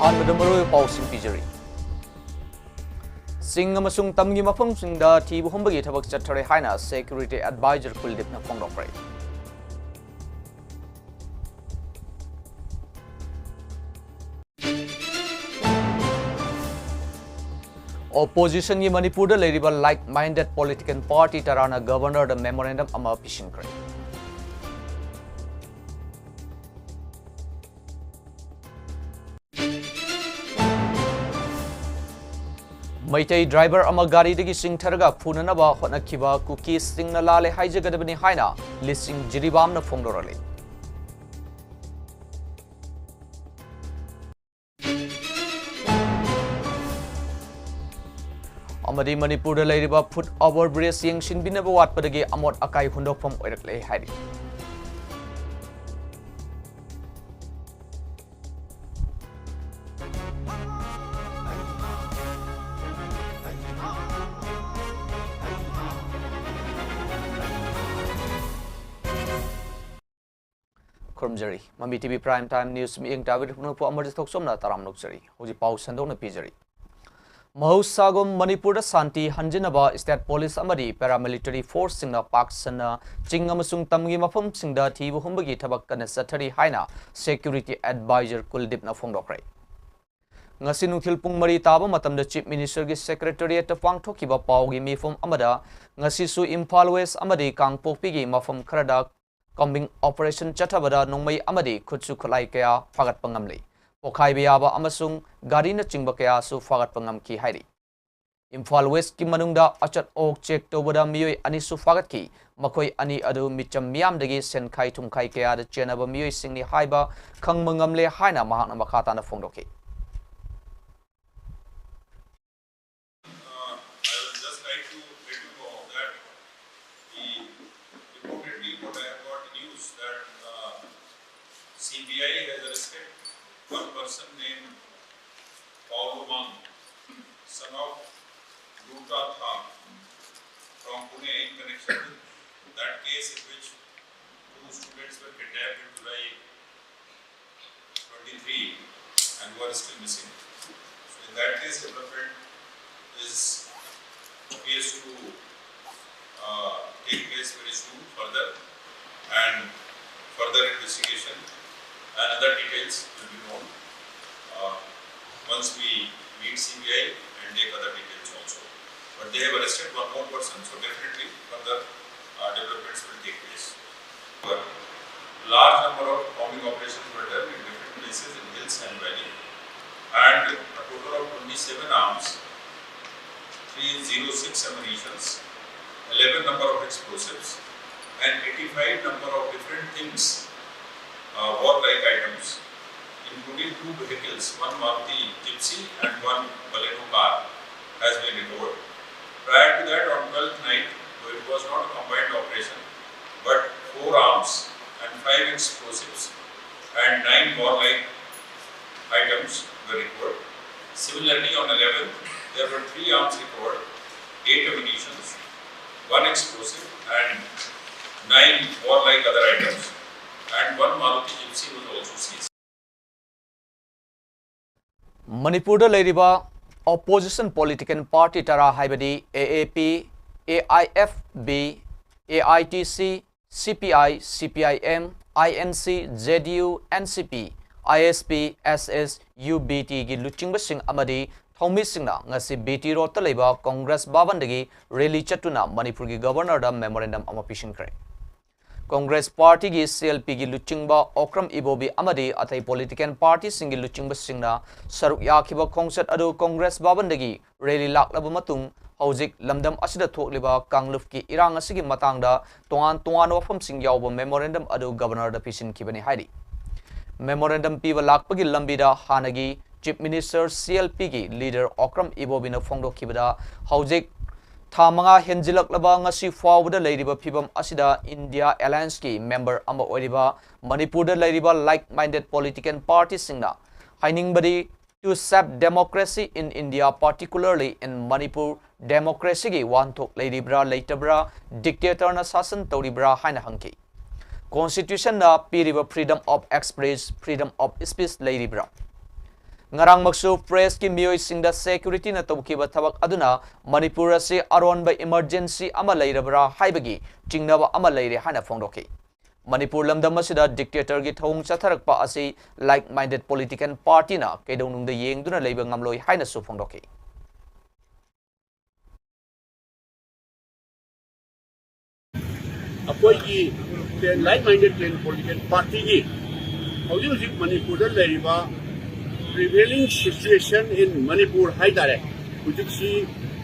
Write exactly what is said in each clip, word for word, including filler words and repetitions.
ꯑꯍꯥꯟꯕꯗ ꯃꯔꯨꯑꯣꯏꯕ ꯄꯥꯎꯁꯤꯡ ꯄꯤꯖꯔꯤ꯫ ꯆꯤꯡ ꯑꯃꯁꯨꯡ ꯇꯝꯒꯤ ꯃꯐꯝꯁꯤꯡꯗ ꯊꯤꯕ ꯍꯨꯝꯕꯒꯤ ꯊꯕꯛ ꯆꯠꯊꯔꯦ ꯍꯥꯏꯅ Security Advisor ꯀꯨꯜꯗꯤꯞꯅ ꯐꯣꯡꯗꯣꯛꯈ꯭ꯔꯦ꯫ Oppositionꯒꯤ ꯃꯅꯤꯄꯨꯔꯗ ꯂꯩꯔꯤꯕ like minded political party ꯇꯔꯥꯅ Governorꯗ memorandum ꯑꯃ ꯄꯤꯁꯤꯟꯈ꯭ꯔꯦ꯫ ꯃꯩꯇꯩ driver ꯑꯃ ꯒꯥꯔꯤꯗꯒꯤ ꯆꯤꯡꯊꯔꯒ ꯐꯨꯅꯅꯕ ꯍꯣꯠꯅꯈꯤꯕ ꯀꯨꯀꯤꯁꯤꯡꯅ ꯂꯥꯜꯂꯦ ꯍꯥꯏꯖꯒꯗꯕꯅꯤ ꯍꯥꯏꯅ ꯂꯤꯁꯤꯡ ꯖꯤꯔꯤꯕꯥꯝꯅ ꯐꯣꯡꯗꯣꯔꯛꯂꯤ꯫ ꯑꯃꯗꯤ ꯃꯅꯤꯄꯨꯔꯗ ꯂꯩꯔꯤꯕ foot over bridge ꯌꯦꯡꯁꯤꯟꯕꯤꯅꯕ ꯋꯥꯠꯄꯗꯒꯤ ꯑꯃꯣꯠ ꯑꯀꯥꯏ ꯍꯨꯟꯗꯣꯛꯐꯝ ꯑꯣꯏꯔꯛꯂꯦ ꯍꯥꯏꯔꯤ꯫ ꯈꯨꯔꯨꯝꯖꯔꯤ꯫ ꯃꯃꯤ TV Prime Time News ꯃꯤꯠꯌꯦꯡ ꯇꯥꯕꯤꯔꯤꯕ ꯄꯨꯝꯅꯃꯛꯄꯨ ꯑꯃꯔꯖꯤꯠ ꯊꯣꯛꯆꯣꯝꯅ ꯇꯔꯥꯝꯅ ꯑꯣꯛꯆꯔꯤ꯫ ꯍꯧꯖꯤꯛ ꯄꯥꯎ ꯁꯟꯗꯣꯛꯅ ꯄꯤꯖꯔꯤ꯫ ꯃꯍꯧꯁꯥꯒꯨꯝ ꯃꯅꯤꯄꯨꯔꯗ ꯁꯥꯟꯇꯤ ꯍꯟꯖꯤꯟꯅꯕ state police ꯑꯃꯗꯤ paramilitary forceꯁꯤꯡꯅ ꯄꯥꯛ ꯁꯟꯅ ꯆꯤꯡ ꯑꯃꯁꯨꯡ ꯇꯝꯒꯤ ꯃꯐꯝꯁꯤꯡꯗ ꯊꯤꯕ ꯍꯨꯝꯕꯒꯤ ꯊꯕꯛ ꯀꯟꯅ ꯆꯠꯊꯔꯤ ꯍꯥꯏꯅ Security Advisor ꯀꯨꯜꯗꯤꯞꯅ ꯐꯣꯡꯗꯣꯛꯈ꯭ꯔꯦ꯫ ꯉꯁꯤ ꯅꯨꯡꯊꯤꯜ ꯄꯨꯡ ꯃꯔꯤ ꯇꯥꯕ ꯃꯇꯝꯗ Chief Ministerꯒꯤ Secretariatꯇ ꯄꯥꯡꯊꯣꯛꯈꯤꯕ ꯄꯥꯎꯒꯤ ꯃꯤꯐꯝ ꯑꯃꯗ ꯉꯁꯤꯁꯨ ꯏꯝꯐꯥꯜ West ꯑꯃꯗꯤ ꯀꯥꯡꯄꯣꯛꯄꯤꯒꯤ ꯃꯐꯝ ꯈꯔꯗ combing operation ꯆꯠꯊꯕꯗ ꯅꯣꯡꯃꯩ ꯑꯃꯗꯤ ꯈꯨꯠꯁꯨ ꯈꯨꯠꯂꯥꯏ ꯀꯌꯥ ꯐꯥꯒꯠꯄ ꯉꯝꯂꯤ꯫ ꯄꯣꯈꯥꯏꯕ ꯌꯥꯕ ꯑꯃꯁꯨꯡ ꯒꯥꯔꯤꯅꯆꯤꯡꯕ ꯀꯌꯥꯁꯨ ꯐꯥꯒꯠꯄ ꯉꯝꯈꯤ ꯍꯥꯏꯔꯤ꯫ ꯏꯝꯐꯥꯜ Westꯀꯤ ꯃꯅꯨꯡꯗ ꯑꯆꯠ ꯑꯋꯣꯛ check ꯇꯧꯕꯗ ꯃꯤꯑꯣꯏ ꯑꯅꯤꯁꯨ ꯐꯥꯒꯠꯈꯤ꯫ ꯃꯈꯣꯏ ꯑꯅꯤ ꯑꯗꯨ ꯃꯤꯆꯝ ꯃꯤꯌꯥꯝꯗꯒꯤ ꯁꯦꯟꯈꯥꯏ ꯊꯨꯝꯈꯥꯏ ꯀꯌꯥꯗ ꯆꯦꯟꯅꯕ ꯃꯤꯑꯣꯏꯁꯤꯡꯅꯤ ꯍꯥꯏꯕ ꯈꯪꯕ ꯉꯝꯂꯦ ꯍꯥꯏꯅ ꯃꯍꯥꯛꯅ ꯃꯈꯥ ꯇꯥꯅ ꯐꯣꯡꯗꯣꯛꯈꯤ꯫ Uh, I would just like to let you know that the, reportedly, what I have got the news that, uh, C B I has arrested one person named Paolo Mang, son of Luta Thang, from Pune, in connection with that case in which two students were kidnapped in July twenty-three. and who are still missing. So in that case, development is appears to uh, take place very soon further, and further investigation and other details will be known uh, once we meet C B I and take other details also. But they have arrested one more person, so definitely further uh, developments will take place. Large number of combing operations were done in different places in hills and valley, and a total of twenty-seven arms, three zero six ammunitions, eleven number of explosives, and eighty-five number of different things, uh, warlike items, including two vehicles, one Maruti Gypsy and one Baleno car, has been recovered. Prior to that, on twelfth night, though it was not a combined operation, but four arms and five explosives and nine warlike items were recovered. Similarly, on eleventh, there were three arms recovered, eight ammunitions, one explosive, and nine warlike other items, and one Maruti Gypsy was also seized. ꯃꯅꯤꯄꯨꯔꯗ ꯂꯩꯔꯤꯕ opposition political party ꯇꯔꯥ ꯍꯥꯏꯕꯗꯤ A A P, A I F B, A I T C, C P I, C P I M, I N C, J D U, N C P, I S P, S S U, B T ꯒꯤ ꯂꯨꯆꯤꯡꯕꯁꯤꯡ ꯑꯃꯗꯤ ꯊꯧꯃꯤꯁꯤꯡꯅ ꯉꯁꯤ B T ꯔꯣꯗꯇ ꯂꯩꯕ Congress ꯚꯕꯟꯗꯒꯤ rally ꯆꯠꯇꯨꯅ ꯃꯅꯤꯄꯨꯔꯒꯤ Governorꯗ memorandum ꯑꯃ ꯄꯤꯁꯤꯟꯈ꯭ꯔꯦ꯫ ꯀꯣꯡꯒ꯭ꯔꯦꯁ ꯄꯥꯔꯇꯤꯒꯤ C L Pꯒꯤ ꯂꯨꯆꯤꯡꯕ ꯑꯣꯀ꯭ꯔꯝ ꯏꯕꯣꯕꯤ ꯑꯃꯗꯤ ꯑꯇꯩ political partyꯁꯤꯡꯒꯤ ꯂꯨꯆꯤꯡꯕꯁꯤꯡꯅ ꯁꯔꯨꯛ ꯌꯥꯈꯤꯕ ꯈꯣꯡꯆꯠ ꯑꯗꯨ ꯀꯣꯡꯒ꯭ꯔꯦꯁ ꯚꯕꯟꯗꯒꯤ rally ꯂꯥꯛꯂꯕ ꯃꯇꯨꯡ ꯍꯧꯖꯤꯛ ꯂꯝꯗꯝ ꯑꯁꯤꯗ ꯊꯣꯛꯂꯤꯕ ꯀꯥꯡꯂꯨꯞꯀꯤ ꯏꯔꯥꯡ ꯑꯁꯤꯒꯤ ꯃꯇꯥꯡꯗ ꯇꯣꯉꯥꯟ ꯇꯣꯉꯥꯟꯕ ꯋꯥꯐꯝꯁꯤꯡ ꯌꯥꯎꯕ memorandum ꯑꯗꯨ Governorꯗ ꯄꯤꯁꯤꯟꯈꯤꯕꯅꯤ ꯍꯥꯏꯔꯤ꯫ Memorandum ꯄꯤꯕ ꯂꯥꯛꯄꯒꯤ ꯂꯝꯕꯤꯗ ꯍꯥꯟꯅꯒꯤ Chief Minister C L Pꯒꯤ leader Okram ꯏꯕꯣꯕꯤꯅ ꯐꯣꯡꯗꯣꯛꯈꯤꯕꯗ ꯍꯧꯖꯤꯛ ꯊꯥ ꯃꯉꯥ ꯍꯦꯟꯖꯤꯜꯂꯛꯂꯕ ꯉꯁꯤ ꯐꯥꯎꯕꯗ ꯂꯩꯔꯤꯕ ꯐꯤꯕꯝ ꯑꯁꯤꯗ India Allianceꯀꯤ member ꯑꯃ ꯑꯣꯏꯔꯤꯕ ꯃꯅꯤꯄꯨꯔꯗ ꯂꯩꯔꯤꯕ like-minded political partyꯁꯤꯡꯅ ꯍꯥꯏꯅꯤꯡꯕꯗꯤ to shape democracy in India, particularly in Manipur, democracyꯒꯤ ꯋꯥꯍꯟꯊꯣꯛ ꯂꯩꯔꯤꯕ꯭ꯔꯥ ꯂꯩꯇꯕ꯭ꯔꯥ, dictatorꯅ ꯁꯥꯁꯟ ꯇꯧꯔꯤꯕ꯭ꯔꯥ ꯍꯥꯏꯅ ꯍꯪꯈꯤ꯫ Constitutionꯅ ꯄꯤꯔꯤꯕ freedom of express, freedom of speech ꯂꯩꯔꯤꯕ꯭ꯔꯥ? ꯉꯔꯥꯡꯃꯛꯁꯨ ꯄ꯭ꯔꯦꯁꯀꯤ ꯃꯤꯑꯣꯏꯁꯤꯡꯗ ꯁꯦꯀ꯭ꯌꯨꯔꯤꯇꯤꯅ ꯇꯧꯈꯤꯕ ꯊꯕꯛ ꯑꯗꯨꯅ ꯃꯅꯤꯄꯨꯔ ꯑꯁꯤ ꯑꯔꯣꯟꯕ ꯏꯃꯔꯖꯦꯟꯁꯤ ꯑꯃ ꯂꯩꯔꯕ꯭ꯔꯥ ꯍꯥꯏꯕꯒꯤ ꯆꯤꯡꯅꯕ ꯑꯃ ꯂꯩꯔꯦ ꯍꯥꯏꯅ ꯐꯣꯡꯗꯣꯛꯈꯤ꯫ ꯃꯅꯤꯄꯨꯔ ꯂꯝꯗꯝ ꯑꯁꯤꯗ ꯗꯤꯛꯇꯦꯇꯔꯒꯤ ꯊꯧꯑꯣꯡ ꯆꯠꯊꯔꯛꯄ ꯑꯁꯤ ꯂꯥꯏꯛ ꯃꯥꯏꯟꯗꯦꯗ ꯄꯣꯂꯤꯇꯤꯀꯦꯜ ꯄꯥꯔꯇꯤꯅ ꯀꯩꯗꯧꯅꯨꯡꯗ ꯌꯦꯡꯗꯨꯅ ꯂꯩꯕ ꯉꯝꯂꯣꯏ ꯍꯥꯏꯅꯁꯨ ꯐꯣꯡꯗꯣꯛꯈꯤ꯫ ꯑꯩꯈꯣꯏꯒꯤ ꯂꯥꯏꯛ ꯃꯥꯏꯟꯗꯦꯗ ꯄꯣꯂꯤꯇꯤꯀꯦꯜ ꯄꯥꯔꯇꯤꯒꯤ ꯍꯧꯖꯤꯛ ꯍꯧꯖꯤꯛ ꯃꯅꯤꯄꯨꯔꯗ ꯂꯩꯔꯤꯕ prevailing situation in Manipur ꯍꯥꯏ ꯇꯥꯔꯦ, ꯍꯧꯖꯤꯛꯁꯤ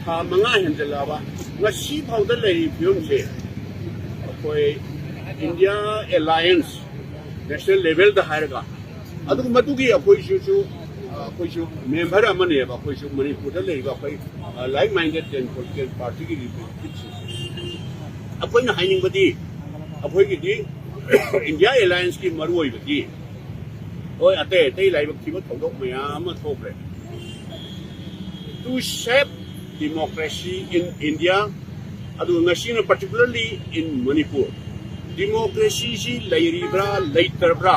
ꯊꯥ ꯃꯉꯥ ꯍꯦꯟꯖꯜꯂꯛꯑꯕ, ꯉꯁꯤ ꯐꯥꯎꯗ ꯂꯩꯔꯤꯕ ꯐꯤꯕꯝꯁꯦ ꯑꯩꯈꯣꯏ ꯏꯟꯗꯤꯌꯥ ꯑꯦꯂꯥꯏꯟꯁ ꯅꯦꯁꯅꯦꯜ ꯂꯦꯚꯦꯜꯗ ꯍꯥꯏꯔꯒ, ꯑꯗꯨꯒ ꯃꯗꯨꯒꯤ ꯑꯩꯈꯣꯏꯁꯤꯁꯨ, ꯑ, ꯑꯩꯈꯣꯏꯁꯨ ꯃꯦꯝꯕꯔ ꯑꯃꯅꯦꯕ, ꯑꯩꯈꯣꯏꯁꯨ ꯃꯅꯤꯄꯨꯔꯗ ꯂꯩꯔꯤꯕ ꯑꯩꯈꯣꯏ, ꯑ, ꯂꯥꯏꯛ ꯃꯥꯏꯟꯗꯦꯗ ꯄꯣꯂꯤꯇꯤꯀꯦꯜ ꯄꯥꯔꯇꯤꯒꯤ ꯔꯤꯄ꯭ꯔꯦꯖꯦꯟꯇꯦꯇꯤꯚꯁꯤꯡꯁꯦ꯫ ꯑꯩꯈꯣꯏꯅ ꯍꯥꯏꯅꯤꯡꯕꯗꯤ, ꯑꯩꯈꯣꯏꯒꯤꯗꯤ ꯏꯟꯗꯤꯌꯥ ꯑꯦꯂꯥꯏꯟꯁꯀꯤ ꯃꯔꯨꯑꯣꯏꯕꯗꯤ, ꯍꯣꯏ, ꯑꯇꯩ ꯑꯇꯩ ꯂꯥꯏꯕꯛ ꯊꯤꯕ ꯊꯧꯗꯣꯛ ꯃꯌꯥꯝ ꯑꯃ ꯊꯣꯛꯈ꯭ꯔꯦ꯫ To save democracy in India, ꯑꯗꯨꯒ ꯉꯁꯤꯅ particularly in Manipur, ꯗꯤꯃꯣꯀ꯭ꯔꯦꯁꯤꯁꯤ ꯂꯩꯔꯤꯕ꯭ꯔꯥ ꯂꯩꯇ꯭ꯔꯕ꯭ꯔꯥ,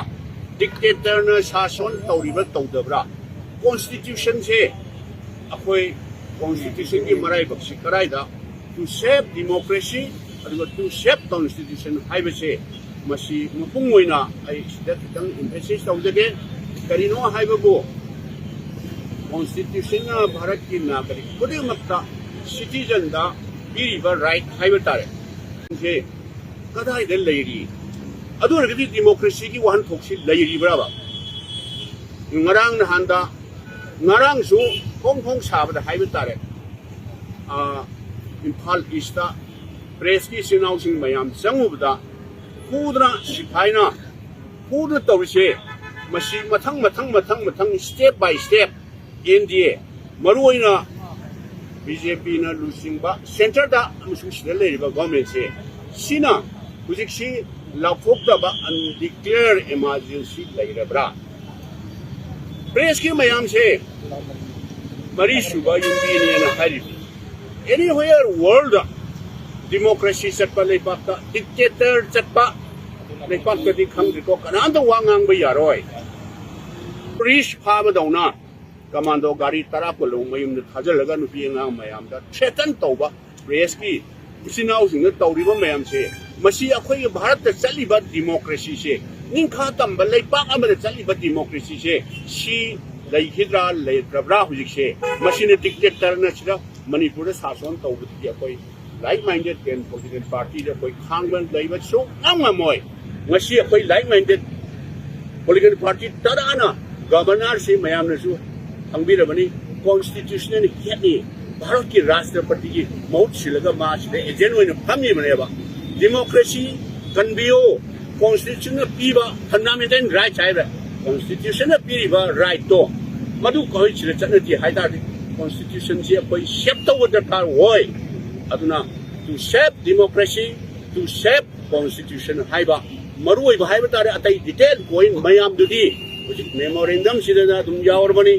ꯗꯤꯛꯇꯦꯇꯔꯅ ꯁꯥꯁꯣꯟ ꯇꯧꯔꯤꯕ꯭ꯔꯥ ꯇꯧꯗꯕ꯭ꯔꯥ, ꯀꯣꯟꯁꯇꯤꯇ꯭ꯌꯨꯁꯟꯁꯦ, ꯑꯩꯈꯣꯏ ꯀꯣꯟꯁꯇꯤꯇ꯭ꯌꯨꯁꯟꯒꯤ ꯃꯔꯥꯏꯕꯛꯁꯤ ꯀꯗꯥꯏꯗ, to save democracy ꯑꯗꯨꯒ to save constitution ꯍꯥꯏꯕꯁꯦ, ꯃꯁꯤ ꯃꯄꯨꯡ ꯑꯣꯏꯅ ꯑꯩ ꯁꯤꯗ ꯈꯤꯇꯪ emphasize ꯇꯧꯖꯒꯦ꯫ ꯀꯔꯤꯅꯣ ꯍꯥꯏꯕꯕꯨ, ꯀꯣꯟꯁꯇꯤꯇ꯭ꯌꯨꯁꯟꯅ ꯚꯥꯔꯠꯀꯤ ꯅꯥꯒꯔꯤꯛ ꯈꯨꯗꯤꯡꯃꯛꯇ, ꯁꯤꯇꯤꯖꯟꯗ ꯄꯤꯔꯤꯕ ꯔꯥꯏꯠ ꯍꯥꯏꯕ ꯇꯥꯔꯦ, ꯁꯦ ꯀꯗꯥꯏꯗ ꯂꯩꯔꯤ? ꯑꯗꯨ ꯑꯣꯏꯔꯒꯗꯤ ꯗꯤꯃꯣꯀ꯭ꯔꯦꯁꯤꯒꯤ ꯋꯥꯍꯟꯊꯣꯛꯁꯤ ꯂꯩꯔꯤꯕ꯭ꯔꯕ? ꯉꯔꯥꯡ ꯅꯍꯥꯟꯗ, ꯉꯔꯥꯡꯁꯨ ꯐꯣꯡ ꯐꯣꯡ ꯁꯥꯕꯗ ꯍꯥꯏꯕ ꯇꯥꯔꯦ, ꯑ, ꯏꯝꯐꯥꯜ ꯏꯁꯇ ꯄ꯭ꯔꯦꯁꯀꯤ ꯏꯆꯤꯟ ꯏꯅꯥꯎꯁꯤꯡ ꯃꯌꯥꯝ ꯆꯪꯉꯨꯕꯗ, ꯐꯨꯗꯅ, ꯁꯤꯐꯥꯏꯅ ꯐꯨꯗꯅ ꯇꯧꯔꯤꯁꯦ, ꯃꯁꯤ ꯃꯊꯪ, ꯃꯊꯪ, ꯃꯊꯪ, ꯃꯊꯪ, step by step, N D A, ꯃꯔꯨꯑꯣꯏꯅ ꯕꯤ ꯖꯦ ꯄꯤꯅ ꯂꯨꯆꯤꯡꯕ ꯁꯦꯟꯇꯔꯗ ꯑꯃꯁꯨꯡ ꯁꯤꯗ ꯂꯩꯔꯤꯕ ꯒꯣꯔꯃꯦꯟꯁꯦ, ꯁꯤꯅ ꯍꯧꯖꯤꯛꯁꯤ ꯂꯥꯎꯊꯣꯛꯇꯕ ꯑꯟꯗꯤꯀ꯭ꯂꯦꯌꯔ ꯏꯃꯥꯔꯖꯦꯟꯁꯤ ꯂꯩꯔꯕ꯭ꯔꯥ? ꯄ꯭ꯔꯦꯁꯀꯤ ꯃꯌꯥꯝꯁꯦ ꯃꯔꯤꯁꯨꯕ ꯌꯨꯝꯕꯤꯅꯦꯅ ꯍꯥꯏꯔꯤꯕ꯫ Anywhere world ꯗꯤꯃꯣꯀ꯭ꯔꯦꯁꯤ ꯆꯠꯄ ꯂꯩꯕꯥꯛꯇ, ꯗꯤꯛꯇꯦꯇꯔ ꯆꯠꯄ ꯂꯩꯕꯥꯛꯇꯗꯤ ꯈꯪꯗ꯭ꯔꯤꯀꯣ, ꯀꯅꯥꯝꯇ ꯋꯥ ꯉꯥꯡꯕ ꯌꯥꯔꯣꯏ꯫ ꯄꯨꯂꯤꯁ ꯐꯥꯕꯗꯧꯅ ꯀꯃꯥꯟꯗꯣ ꯒꯥꯔꯤ ꯇꯔꯥ ꯀꯨꯟꯃꯨꯛ ꯃꯌꯨꯝꯗ ꯊꯥꯖꯤꯜꯂꯒ ꯅꯨꯄꯤ ꯑꯉꯥꯡ ꯃꯌꯥꯝꯗ ꯊ꯭ꯔꯦꯇꯟ ꯇꯧꯕ, ꯄ꯭ꯔꯦꯁꯀꯤ ꯏꯆꯤꯟ ꯏꯅꯥꯎꯁꯤꯡꯅ ꯇꯧꯔꯤꯕ ꯃꯌꯥꯝꯁꯦ, ꯃꯁꯤ ꯑꯩꯈꯣꯏꯒꯤ ꯚꯥꯔꯠꯇ ꯆꯠꯂꯤꯕ ꯗꯤꯃꯣꯀ꯭ꯔꯦꯁꯤꯁꯦ, ꯅꯤꯡꯈꯥ ꯇꯝꯕ ꯂꯩꯕꯥꯛ ꯑꯃꯗ ꯆꯠꯂꯤꯕ ꯗꯤꯃꯣꯀ꯭ꯔꯦꯁꯤꯁꯦ, ꯁꯤ ꯂꯩꯈꯤꯗ꯭ꯔꯥ ꯂꯩꯇ꯭ꯔꯕ꯭ꯔꯥ ꯍꯧꯖꯤꯛꯁꯦ? ꯃꯁꯤꯅ ꯗꯤꯛꯇꯦꯛꯇꯔꯅ ꯁꯤꯗ ꯃꯅꯤꯄꯨꯔꯗ ꯁꯥꯁꯣꯟ ꯇꯧꯕꯗꯨꯗꯤ ꯑꯩꯈꯣꯏ ꯂꯥꯏꯛ ꯃꯥꯏꯟꯗꯦꯠ ꯑꯦꯟ ꯄꯣꯂꯤꯇꯤꯀꯦꯜ ꯄꯥꯔꯇꯤꯗ ꯑꯩꯈꯣꯏ ꯈꯥꯡꯕ ꯂꯩꯕ ꯁꯨꯡꯉꯝ ꯉꯝꯃꯣꯏ꯫ ꯉꯁꯤ ꯑꯩꯈꯣꯏ ꯂꯥꯏꯛ ꯃꯥꯏꯟꯗꯦꯠ ꯄꯣꯂꯤꯇꯤꯀꯦꯜ ꯄꯥꯔꯇꯤ ꯇꯔꯥꯅ ꯒꯕꯔꯅꯔꯁꯤ ꯃꯌꯥꯝꯅꯁꯨ ꯈꯪꯕꯤꯔꯕꯅꯤ, ꯀꯣꯟꯁꯇꯤꯇ꯭ꯌꯨꯁꯅꯦꯜ ꯍꯦꯠꯅꯤ꯫ ꯚꯥꯔꯠꯀꯤ ꯔꯥꯁꯇ꯭ꯔꯄꯇꯤꯒꯤ ꯃꯍꯨꯠ ꯁꯤꯜꯂꯒ ꯃꯥ ꯁꯤꯗ ꯑꯦꯖꯦꯟ ꯑꯣꯏꯅ ꯐꯝꯃꯤꯕꯅꯦꯕ꯫ ꯗꯤꯃꯣꯀ꯭ꯔꯦꯁꯤ, ꯀꯟꯕꯤꯌꯨ, ꯀꯣꯟꯁꯇꯤꯇ꯭ꯌꯨꯁꯟꯅ ꯄꯤꯕ ꯐꯟꯗꯥꯃꯦꯟꯇꯦꯜ ꯔꯥꯏꯠꯁ ꯍꯥꯏꯕ, ꯀꯣꯟꯁꯇꯤꯇ꯭ꯌꯨꯁꯟꯅ ꯄꯤꯔꯤꯕ ꯔꯥꯏꯠꯇꯣ ꯃꯗꯨ ꯑꯩꯈꯣꯏ ꯁꯤꯗ ꯆꯠꯅꯗꯦ ꯍꯥꯏ ꯇꯥꯔꯗꯤ, ꯀꯣꯟꯁꯇꯤꯇ꯭ꯌꯨꯁꯟꯁꯤ ꯑꯩꯈꯣꯏ ꯁꯦꯞ ꯇꯧꯕ ꯗꯔꯀꯥꯔ ꯑꯣꯏ꯫ ꯑꯗꯨꯅ to save democracy, to save constitution ꯍꯥꯏꯕ ꯃꯔꯨꯑꯣꯏꯕ ꯍꯥꯏꯕ ꯇꯥꯔꯦ꯫ ꯑꯇꯩ ꯗꯤꯇꯦꯜ ꯄꯣꯏꯟ ꯃꯌꯥꯝꯗꯨꯗꯤ ꯍꯧꯖꯤꯛ ꯃꯦꯃꯣꯔꯦꯟꯗꯝꯁꯤꯗꯅ ꯑꯗꯨꯝ ꯌꯥꯎꯔꯕꯅꯤ꯫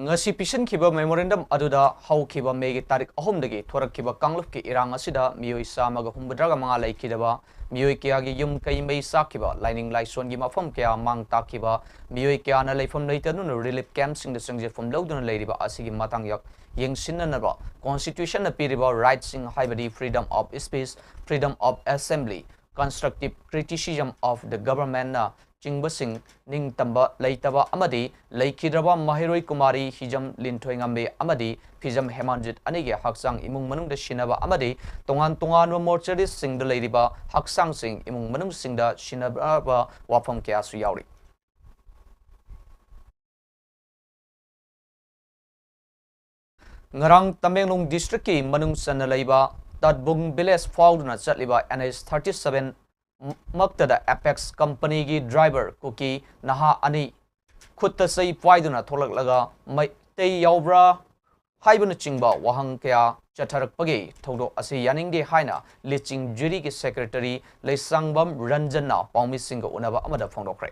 ꯉꯁꯤ ꯄꯤꯁꯤꯟꯈꯤꯕ ꯃꯦꯃꯣꯔꯦꯟꯗꯝ ꯑꯗꯨꯗ ꯍꯧꯈꯤꯕ ꯃꯦꯒꯤ ꯇꯥꯔꯤꯛ ꯑꯍꯨꯝꯗꯒꯤ ꯊꯣꯔꯛꯈꯤꯕ ꯀꯥꯡꯂꯨꯞꯀꯤ ꯏꯔꯥꯡ ꯑꯁꯤꯗ ꯃꯤꯑꯣꯏ ꯆꯥꯝꯃꯒ ꯍꯨꯝꯐꯨꯇꯔꯥꯒ ꯃꯉꯥ ꯂꯩꯈꯤꯗꯕ, ꯃꯤꯑꯣꯏ ꯀꯌꯥꯒꯤ ꯌꯨꯝ ꯀꯩ ꯃꯩ ꯆꯥꯛꯈꯤꯕ, ꯂꯥꯏꯅꯤꯡ ꯂꯥꯏꯁꯣꯟꯒꯤ ꯃꯐꯝ ꯀꯌꯥ ꯃꯥꯡ ꯇꯥꯛꯈꯤꯕ, ꯃꯤꯑꯣꯏ ꯀꯌꯥꯅ ꯂꯩꯐꯝ ꯂꯩꯇꯗꯨꯅ ꯔꯤꯂꯤꯐ ꯀꯦꯝꯞꯁꯤꯡꯗ ꯆꯪꯖꯐꯝ ꯂꯧꯗꯨꯅ ꯂꯩꯔꯤꯕ ꯑꯁꯤꯒꯤ ꯃꯇꯥꯡꯗ ꯌꯦꯡꯁꯤꯟꯅꯅꯕ ꯀꯣꯟꯁꯇꯤꯇ꯭ꯌꯨꯁꯟꯅ ꯄꯤꯔꯤꯕ ꯔꯥꯏꯠꯁꯤꯡ ꯍꯥꯏꯕꯗꯤ freedom of speech, freedom of assembly, constructive criticism of the governmentꯅ ꯆꯤꯡꯕꯁꯤꯡ, ꯅꯤꯡꯇꯝꯕ ꯂꯩꯇꯕ ꯑꯃꯗꯤ ꯂꯩꯈꯤꯗ꯭ꯔꯕ ꯃꯍꯩꯔꯣꯏ ꯀꯨꯃꯥꯔꯤ ꯍꯤꯖꯝ ꯂꯤꯟꯊꯣꯏꯉꯝꯕꯤ ꯑꯃꯗꯤ ꯐꯤꯖꯝ ꯍꯦꯃꯥꯟꯖꯤꯠ ꯑꯅꯤꯒꯤ ꯍꯛꯆꯥꯡ ꯏꯃꯨꯡ ꯃꯅꯨꯡꯗ ꯁꯤꯟꯅꯕ ꯑꯃꯗꯤ ꯇꯣꯉꯥꯟ ꯇꯣꯉꯥꯟꯕ ꯃꯣꯔꯆꯔꯤꯁꯁꯤꯡꯗ ꯂꯩꯔꯤꯕ ꯍꯛꯆꯥꯡꯁꯤꯡ ꯏꯃꯨꯡ ꯃꯅꯨꯡꯁꯤꯡꯗ ꯁꯤꯟꯅꯕ ꯋꯥꯐꯝ ꯀꯌꯥꯁꯨ ꯌꯥꯎꯔꯤ꯫ ꯉꯔꯥꯡ ꯇꯃꯦꯡꯂꯣꯡ ꯗꯤꯁꯇ꯭ꯔꯤꯛꯀꯤ ꯃꯅꯨꯡ ꯆꯟꯅ ꯂꯩꯕ ꯇꯠꯕꯨꯡ ꯚꯤꯂꯦꯖ ꯐꯥꯎꯗꯨꯅ ꯆꯠꯂꯤꯕ N H thirty seven ꯃꯛꯇꯗ ꯑꯦꯄꯦꯛꯁ ꯀꯝꯄꯅꯤꯒꯤ ꯗ꯭ꯔꯥꯏꯚꯔ ꯀꯨꯀꯤ ꯅꯍꯥ ꯑꯅꯤ ꯈꯨꯠꯇ ꯆꯩ ꯄꯥꯏꯗꯨꯅ ꯊꯣꯛꯂꯛꯂꯒ ꯃꯩꯇꯩ ꯌꯥꯎꯕ꯭ꯔꯥ ꯍꯥꯏꯕꯅꯆꯤꯡꯕ ꯋꯥꯍꯪ ꯀꯌꯥ ꯆꯠꯊꯔꯛꯄꯒꯤ ꯊꯧꯗꯣꯛ ꯑꯁꯤ ꯌꯥꯅꯤꯡꯗꯦ ꯍꯥꯏꯅ ꯂꯤꯆꯤꯡ ꯖꯨꯔꯤꯒꯤ ꯁꯦꯀ꯭ꯔꯦꯇꯔꯤ ꯂꯩꯁꯥꯡꯕꯝ ꯔꯟꯖꯟꯅ ꯄꯥꯎꯃꯤꯁꯤꯡꯒ ꯎꯅꯕ ꯑꯃꯗ ꯐꯣꯡꯗꯣꯛꯈ꯭ꯔꯦ꯫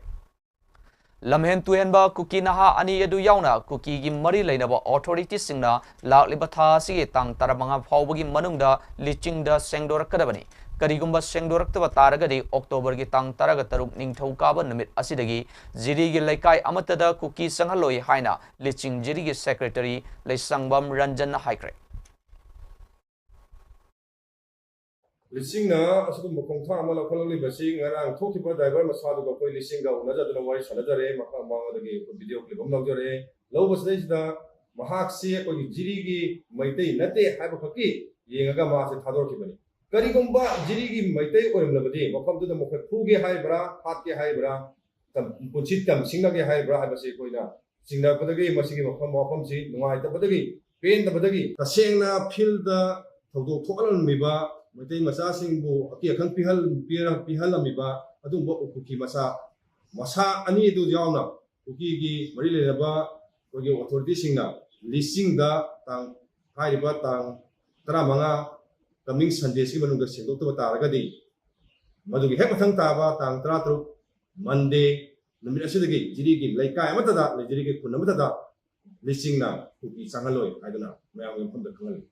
ꯂꯝꯍꯦꯟ ꯇꯨꯍꯦꯟꯕ ꯀꯨꯀꯤ ꯅꯍꯥ ꯑꯅꯤ ꯑꯗꯨ ꯌꯥꯎꯅ ꯀꯨꯀꯤꯒꯤ ꯃꯔꯤ ꯂꯩꯅꯕ ꯑꯣꯊꯣꯔꯤꯇꯤꯁꯤꯡꯅ ꯂꯥꯛꯂꯤꯕ ꯊꯥ ꯑꯁꯤꯒꯤ ꯇꯥꯡ ꯇꯔꯥꯃꯉꯥ ꯐꯥꯎꯕꯒꯤ ꯃꯅꯨꯡꯗ ꯂꯤꯆꯤꯡꯗ ꯁꯦꯡꯗꯣꯔꯛꯀꯗꯕꯅꯤ꯫ ꯀꯔꯤꯒꯨꯝꯕ ꯁꯦꯡꯗꯣꯔꯛꯇꯕ ꯇꯥꯔꯒꯗꯤ ꯑꯣꯛꯇꯣꯕꯔꯒꯤ ꯇꯥꯡ ꯇꯔꯥꯒ ꯇꯔꯨꯛ ꯅꯤꯡꯊꯧꯀꯥꯕ ꯅꯨꯃꯤꯠ ꯑꯁꯤꯗꯒꯤ ꯖꯤꯔꯤꯒꯤ ꯂꯩꯀꯥꯏ ꯑꯃꯠꯇꯗ ꯀꯨꯀꯤ ꯆꯪꯍꯜꯂꯣꯏ ꯍꯥꯏꯅ ꯂꯤꯆꯤꯡ ꯖꯤꯔꯤꯒꯤ ꯁꯦꯀ꯭ꯔꯦꯇꯔꯤ ꯂꯩꯁꯪꯕꯝ ꯔꯟꯖꯟꯅ ꯍꯥꯏꯈ꯭ꯔꯦ꯫ ꯂꯤꯁꯤꯡꯅ ꯑꯁꯤꯒꯨꯝꯕ ꯈꯣꯡꯊꯥꯡ ꯑꯃ ꯂꯧꯈꯠꯂꯛꯂꯤꯕꯁꯤ ꯉꯔꯥꯡ ꯊꯣꯛꯈꯤꯕ ꯗ꯭ꯔꯥꯏꯚꯔ ꯃꯁꯥꯗꯨꯒ ꯑꯩꯈꯣꯏ ꯂꯤꯁꯤꯡꯒ ꯎꯅꯖꯗꯨꯅ ꯋꯥꯔꯤ ꯁꯥꯟꯅꯖꯔꯦ꯫ ꯃꯈꯥ ꯃꯉꯣꯟꯗꯒꯤ ꯑꯩꯈꯣꯏ ꯚꯤꯗꯤꯑꯣ ꯀ꯭ꯂꯤꯞ ꯑꯃ ꯂꯧꯖꯔꯦ꯫ ꯂꯧꯕꯁꯤꯗꯩꯁꯤꯗ ꯃꯍꯥꯛꯁꯤ ꯑꯩꯈꯣꯏꯒꯤ ꯖꯤꯔꯤꯒꯤ ꯃꯩꯇꯩ ꯅꯠꯇꯦ ꯍꯥꯏꯕ ꯈꯛꯀꯤ ꯌꯦꯡꯉꯒ ꯃꯥꯁꯦ ꯊꯥꯗꯣꯔꯛꯈꯤꯕꯅꯤ꯫ ꯀꯔꯤꯒꯨꯝꯕ ꯖꯤꯔꯤꯒꯤ ꯃꯩꯇꯩ ꯑꯣꯏꯔꯝꯂꯕꯗꯤ ꯃꯐꯝꯗꯨꯗ ꯃꯈꯣꯏ ꯐꯨꯒꯦ ꯍꯥꯏꯕ꯭ꯔꯥ, ꯍꯥꯠꯀꯦ ꯍꯥꯏꯕ꯭ꯔꯥ, ꯇꯝ-, ꯄꯨꯟꯁꯤ ꯇꯝꯁꯤꯡꯅꯒꯦ ꯍꯥꯏꯕ꯭ꯔꯥ ꯍꯥꯏꯕꯁꯤ ꯑꯩꯈꯣꯏꯅ ꯆꯤꯡꯅꯔꯛꯄꯗꯒꯤ ꯃꯁꯤꯒꯤ ꯃꯐꯝ ꯋꯥꯐꯝꯁꯤ ꯅꯨꯡꯉꯥꯏꯇꯕꯗꯒꯤ, ꯄꯦꯟꯗꯕꯗꯒꯤ ꯇꯁꯦꯡꯅ ꯐꯤꯜꯗ ꯊꯧꯗꯣꯛ ꯊꯣꯛꯍꯜꯂꯝꯃꯤꯕ ꯃꯩꯇꯩ ꯃꯆꯥꯁꯤꯡꯕꯨ ꯑꯀꯤ ꯑꯈꯪ ꯄꯤꯍꯜ-, ꯄꯤꯔ-, ꯄꯤꯍꯜꯂꯝꯃꯤꯕ ꯑꯗꯨꯒꯨꯝꯕ ꯎꯀꯨꯀꯤ ꯃꯆꯥ, ꯃꯁꯥ ꯑꯅꯤ ꯑꯗꯨ ꯌꯥꯎꯅ ꯀꯨꯀꯤꯒꯤ ꯃꯔꯤ ꯂꯩꯅꯕ ꯑꯩꯈꯣꯏꯒꯤ ꯑꯣꯊꯣꯔꯤꯇꯤꯁꯤꯡꯅ ꯂꯤꯁꯤꯡꯗ ꯇꯥꯡ, ꯍꯥꯏꯔꯤꯕ ꯇꯥꯡ ꯇꯔꯥꯃꯉꯥ, coming Sundayꯁꯤꯒꯤ ꯃꯅꯨꯡꯗ ꯁꯦꯡꯗꯣꯛꯇꯕ ꯇꯥꯔꯒꯗꯤ, ꯃꯗꯨꯒꯤ ꯍꯦꯛ ꯃꯊꯪ ꯇꯥꯕ ꯇꯥꯡ ꯇꯔꯥꯇꯔꯨꯛ, Monday ꯅꯨꯃꯤꯠ ꯑꯁꯤꯗꯒꯤ ꯖꯤꯔꯤꯒꯤ ꯂꯩꯀꯥꯏ ꯑꯃꯠꯇꯗ, ꯖꯤꯔꯤꯒꯤ ꯈꯨꯟ ꯑꯃꯠꯇꯗ ꯂꯤꯁꯤꯡꯅ ꯀꯨꯀꯤ ꯆꯪꯍꯜꯂꯣꯏ ꯍꯥꯏꯗꯨꯅ ꯃꯌꯥꯝꯒꯤ ꯃꯐꯝꯗ ꯈꯪꯍꯜꯂꯤ꯫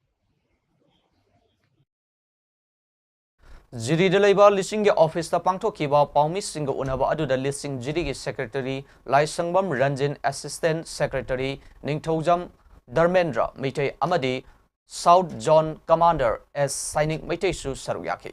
ꯖꯤꯔꯤꯗ ꯂꯩꯕ ꯂꯤꯁꯤꯡꯒꯤ ꯑꯣꯐꯤꯁꯇ ꯄꯥꯡꯊꯣꯛꯈꯤꯕ ꯄꯥꯎꯃꯤꯁꯤꯡꯒ ꯎꯅꯕ ꯑꯗꯨꯗ ꯂꯤꯁꯤꯡ ꯖꯤꯔꯤꯒꯤ ꯁꯦꯀ꯭ꯔꯦꯇꯔꯤ ꯂꯥꯏꯁꯪꯕꯝ ꯔꯟꯖꯤꯟ, ꯑꯦꯁꯤꯁꯇꯦꯟ ꯁꯦꯀ꯭ꯔꯦꯇꯔꯤ ꯅꯤꯡꯊꯧꯖꯝ ꯙꯔꯃꯦꯟꯗ꯭ꯔ ꯃꯩꯇꯩ ꯑꯃꯗꯤ ꯁꯥꯎꯠ ꯖꯣꯟ ꯀꯃꯥꯟꯗꯔ ꯑꯦꯁ ꯁꯥꯏꯅꯤꯛ ꯃꯩꯇꯩꯁꯨ ꯁꯔꯨꯛ ꯌꯥꯈꯤ꯫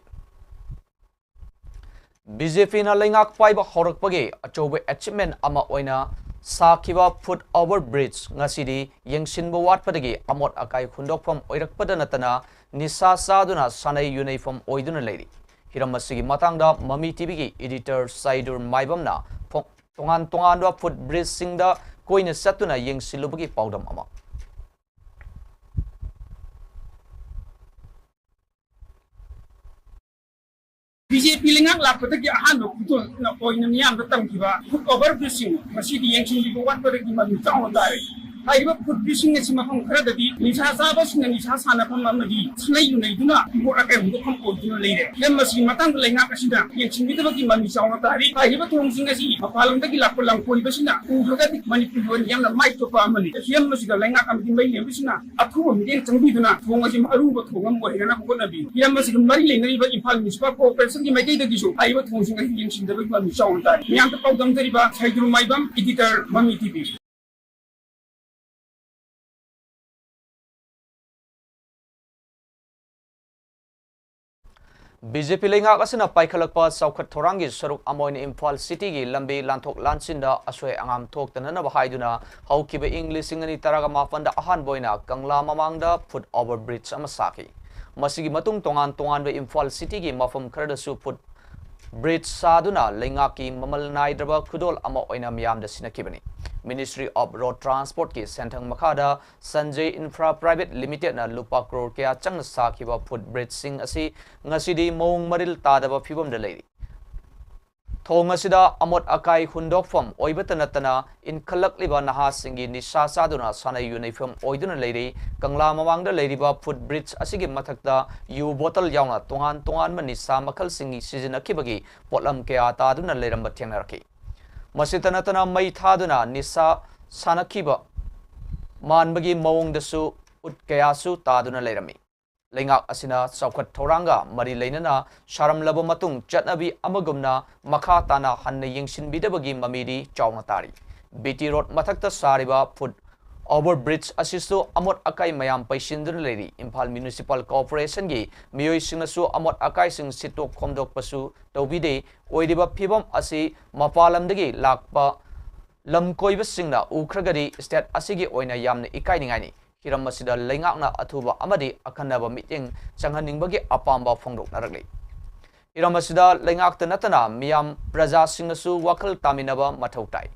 ꯕꯤ ꯖꯦ ꯄꯤꯅ ꯂꯩꯉꯥꯛ ꯄꯥꯏꯕ ꯍꯧꯔꯛꯄꯒꯤ ꯑꯆꯧꯕ ꯑꯦꯆꯤꯞꯃꯦꯟ ꯑꯃ ꯑꯣꯏꯅ ꯁꯥꯈꯤꯕ ꯐꯨꯠ ꯑꯣꯚꯔ ꯕ꯭ꯔꯤꯖ ꯉꯁꯤꯗꯤ ꯌꯦꯡꯁꯤꯟꯕ ꯋꯥꯠꯄꯗꯒꯤ ꯑꯃꯣꯠ ꯑꯀꯥꯏ ꯍꯨꯟꯗꯣꯛꯐꯝ ꯑꯣꯏꯔꯛꯄꯗ ꯅꯠꯇꯅ ꯅꯤꯁꯥ ꯆꯥꯗꯨꯅ ꯁꯥꯟꯅꯩ ꯌꯨꯅꯩꯐꯝ ꯑꯣꯏꯗꯨꯅ ꯂꯩꯔꯤ꯫ ꯍꯤꯔꯝ ꯑꯁꯤꯒꯤ ꯃꯇꯥꯡꯗ ꯃꯃꯤ ꯇꯤꯚꯤꯒꯤ ꯏꯗꯤꯇꯔ ꯁꯥꯏꯗꯨꯔ ꯃꯥꯏꯕꯝꯅ ꯐꯣꯡ-, ꯇꯣꯉꯥꯟ ꯇꯣꯉꯥꯟꯕ ꯐꯨꯠ ꯕ꯭ꯔꯤꯖꯁꯤꯡꯗ ꯀꯣꯏꯅ ꯆꯠꯇꯨꯅ ꯌꯦꯡꯁꯤꯜꯂꯨꯕꯒꯤ ꯄꯥꯎꯗꯝ ꯑꯃ꯫ ꯕꯤ ꯖꯦ ꯄꯤ ꯂꯩꯉꯥꯛ ꯂꯥꯛꯄꯗꯒꯤ ꯑꯍꯥꯟꯕ ꯈꯨꯗꯣꯜ ꯑꯣꯏꯅ ꯃꯤꯌꯥꯝꯗ ꯇꯝꯈꯤꯕ ꯐꯨꯠ ꯑꯣꯚꯔ ꯕ꯭ꯔꯤꯖꯁꯤꯡ ꯃꯁꯤꯗꯤ ꯌꯦꯡꯁꯤꯟꯕꯤꯕ ꯋꯥꯠꯄꯗꯒꯤ ꯃꯃꯤ ꯆꯥꯎꯅ ꯇꯥꯔꯦ꯫ ꯍꯥꯏꯔꯤꯕ ꯐꯨꯠ ꯕ꯭ꯔꯤꯖꯁꯤꯡ ꯑꯁꯤ ꯃꯐꯝ ꯈꯔꯗꯗꯤ ꯅꯤꯁꯥ ꯆꯥꯕꯁꯤꯡꯅ ꯅꯤꯁꯥ ꯁꯥꯟꯅꯐꯝ ꯑꯃꯗꯤ ꯁꯥꯟꯅꯩ ꯌꯨꯅꯩꯗꯨꯅ ꯏꯕꯣꯠ ꯑꯀꯥꯏ ꯍꯨꯟꯗꯣꯛꯐꯝ ꯑꯣꯏꯗꯨꯅ ꯂꯩꯔꯦ꯫ ꯍꯤꯔꯝ ꯑꯁꯤꯒꯤ ꯃꯇꯥꯡꯗ ꯂꯩꯉꯥꯛ ꯑꯁꯤꯅ ꯌꯦꯡꯁꯤꯟꯕꯤꯗꯕꯒꯤ ꯃꯃꯤ ꯆꯥꯎꯅ ꯇꯥꯔꯤ꯫ ꯍꯥꯏꯔꯤꯕ ꯊꯣꯡꯁꯤꯡ ꯑꯁꯤ ꯃꯄꯥꯟ ꯂꯝꯗꯒꯤ ꯂꯥꯛꯄ ꯂꯝꯀꯣꯏꯕꯁꯤꯡꯅ ꯎꯈ꯭ꯔꯒꯗꯤ ꯃꯅꯤꯄꯨꯔꯒꯤ ꯑꯣꯏꯅ ꯌꯥꯝꯅ ꯃꯥꯏ ꯊꯣꯛꯄ ꯑꯃꯅꯤ꯫ ꯍꯤꯔꯝ ꯑꯁꯤꯗ ꯂꯩꯉꯥꯛ ꯑꯃꯗꯤ ꯃꯩ ꯂꯦꯝꯕꯁꯤꯡꯅ ꯑꯊꯨꯕ ꯃꯤꯠꯌꯦꯡ ꯆꯪꯕꯤꯗꯨꯅ ꯊꯣꯡ ꯑꯁꯤ ꯑꯔꯨꯕ ꯊꯣꯡ ꯑꯃ ꯑꯣꯏꯍꯟꯅꯕ ꯍꯣꯠꯅꯕꯤ꯫ ꯍꯤꯔꯝ ꯑꯁꯤꯒ ꯃꯔꯤ ꯂꯩꯅꯔꯤꯕ ꯏꯝꯐꯥꯜ ꯃ꯭ꯌꯨꯅꯤꯁꯤꯄꯥꯜ ꯀꯣꯔꯄꯣꯔꯦꯁꯟꯒꯤ ꯃꯥꯏꯀꯩꯗꯒꯤꯁꯨ ꯍꯥꯏꯔꯤꯕ ꯊꯣꯡꯁꯤꯡ ꯑꯁꯤ ꯌꯦꯡꯁꯤꯟꯗꯕꯒꯤ ꯃꯃꯤ ꯆꯥꯎꯅ ꯇꯥꯔꯤ꯫ ꯃꯤꯌꯥꯝꯗ ꯄꯥꯎꯗꯝꯖꯔꯤꯕ ꯁꯩꯗ꯭ꯔꯨ ꯃꯥꯏꯕꯝ, editor, ꯃꯃꯤ ꯇꯤ ꯚꯤ꯫ ꯕꯤ ꯖꯦ ꯄꯤ ꯂꯩꯉꯥꯛ ꯑꯁꯤꯅ ꯄꯥꯏꯈꯠꯂꯛꯄ ꯆꯥꯎꯈꯠ ꯊꯧꯔꯥꯡꯒꯤ ꯁꯔꯨꯛ ꯑꯃ ꯑꯣꯏꯅ ꯏꯝꯐꯥꯜ ꯁꯤꯇꯤꯒꯤ ꯂꯝꯕꯤ ꯂꯥꯟꯊꯣꯛ ꯂꯥꯟꯁꯤꯟꯗ ꯑꯁꯣꯏ ꯑꯉꯥꯝ ꯊꯣꯛꯇꯅꯅꯕ ꯍꯥꯏꯗꯨꯅ ꯍꯧꯈꯤꯕ ꯏꯪ ꯂꯤꯁꯤꯡ ꯑꯅꯤ ꯇꯔꯥꯃꯥꯄꯟꯗ ꯑꯍꯥꯟꯕ ꯑꯣꯏꯅ ꯀꯪꯂꯥ ꯃꯃꯥꯡꯗ ꯐꯨꯠ ꯑꯣꯚꯔ ꯕ꯭ꯔꯤꯖ ꯑꯃ ꯁꯥꯈꯤ꯫ ꯃꯁꯤꯒꯤ ꯃꯇꯨꯡ ꯇꯣꯉꯥꯟ ꯇꯣꯉꯥꯟꯕ ꯏꯝꯐꯥꯜ ꯁꯤꯇꯤꯒꯤ ꯃꯐꯝ ꯈꯔꯗꯁꯨ ꯐꯨꯠ ꯕ꯭ꯔꯤꯖ ꯁꯥꯗꯨꯅ ꯂꯩꯉꯥꯛꯀꯤ ꯃꯃꯜ ꯅꯥꯏꯗ꯭ꯔꯕ ꯈꯨꯗꯣꯜ ꯑꯃ ꯑꯣꯏꯅ ꯃꯤꯌꯥꯝꯗ ꯁꯤꯟꯅꯈꯤꯕꯅꯤ꯫ Ministry of Road Transportꯀꯤ ꯁꯦꯟꯊꯪ ꯃꯈꯥꯗ ꯁꯟꯖꯦ ꯏꯟꯐ꯭ꯔꯥ ꯄ꯭ꯔꯥꯏꯚꯦꯠ ꯂꯤꯃꯤꯇꯦꯗꯅ ꯂꯨꯄꯥ ꯀ꯭ꯔꯣꯔ ꯀꯌꯥ ꯆꯪꯅ ꯁꯥꯈꯤꯕ ꯐꯨꯠ ꯕ꯭ꯔꯤꯖꯁꯤꯡ ꯑꯁꯤ ꯉꯁꯤꯗꯤ ꯃꯑꯣꯡ ꯃꯔꯤꯜ ꯇꯥꯗꯕ ꯐꯤꯕꯝꯗ ꯂꯩꯔꯤ꯫ ꯊꯣꯡ ꯑꯁꯤꯗ ꯑꯃꯣꯠ ꯑꯀꯥꯏ ꯍꯨꯟꯗꯣꯛꯐꯝ ꯑꯣꯏꯕꯇ ꯅꯠꯇꯅ ꯏꯟꯈꯠꯂꯛꯂꯤꯕ ꯅꯍꯥꯁꯤꯡꯒꯤ ꯅꯤꯁꯥ ꯆꯥꯗꯨꯅ ꯁꯥꯟꯅ ꯌꯨꯅꯩꯐꯝ ꯑꯣꯏꯗꯨꯅ ꯂꯩꯔꯤ꯫ ꯀꯪꯂꯥ ꯃꯃꯥꯡꯗ ꯂꯩꯔꯤꯕ ꯐꯨꯠ ꯕ꯭ꯔꯤꯖ ꯑꯁꯤꯒꯤ ꯃꯊꯛꯇ ꯌꯨ ꯕꯣꯇꯜ ꯌꯥꯎꯅ ꯇꯣꯉꯥꯟ ꯇꯣꯉꯥꯟꯕ ꯅꯤꯁꯥ ꯃꯈꯜꯁꯤꯡꯒꯤ ꯁꯤꯖꯤꯟꯅꯈꯤꯕꯒꯤ ꯄꯣꯠꯂꯝ ꯀꯌꯥ ꯇꯥꯗꯨꯅ ꯂꯩꯔꯝꯕ ꯊꯦꯡꯅꯔꯛꯈꯤ꯫ ꯃꯁꯤꯇ ꯅꯠꯇꯅ ꯃꯩ ꯊꯥꯗꯨꯅ ꯅꯤꯁꯥ ꯁꯥꯟꯅꯈꯤꯕ ꯃꯥꯟꯕꯒꯤ ꯃꯑꯣꯡꯗꯁꯨ ꯎꯠ ꯀꯌꯥꯁꯨ ꯇꯥꯗꯨꯅ ꯂꯩꯔꯝꯃꯤ꯫ ꯂꯩꯉꯥꯛ ꯑꯁꯤꯅ ꯆꯥꯎꯈꯠ ꯊꯧꯔꯥꯡꯒ ꯃꯔꯤ ꯂꯩꯅꯅ ꯁꯥꯔꯝꯂꯕ ꯃꯇꯨꯡ ꯆꯠꯅꯕꯤ ꯑꯃꯒꯨꯝꯅ ꯃꯈꯥ ꯇꯥꯅ ꯍꯟꯅ ꯌꯦꯡꯁꯤꯟꯕꯤꯗꯕꯒꯤ ꯃꯃꯤꯗꯤ ꯆꯥꯎꯅ ꯇꯥꯔꯤ꯫ ꯕꯤ ꯇꯤ ꯔꯣꯗ ꯃꯊꯛꯇ ꯁꯥꯔꯤꯕ ꯐꯨꯠ ꯑꯣꯚꯔ ꯕ꯭ꯔꯤꯖ ꯑꯁꯤꯁꯨ ꯑꯃꯣꯠ ꯑꯀꯥꯏ ꯃꯌꯥꯝ ꯄꯩꯁꯤꯟꯗꯨꯅ ꯂꯩꯔꯤ꯫ ꯏꯝꯐꯥꯜ ꯃ꯭ꯌꯨꯅꯤꯁꯤꯄꯥꯜ ꯀꯣꯔꯄꯣꯔꯦꯁꯟꯒꯤ ꯃꯤꯑꯣꯏꯁꯤꯡꯅꯁꯨ ꯑꯃꯣꯠ ꯑꯀꯥꯏꯁꯤꯡ ꯁꯤꯠꯇꯣꯛ ꯈꯣꯝꯗꯣꯛꯄꯁꯨ ꯇꯧꯕꯤꯗꯦ꯫ ꯑꯣꯏꯔꯤꯕ ꯐꯤꯕꯝ ꯑꯁꯤ ꯃꯄꯥꯟ ꯂꯝꯗꯒꯤ ꯂꯥꯛꯄ ꯂꯝ ꯀꯣꯏꯕꯁꯤꯡꯅ ꯎꯈ꯭ꯔꯒꯗꯤ ꯁ꯭ꯇꯦꯠ ꯑꯁꯤꯒꯤ ꯑꯣꯏꯅ ꯌꯥꯝꯅ ꯏꯀꯥꯏꯅꯤꯡꯉꯥꯏꯅꯤ꯫ ꯍꯤꯔꯝ ꯑꯁꯤꯗ ꯂꯩꯉꯥꯛꯅ ꯑꯊꯨꯕ ꯑꯃꯗꯤ ꯑꯈꯟꯅꯕ ꯃꯤꯠꯌꯦꯡ ꯆꯪꯍꯟꯅꯤꯡꯕꯒꯤ ꯑꯄꯥꯝꯕ ꯐꯣꯡꯗꯣꯛꯅꯔꯛꯂꯤ꯫ ꯍꯤꯔꯝ ꯑꯁꯤꯗ ꯂꯩꯉꯥꯛꯇ ꯅꯠꯇꯅ ꯃꯤꯌꯥꯝ ꯄ꯭ꯔꯖꯥꯁꯤꯡꯅꯁꯨ ꯋꯥꯈꯜ ꯇꯥꯃꯤꯟꯅꯕ ꯃꯊꯧ ꯇꯥꯏ꯫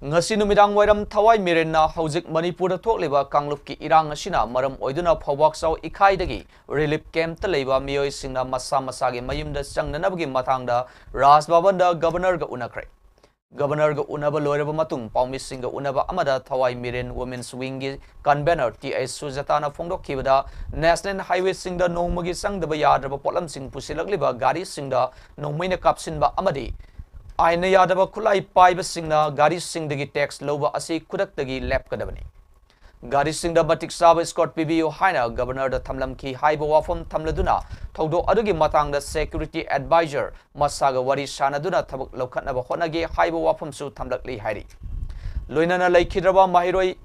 ꯉꯁꯤ ꯅꯨꯃꯤꯗꯥꯡ ꯋꯥꯏꯔꯝ ꯊꯋꯥꯏ ꯃꯤꯔꯦꯟꯅ ꯍꯧꯖꯤꯛ ꯃꯅꯤꯄꯨꯔꯗ ꯊꯣꯛꯂꯤꯕ ꯀꯥꯡꯂꯨꯞꯀꯤ ꯏꯔꯥꯡ ꯑꯁꯤꯅ ꯃꯔꯝ ꯑꯣꯏꯗꯨꯅ ꯐꯧꯕꯥꯛꯆꯥꯎ ꯏꯀꯥꯏꯗꯒꯤ ꯔꯤꯂꯤꯐ ꯀꯦꯝꯞꯇ ꯂꯩꯕ ꯃꯤꯑꯣꯏꯁꯤꯡꯅ ꯃꯁꯥ ꯃꯁꯥꯒꯤ ꯃꯌꯨꯝꯗ ꯆꯪꯅꯅꯕꯒꯤ ꯃꯇꯥꯡꯗ ꯔꯥꯖ ꯚꯕꯟꯗ ꯒꯕꯔꯅꯔꯒ ꯎꯅꯈ꯭ꯔꯦ꯫ ꯒꯕꯔꯅꯔꯒ ꯎꯅꯕ ꯂꯣꯏꯔꯕ ꯃꯇꯨꯡ ꯄꯥꯎꯃꯤꯁꯤꯡꯒ ꯎꯅꯕ ꯑꯃꯗ ꯊꯋꯥꯏ ꯃꯤꯔꯦꯟ ꯋꯨꯃꯦꯟꯁ ꯋꯤꯡꯒꯤ ꯀꯟꯚꯦꯅꯔ ꯇꯤ ꯑꯩꯆ ꯁꯨꯖꯥꯇꯥꯅ ꯐꯣꯡꯗꯣꯛꯈꯤꯕꯗ, ꯅꯦꯁꯅꯦꯜ ꯍꯥꯏꯋꯦꯁꯤꯡꯗ ꯅꯣꯡꯃꯒꯤ ꯆꯪꯗꯕ ꯌꯥꯗ꯭ꯔꯕ ꯄꯣꯠꯂꯝꯁꯤꯡ ꯄꯨꯁꯤꯜꯂꯛꯂꯤꯕ ꯒꯥꯔꯤꯁꯤꯡꯗ ꯅꯣꯡꯃꯩꯅ ꯀꯥꯞꯁꯤꯟꯕ ꯑꯃꯗꯤ ꯑꯥꯏꯟꯅ ꯌꯥꯗꯕ ꯈꯨꯠꯂꯥꯏ ꯄꯥꯏꯕꯁꯤꯡꯅ ꯒꯥꯔꯤꯁꯤꯡꯗꯒꯤ ꯇꯦꯛꯁ ꯂꯧꯕ ꯑꯁꯤ ꯈꯨꯗꯛꯇꯒꯤ ꯂꯦꯞꯀꯗꯕꯅꯤ꯫ ꯒꯥꯔꯤꯁꯤꯡꯗ ꯃꯇꯤꯛ ꯆꯥꯕ ꯏꯁꯀꯣꯔꯠ ꯄꯤꯕꯤꯌꯨ ꯍꯥꯏꯅ ꯒꯕꯔꯅꯔꯗ ꯊꯝꯂꯝꯈꯤ ꯍꯥꯏꯕ ꯋꯥꯐꯝ ꯊꯝꯂꯗꯨꯅ, ꯊꯧꯗꯣꯛ ꯑꯗꯨꯒꯤ ꯃꯇꯥꯡꯗ ꯁꯦꯀ꯭ꯌꯨꯔꯤꯇꯤ ꯑꯦꯗꯚꯥꯏꯖꯔ ꯃꯁꯥꯒ ꯋꯥꯔꯤ ꯁꯥꯅꯗꯨꯅ ꯊꯕꯛ ꯂꯧꯈꯠꯅꯕ ꯍꯣꯠꯅꯒꯦ ꯍꯥꯏꯕ ꯋꯥꯐꯝꯁꯨ ꯊꯝꯂꯛꯂꯤ ꯍꯥꯏꯔꯤ꯫ ꯂꯣꯏꯅꯅ ꯂꯩꯈꯤꯗ꯭ꯔꯕ ꯃꯍꯩꯔꯣꯏ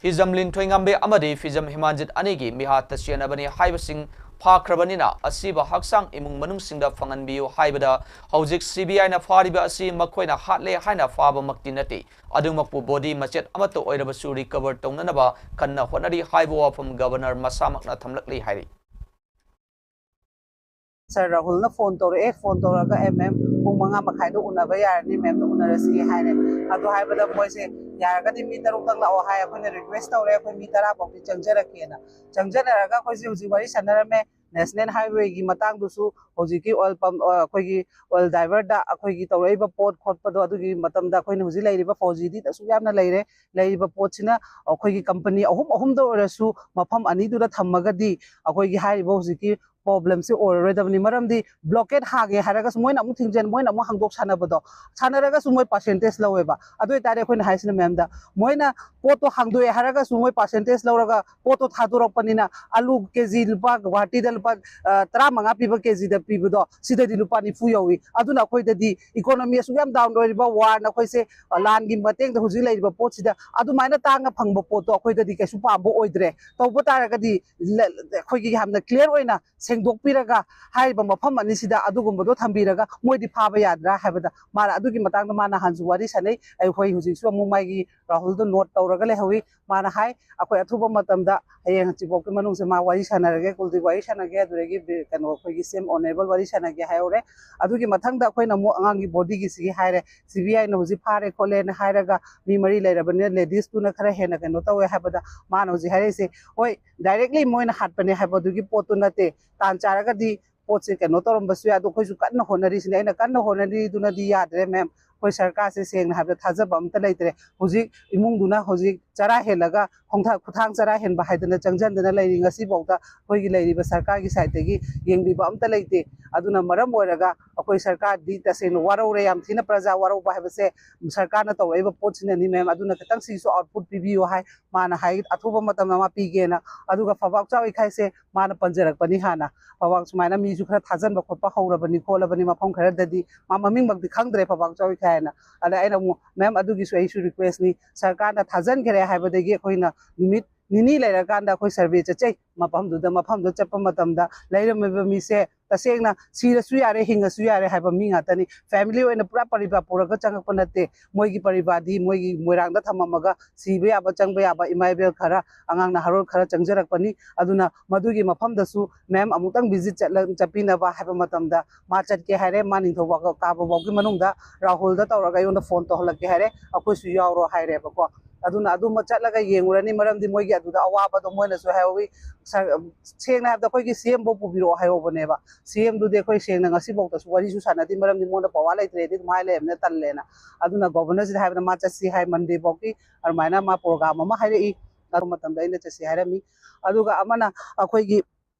ꯐꯤꯖꯝ ꯂꯤꯟꯊꯣꯏꯉꯝꯕꯤ ꯑꯃꯗꯤ ꯐꯤꯖꯝ ꯍꯤꯃꯥꯟꯖꯤꯠ ꯑꯅꯤꯒꯤ ꯃꯤꯍꯥꯠꯇ ꯆꯦꯟꯅꯕꯅꯤ ꯍꯥꯏꯕꯁꯤꯡ ꯐꯥꯈ꯭ꯔꯕꯅꯤꯅ, ꯑꯁꯤꯕ ꯍꯛꯆꯥꯡ ꯏꯃꯨꯡ ꯃꯅꯨꯡꯁꯤꯡꯗ ꯐꯪꯍꯟꯕꯤꯌꯨ ꯍꯥꯏꯕꯗ, ꯍꯧꯖꯤꯛ ꯁꯤ ꯕꯤ ꯑꯥꯏꯅ ꯐꯥꯔꯤꯕ ꯑꯁꯤ ꯃꯈꯣꯏꯅ ꯍꯥꯠꯂꯦ ꯍꯥꯏꯅ ꯐꯥꯕꯃꯛꯇꯤ ꯅꯠꯇꯦ꯫ ꯑꯗꯨꯃꯛꯄꯨ ꯕꯣꯗꯤ ꯃꯆꯦꯠ ꯑꯃꯠꯇ ꯑꯣꯏꯔꯕꯁꯨ ꯔꯤꯀꯚꯔ ꯇꯧꯅꯅꯕ ꯀꯟꯅ ꯍꯣꯠꯅꯔꯤ ꯍꯥꯏꯕ ꯋꯥꯐꯝ ꯒꯕꯔꯅꯔ ꯃꯁꯥꯃꯛꯅ ꯊꯝꯂꯛꯂꯤ ꯍꯥꯏꯔꯤ꯫ ꯁꯥꯔ ꯔꯥꯍꯨꯜꯅ ꯐꯣꯟ ꯇꯧꯔꯛꯑꯦ꯫ ꯐꯣꯟ ꯇꯧꯔꯒ, "ꯑꯦ ꯃꯦꯝ, ꯄꯨꯡ ꯃꯉꯥ ꯃꯈꯥꯏꯗ ꯎꯅꯕ ꯌꯥꯔꯅꯤ, ꯃꯦꯝꯗ ꯎꯅꯔꯁꯤ" ꯍꯥꯏꯔꯦ꯫ ꯑꯗꯨ ꯍꯥꯏꯕꯗ ꯃꯣꯏꯁꯦ, "ꯌꯥꯔꯒꯗꯤ ꯃꯤ ꯇꯔꯨꯛꯇꯪ ꯂꯥꯛꯑꯣ" ꯍꯥꯏ꯫ ꯑꯩꯈꯣꯏꯅ ꯔꯤꯀ꯭ꯋꯦꯁ ꯇꯧꯔꯦ, "ꯑꯩꯈꯣꯏ ꯃꯤ ꯇꯔꯥ ꯐꯥꯎꯗꯤ ꯆꯪꯖꯔꯛꯀꯦꯅ"꯫ ꯆꯪꯖꯔꯛꯑꯒ ꯑꯩꯈꯣꯏꯁꯦ ꯍꯧꯖꯤꯛ ꯋꯥꯔꯤ ꯁꯥꯟꯅꯔꯝꯃꯦ꯫ ꯅꯦꯁꯅꯦꯜ ꯍꯥꯏꯋꯦꯒꯤ ꯃꯇꯥꯡꯗꯨꯁꯨ, ꯍꯧꯖꯤꯛꯀꯤ ꯑꯣꯏꯜ ꯄꯝ, ꯑ, ꯑꯩꯈꯣꯏꯒꯤ ꯑꯣꯏꯜ ꯗ꯭ꯔꯥꯏꯚꯔꯗ ꯑꯩꯈꯣꯏꯒꯤ ꯇꯧꯔꯛꯏꯕ ꯄꯣꯠ ꯈꯣꯠꯄꯗꯣ, ꯑꯗꯨꯒꯤ ꯃꯇꯝꯗ ꯑꯩꯈꯣꯏꯅ ꯍꯧꯖꯤꯛ ꯂꯩꯔꯤꯕ ꯐꯧꯖꯤꯗꯤ ꯑꯁꯨꯛ ꯌꯥꯝꯅ ꯂꯩꯔꯦ꯫ ꯂꯩꯔꯤꯕ ꯄꯣꯠꯁꯤꯅ ꯑꯩꯈꯣꯏꯒꯤ ꯀꯝꯄꯅꯤ ꯑꯍꯨꯝ ꯑꯍꯨꯝꯗ ꯑꯣꯏꯔꯁꯨ ꯃꯐꯝ ꯑꯅꯤꯗꯨꯗ ꯊꯝꯃꯒꯗꯤ ꯑꯩꯈꯣꯏꯒꯤ ꯍꯥꯏꯔꯤꯕ ꯍꯧꯖꯤꯛꯀꯤ ꯄ꯭ꯔꯣꯕ꯭ꯂꯦꯝꯁꯦ ꯑꯣꯏꯔꯔꯣꯏꯗꯕꯅꯤ꯫ ꯃꯔꯝꯗꯤ ꯕ꯭ꯂꯣꯀꯦꯠ ꯍꯥꯡꯉꯦ ꯍꯥꯏꯔꯒꯁꯨ ꯃꯣꯏꯅ ꯑꯃꯨꯛ ꯊꯤꯡꯖꯤꯟ, ꯃꯣꯏꯅ ꯑꯃꯨꯛ ꯍꯥꯡꯗꯣꯛ ꯁꯥꯟꯅꯕꯗꯣ, ꯁꯥꯟꯅꯔꯒꯁꯨ ꯃꯣꯏ ꯄꯥꯔꯁꯦꯟꯇꯦꯖ ꯂꯧꯋꯦꯕ꯫ ꯑꯗꯨ ꯑꯣꯏꯇꯥꯔꯗꯤ ꯑꯩꯈꯣꯏꯅ ꯍꯥꯏꯁꯤꯅ ꯃꯦꯝꯗ, ꯃꯣꯏꯅ ꯄꯣꯠꯇꯣ ꯍꯥꯡꯗꯣꯛꯑꯦ ꯍꯥꯏꯔꯒꯁꯨ ꯃꯣꯏ ꯄꯥꯔꯁꯦꯟꯇꯦꯖ ꯂꯧꯔꯒ ꯄꯣꯠꯇꯣ ꯊꯥꯗꯣꯔꯛꯄꯅꯤꯅ, ꯑꯂꯨ ꯀꯦ ꯖꯤ ꯂꯨꯄꯥ, ꯒꯨꯋꯥꯍꯥꯇꯤꯗ ꯂꯨꯄꯥ, ꯑ, ꯇꯔꯥꯃꯉꯥ ꯄꯤꯕ ꯀꯦ ꯖꯤꯗ ꯄꯤꯕꯗꯣ, ꯁꯤꯗꯗꯤ ꯂꯨꯄꯥ ꯅꯤꯐꯨ ꯌꯧꯏ꯫ ꯑꯗꯨꯅ ꯑꯩꯈꯣꯏꯗꯗꯤ ꯏꯀꯣꯅꯣꯃꯤ ꯑꯁꯨꯛ ꯌꯥꯝ ꯗꯥꯎꯟ ꯑꯣꯏꯔꯤꯕ, ꯋꯥꯔꯅ ꯑꯩꯈꯣꯏꯁꯦ, ꯑ, ꯂꯥꯟꯒꯤ ꯃꯇꯦꯡꯗ ꯍꯧꯖꯤꯛ ꯂꯩꯔꯤꯕ ꯄꯣꯠꯁꯤꯗ ꯑꯗꯨꯃꯥꯏꯅ ꯇꯥꯡꯅ ꯐꯪꯕ ꯄꯣꯠꯇꯣ ꯑꯩꯈꯣꯏꯗꯗꯤ ꯀꯩꯁꯨ ꯄꯥꯝꯕ ꯑꯣꯏꯗ꯭ꯔꯦ꯫ ꯇꯧꯕ ꯇꯥꯔꯒꯗꯤ ꯂ-, ꯑꯩꯈꯣꯏꯒꯤ ꯌꯥꯝꯅ ꯀ꯭ꯂꯤꯌꯥꯔ ꯑꯣꯏꯅ ꯍꯨꯟꯗꯣꯛꯄꯤꯔꯒ ꯍꯥꯏꯔꯤꯕ ꯃꯐꯝ ꯑꯅꯤꯁꯤꯗ ꯑꯗꯨꯒꯨꯝꯕꯗꯣ ꯊꯝꯕꯤꯔꯒ ꯃꯣꯏꯗꯤ ꯐꯥꯕ ꯌꯥꯗ꯭ꯔꯥ ꯍꯥꯏꯕꯗ ꯃꯥꯅ ꯑꯗꯨꯒꯤ ꯃꯇꯥꯡꯗ ꯃꯥ ꯅꯍꯥꯟꯁꯨ ꯋꯥꯔꯤ ꯁꯥꯟꯅꯩ꯫ ꯑꯩꯈꯣꯏ ꯍꯧꯖꯤꯛꯁꯨ ꯑꯃꯨꯛ ꯃꯥꯒꯤ ꯔꯥꯍꯨꯜꯗꯣ ꯅꯣꯠ ꯇꯧꯔꯒ ꯂꯩꯍꯧꯋꯤ꯫ ꯃꯥꯅ ꯍꯥꯏ, ꯑꯩꯈꯣꯏ ꯑꯊꯨꯕ ꯃꯇꯝꯗ ꯍꯌꯦꯡ ꯍꯪꯆꯤꯠꯐꯥꯎꯒꯤ ꯃꯅꯨꯡꯁꯦ ꯃꯥ ꯋꯥꯔꯤ ꯁꯥꯟꯅꯔꯒꯦ, ꯀꯨꯜꯗꯤꯞ ꯋꯥꯔꯤ ꯁꯥꯟꯅꯒꯦ, ꯑꯗꯨꯗꯒꯤ ꯕꯤ-, ꯀꯩꯅꯣ, ꯑꯩꯈꯣꯏꯒꯤ ꯁꯤ ꯑꯦꯝ ꯑꯣꯅꯔꯦꯕꯜ ꯋꯥꯔꯤ ꯁꯥꯟꯅꯒꯦ ꯍꯥꯏꯍꯧꯔꯦ꯫ ꯑꯗꯨꯒꯤ ꯃꯊꯪꯗ ꯑꯩꯈꯣꯏꯅ ꯑꯃꯨꯛ ꯑꯉꯥꯡꯒꯤ ꯕꯣꯗꯤꯒꯤꯁꯤꯒꯤ ꯍꯥꯏꯔꯦ, ꯁꯤ ꯕꯤ ꯑꯥꯏꯅ ꯍꯧꯖꯤꯛ ꯐꯥꯔꯦ ꯈꯣꯠꯂꯦꯅ ꯍꯥꯏꯔꯒ ꯃꯤ ꯃꯔꯤ ꯂꯩꯔꯕꯅꯤꯅ ꯂꯦꯗꯤꯁꯇꯨꯅ ꯈꯔ ꯍꯦꯟꯅ ꯀꯩꯅꯣ ꯇꯧꯋꯦ ꯍꯥꯏꯕꯗ ꯃꯥꯅ ꯍꯧꯖꯤꯛ ꯍꯥꯏꯔꯛꯏꯁꯦ, ꯍꯣꯏ, ꯗꯥꯏꯔꯦꯛꯂꯤ ꯃꯣꯏꯅ ꯍꯥꯠꯄꯅꯦ ꯍꯥꯏꯕꯗꯨꯒꯤ ꯄꯣꯠꯇꯨ ꯅꯠꯇꯦ, ꯇꯥꯟ ꯆꯥꯔꯒꯗꯤ ꯄꯣꯠꯁꯦ ꯀꯩꯅꯣ ꯇꯧꯔꯝꯕꯁꯨ ꯌꯥꯏ꯫ ꯑꯗꯣ ꯑꯩꯈꯣꯏꯁꯨ ꯀꯟꯅ ꯍꯣꯠꯅꯔꯤꯁꯤꯅꯦ꯫ ꯑꯩꯅ ꯀꯟꯅ ꯍꯣꯠꯅꯔꯤꯗꯨꯅꯗꯤ ꯌꯥꯗ꯭ꯔꯦ, ꯃꯦꯝ꯫ ꯑꯩꯈꯣꯏ ꯁꯔꯀꯥꯔꯁꯦ ꯁꯦꯡꯅ ꯍꯥꯏꯕꯗ ꯊꯥꯖꯕ ꯑꯝꯇ ꯂꯩꯇ꯭ꯔꯦ꯫ ꯍꯧꯖꯤꯛ ꯏꯃꯨꯡꯗꯨꯅ ꯍꯧꯖꯤꯛ ꯆꯔꯥ ꯍꯦꯜꯂꯒ ꯈꯣꯡꯊꯥ-, ꯈꯨꯊꯥꯡ ꯆꯔꯥ ꯍꯦꯟꯕ ꯍꯥꯏꯗꯅ ꯆꯪꯁꯤꯟꯗꯅ ꯂꯩꯔꯤ꯫ ꯉꯁꯤꯐꯥꯎꯗ ꯑꯩꯈꯣꯏꯒꯤ ꯂꯩꯔꯤꯕ ꯁꯔꯀꯥꯔꯒꯤ ꯁꯥꯏꯠꯇꯒꯤ ꯌꯦꯡꯕꯤꯕ ꯑꯝꯇ ꯂꯩꯇꯦ꯫ ꯑꯗꯨꯅ ꯃꯔꯝ ꯑꯣꯏꯔꯒ ꯑꯩꯈꯣꯏ ꯁꯔꯀꯥꯔꯗꯤ ꯇꯁꯦꯡꯅ ꯋꯥꯔꯧꯔꯦ, ꯌꯥꯝ ꯊꯤꯅ ꯄ꯭ꯔꯖꯥ ꯋꯥꯔꯧꯕ ꯍꯥꯏꯕꯁꯦ ꯁꯔꯀꯥꯔꯅ ꯇꯧꯔꯛꯏꯕ ꯄꯣꯠꯁꯤꯅꯅꯤ, ꯃꯦꯝ꯫ ꯑꯗꯨꯅ ꯈꯤꯇꯪ ꯁꯤꯒꯤꯁꯨ ꯑꯥꯎꯠꯄꯨꯠ ꯄꯤꯕꯤꯌꯨ ꯍꯥꯏ꯫ ꯃꯥꯅ ꯍꯥꯏ, ꯑꯊꯨꯕ ꯃꯇꯝꯗ ꯃꯥ ꯄꯤꯒꯦꯅ꯫ ꯑꯗꯨꯒ ꯐꯕꯥꯛ ꯆꯥꯎꯏꯈꯥꯏꯁꯦ ꯃꯥꯅ ꯄꯟꯖꯔꯛꯄꯅꯤ ꯍꯥꯟꯅ꯫ ꯐꯕꯥꯛ ꯁꯨꯃꯥꯏꯅ ꯃꯤꯁꯨ ꯈꯔ ꯊꯥꯖꯟꯕ ꯈꯣꯠꯄ ꯍꯧꯔꯕꯅꯤ ꯈꯣꯠꯂꯕꯅꯤ ꯃꯐꯝ ꯈꯔꯗꯗꯤ꯫ ꯃꯥ ꯃꯃꯤꯡꯃꯛꯇꯤ ꯈꯪꯗ꯭ꯔꯦ, ꯐꯕꯥꯛ ꯆꯥꯎꯏꯈꯥꯏ ꯍꯥꯏꯅ꯫ ꯑꯗ ꯑꯩꯅ ꯑꯃꯨꯛ, ꯃꯦꯝ, ꯑꯗꯨꯒꯤꯁꯨ ꯑꯩꯁꯨ ꯔꯤꯀ꯭ꯋꯦꯁꯅꯤ, ꯁꯔꯀꯥꯔꯅ ꯊꯥꯖꯟꯈ꯭ꯔꯦ ꯍꯥꯏꯕꯗꯒꯤ ꯑꯩꯈꯣꯏꯅ ꯅꯨꯃꯤꯠ ꯅꯤꯅꯤ ꯂꯩꯔꯀꯥꯟꯗ ꯑꯩꯈꯣꯏ ꯁꯔꯚꯦ ꯆꯠꯆꯩ꯫ ꯃꯐꯝꯗꯨꯗ, ꯃꯐꯝꯗꯨꯗ ꯆꯠꯄ ꯃꯇꯝꯗ ꯂꯩꯔꯝꯃꯤꯕ ꯃꯤꯁꯦ ꯇꯁꯦꯡꯅ ꯁꯤꯔꯁꯨ ꯌꯥꯔꯦ, ꯍꯤꯡꯉꯁꯨ ꯌꯥꯔꯦ ꯍꯥꯏꯕ ꯃꯤ ꯉꯥꯛꯇꯅꯤ꯫ ꯐꯦꯃꯤꯂꯤ ꯑꯣꯏꯅ ꯄꯨꯔꯥ ꯄꯔꯤꯕꯥꯔ ꯄꯨꯔꯒ ꯆꯪꯉꯛꯄ ꯅꯠꯇꯦ꯫ ꯃꯣꯏꯒꯤ ꯄꯔꯤꯕꯥꯔꯗꯤ ꯃꯣꯏꯒꯤ ꯃꯣꯏꯔꯥꯡꯗ ꯊꯝꯃꯝꯃꯒ ꯁꯤꯕ ꯌꯥꯕ, ꯆꯪꯕ ꯌꯥꯕ ꯏꯃꯥ ꯏꯕꯦꯜ ꯈꯔ, ꯑꯉꯥꯡ ꯅꯍꯥꯔꯣꯜ ꯈꯔ ꯆꯪꯖꯔꯛꯄꯅꯤ꯫ ꯑꯗꯨꯅ ꯃꯗꯨꯒꯤ ꯃꯐꯝꯗꯁꯨ ꯃꯦꯝ ꯑꯃꯨꯛꯇꯪ ꯚꯤꯖꯤꯠ ꯆꯠꯂ-, ꯆꯠꯄꯤꯅꯕ ꯍꯥꯏꯕ ꯃꯇꯝꯗ ꯃꯥ ꯆꯠꯀꯦ ꯍꯥꯏꯔꯦ꯫ ꯃꯥ ꯅꯤꯡꯊꯧ ꯀꯥꯕ ꯐꯥꯎꯒꯤ ꯃꯅꯨꯡꯗ ꯔꯥꯍꯨꯜꯗ ꯇꯧꯔꯒ ꯑꯩꯉꯣꯟꯗ ꯐꯣꯟ ꯇꯧꯍꯜꯂꯛꯀꯦ ꯍꯥꯏꯔꯦ, ꯑꯩꯈꯣꯏꯁꯨ ꯌꯥꯎꯔꯣ ꯍꯥꯏꯔꯦꯕꯀꯣ꯫ ꯑꯗꯨꯅ ꯑꯗꯨꯃ ꯆꯠꯂꯒ ꯌꯦꯡꯉꯨꯔꯅꯤ, ꯃꯔꯝꯗꯤ ꯃꯣꯏꯒꯤ ꯑꯗꯨꯗ ꯑꯋꯥꯕꯗꯣ ꯃꯣꯏꯅꯁꯨ ꯍꯥꯏꯍꯧꯋꯤ꯫ ꯁ-, ꯁꯦꯡꯅ ꯍꯥꯏꯕꯗ ꯑꯩꯈꯣꯏꯒꯤ ꯁꯤ ꯑꯦꯝ ꯐꯧ ꯄꯨꯕꯤꯔꯛꯑꯣ ꯍꯥꯏꯍꯧꯕꯅꯦꯕ꯫ ꯁꯤ ꯑꯦꯝꯗꯨꯗꯤ ꯑꯩꯈꯣꯏ ꯁꯦꯡꯅ ꯉꯁꯤꯐꯥꯎꯗꯁꯨ ꯋꯥꯔꯤꯁꯨ ꯁꯥꯟꯅꯗꯦ, ꯃꯔꯝꯗꯤ ꯃꯉꯣꯟꯗ ꯄꯋꯥꯔ ꯂꯩꯇ꯭ꯔꯦꯗꯤ ꯑꯗꯨꯝ ꯍꯥꯏ ꯂꯩꯔꯕꯅꯤꯅ ꯇꯜꯂꯦꯅ꯫ ꯑꯗꯨꯅ ꯒꯣꯚꯔꯅꯔꯁꯤꯗ ꯍꯥꯏꯕꯗ ꯃꯥ ꯆꯠꯁꯤ ꯍꯥꯏ, ꯃꯟꯗꯦ ꯐꯥꯎꯒꯤ ꯑꯗꯨꯃꯥꯏꯅ ꯃꯥ ꯄ꯭ꯔꯣꯒ꯭ꯔꯥꯝ ꯑꯃ ꯍꯥꯏꯔꯛꯏ꯫ ꯑꯗꯨ ꯃꯇꯝꯗ ꯑꯩꯅ ꯆꯠꯁꯤ ꯍꯥꯏꯔꯝꯃꯤ꯫ ꯑꯗꯨꯒ ꯑꯃꯅ ꯑꯩꯈꯣꯏꯒꯤ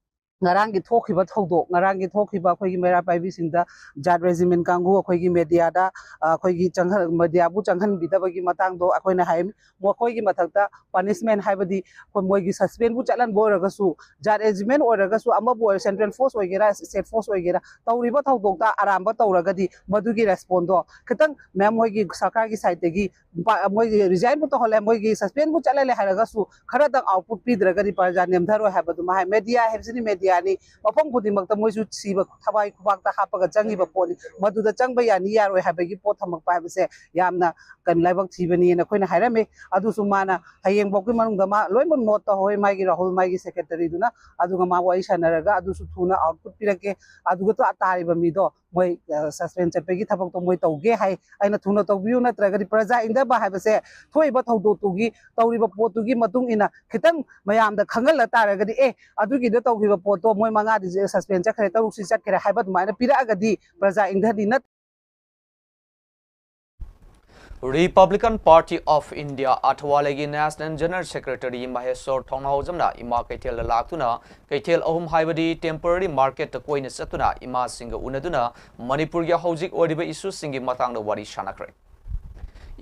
ꯉꯔꯥꯡꯒꯤ ꯊꯣꯛꯈꯤꯕ ꯊꯧꯗꯣꯛ, ꯉꯔꯥꯡꯒꯤ ꯊꯣꯛꯈꯤꯕ ꯑꯩꯈꯣꯏꯒꯤ ꯃꯩꯔꯥ ꯄꯥꯏꯕꯤꯁꯤꯡꯗ ꯖꯥꯠ ꯔꯦꯖꯤꯃꯦꯟ ꯀꯥꯡꯕꯨ ꯑꯩꯈꯣꯏꯒꯤ ꯃꯦꯗꯤꯌꯥꯗ, ꯑ, ꯑꯩꯈꯣꯏꯒꯤ ꯆꯪꯍꯟ-, ꯃꯦꯗꯤꯌꯥꯕꯨ ꯆꯪꯍꯟꯕꯤꯗꯕꯒꯤ ꯃꯇꯥꯡꯗꯣ ꯑꯩꯈꯣꯏꯅ ꯍꯥꯏ, ꯃꯈꯣꯏꯒꯤ ꯃꯊꯛꯇ ꯄꯅꯤꯁꯃꯦꯟ ꯍꯥꯏꯕꯗꯤ ꯑꯩꯈꯣꯏ ꯃꯣꯏꯒꯤ ꯁꯁꯄꯦꯟꯕꯨ ꯆꯠꯍꯟꯕ ꯑꯣꯏꯔꯒꯁꯨ, ꯖꯥꯠ ꯔꯦꯖꯤꯃꯦꯟ ꯑꯣꯏꯔꯒꯁꯨ, ꯑꯃꯕꯨ ꯑꯣꯏꯔ, ꯁꯦꯟꯇ꯭ꯔꯦꯜ ꯐꯣꯔꯁ ꯑꯣꯏꯒꯦꯔꯥ, ꯁ꯭ꯇꯦꯠ ꯐꯣꯔꯁ ꯑꯣꯏꯒꯦꯔꯥ, ꯇꯧꯔꯤꯕ ꯊꯧꯗꯣꯛꯇ ꯑꯔꯥꯟꯕ ꯇꯧꯔꯒꯗꯤ ꯃꯗꯨꯒꯤ ꯔꯦꯁꯄꯣꯟꯗꯣ ꯈꯤꯇꯪ, ꯃꯦꯝ, ꯃꯣꯏꯒꯤ ꯁꯔꯀꯥꯔꯒꯤ ꯁꯥꯏꯠꯇꯒꯤ ꯄ-, ꯃꯣꯏꯒꯤ ꯔꯤꯖꯥꯏꯟꯕꯨ ꯇꯧꯍꯜꯂꯦ, ꯃꯣꯏꯒꯤ ꯁꯁꯄꯦꯟꯕꯨ ꯆꯠꯍꯜꯂꯦ ꯍꯥꯏꯔꯒꯁꯨ ꯈꯔꯗꯪ ꯑꯥꯎꯠꯄꯨꯠ ꯄꯤꯗ꯭ꯔꯒꯗꯤ ꯄ꯭ꯔꯖꯥ ꯅꯦꯝꯊꯔꯣꯏ ꯍꯥꯏꯕꯗꯨꯃ ꯍꯥꯏ꯫ ꯃꯦꯗꯤꯌꯥ ꯍꯥꯏꯕꯁꯤꯅꯤ, ꯃꯦꯗꯤꯌꯥ ꯌꯥꯅꯤ꯫ ꯃꯐꯝ ꯈꯨꯗꯤꯡꯃꯛꯇ ꯃꯣꯏꯁꯨ ꯁꯤꯕ ꯊꯋꯥꯏ ꯈꯨꯕꯥꯛꯇ ꯍꯥꯞꯄꯒ ꯆꯪꯉꯤꯕ ꯄꯣꯠꯅꯤ꯫ ꯃꯗꯨꯗ ꯆꯪꯕ ꯌꯥꯅꯤ ꯌꯥꯔꯣꯏ ꯍꯥꯏꯕꯒꯤ ꯄꯣꯠ ꯊꯝꯃꯛꯄ ꯍꯥꯏꯕꯁꯦ ꯌꯥꯝꯅ ꯀꯩꯅꯣ, ꯂꯥꯏꯕꯛ ꯊꯤꯕꯅꯤꯅ ꯑꯩꯈꯣꯏꯅ ꯍꯥꯏꯔꯝꯃꯤ꯫ ꯑꯗꯨꯁꯨ ꯃꯥꯅ ꯍꯌꯦꯡꯐꯥꯎꯒꯤ ꯃꯅꯨꯡꯗ ꯃꯥ ꯂꯣꯏꯅꯃꯛ ꯅꯣꯠ ꯇꯧꯍꯧꯋꯦ, ꯃꯥꯒꯤ ꯔꯥꯍꯨꯜ, ꯃꯥꯒꯤ ꯁꯦꯀ꯭ꯔꯦꯇꯔꯤꯗꯨꯅ꯫ ꯑꯗꯨꯒ ꯃꯥ ꯋꯥꯔꯤ ꯁꯥꯟꯅꯔꯒ ꯑꯗꯨꯁꯨ ꯊꯨꯅ ꯑꯥꯎꯠꯄꯨꯠ ꯄꯤꯔꯛꯀꯦ꯫ ꯑꯗꯨꯒ ꯇꯥ-, ꯇꯥꯔꯤꯕ ꯃꯤꯗꯣ ꯃꯣꯏ, ꯑ, ꯁꯁꯄꯦꯟ ꯆꯠꯄꯒꯤ ꯊꯕꯛꯇꯣ ꯃꯣꯏ ꯇꯧꯒꯦ ꯍꯥꯏ꯫ ꯑꯩꯅ ꯊꯨꯅ ꯇꯧꯕꯤꯌꯨ, ꯅꯠꯇ꯭ꯔꯒꯗꯤ ꯄ꯭ꯔꯖꯥ ꯏꯪꯗꯕ ꯍꯥꯏꯕꯁꯦ ꯊꯣꯛꯏꯕ ꯊꯧꯗꯣꯛꯇꯨꯒꯤ, ꯇꯧꯔꯤꯕ ꯄꯣꯠꯇꯨꯒꯤ ꯃꯇꯨꯡ ꯏꯟꯅ ꯈꯤꯇꯪ ꯃꯌꯥꯝꯗ ꯈꯪꯍꯜꯂ ꯇꯥꯔꯒꯗꯤ, "ꯑꯦ, ꯑꯗꯨꯒꯤꯗ ꯇꯧꯈꯤꯕ ꯄꯣꯠꯇꯣ ꯃꯣꯏ ꯃꯉꯥꯗꯤ ꯁꯁꯄꯦꯟ ꯆꯠꯈ꯭ꯔꯦ, ꯇꯔꯨꯛꯁꯤ ꯆꯠꯈ꯭ꯔꯦ" ꯍꯥꯏꯕ ꯑꯗꯨꯃꯥꯏꯅ ꯄꯤꯔꯛꯑꯒꯗꯤ ꯄ꯭ꯔꯖꯥ ꯏꯪꯊꯅꯤ꯫ ꯅꯠ- Republican Party of India ꯑꯊꯋꯥꯂꯦꯒꯤ National General Secretary ꯃꯍꯦꯁꯣꯔ ꯊꯧꯅꯥꯎꯖꯝꯅ ꯏꯃꯥ ꯀꯩꯊꯦꯜꯗ ꯂꯥꯛꯇꯨꯅ ꯀꯩꯊꯦꯜ ꯑꯍꯨꯝ ꯍꯥꯏꯕꯗꯤ temporary marketꯇ ꯀꯣꯏꯅ ꯆꯠꯇꯨꯅ ꯏꯃꯥꯁꯤꯡꯒ ꯎꯅꯗꯨꯅ ꯃꯅꯤꯄꯨꯔꯒꯤ ꯍꯧꯖꯤꯛ ꯑꯣꯏꯔꯤꯕ issueꯁꯤꯡꯒꯤ ꯃꯇꯥꯡꯗ ꯋꯥꯔꯤ ꯁꯥꯟꯅꯈ꯭ꯔꯦ꯫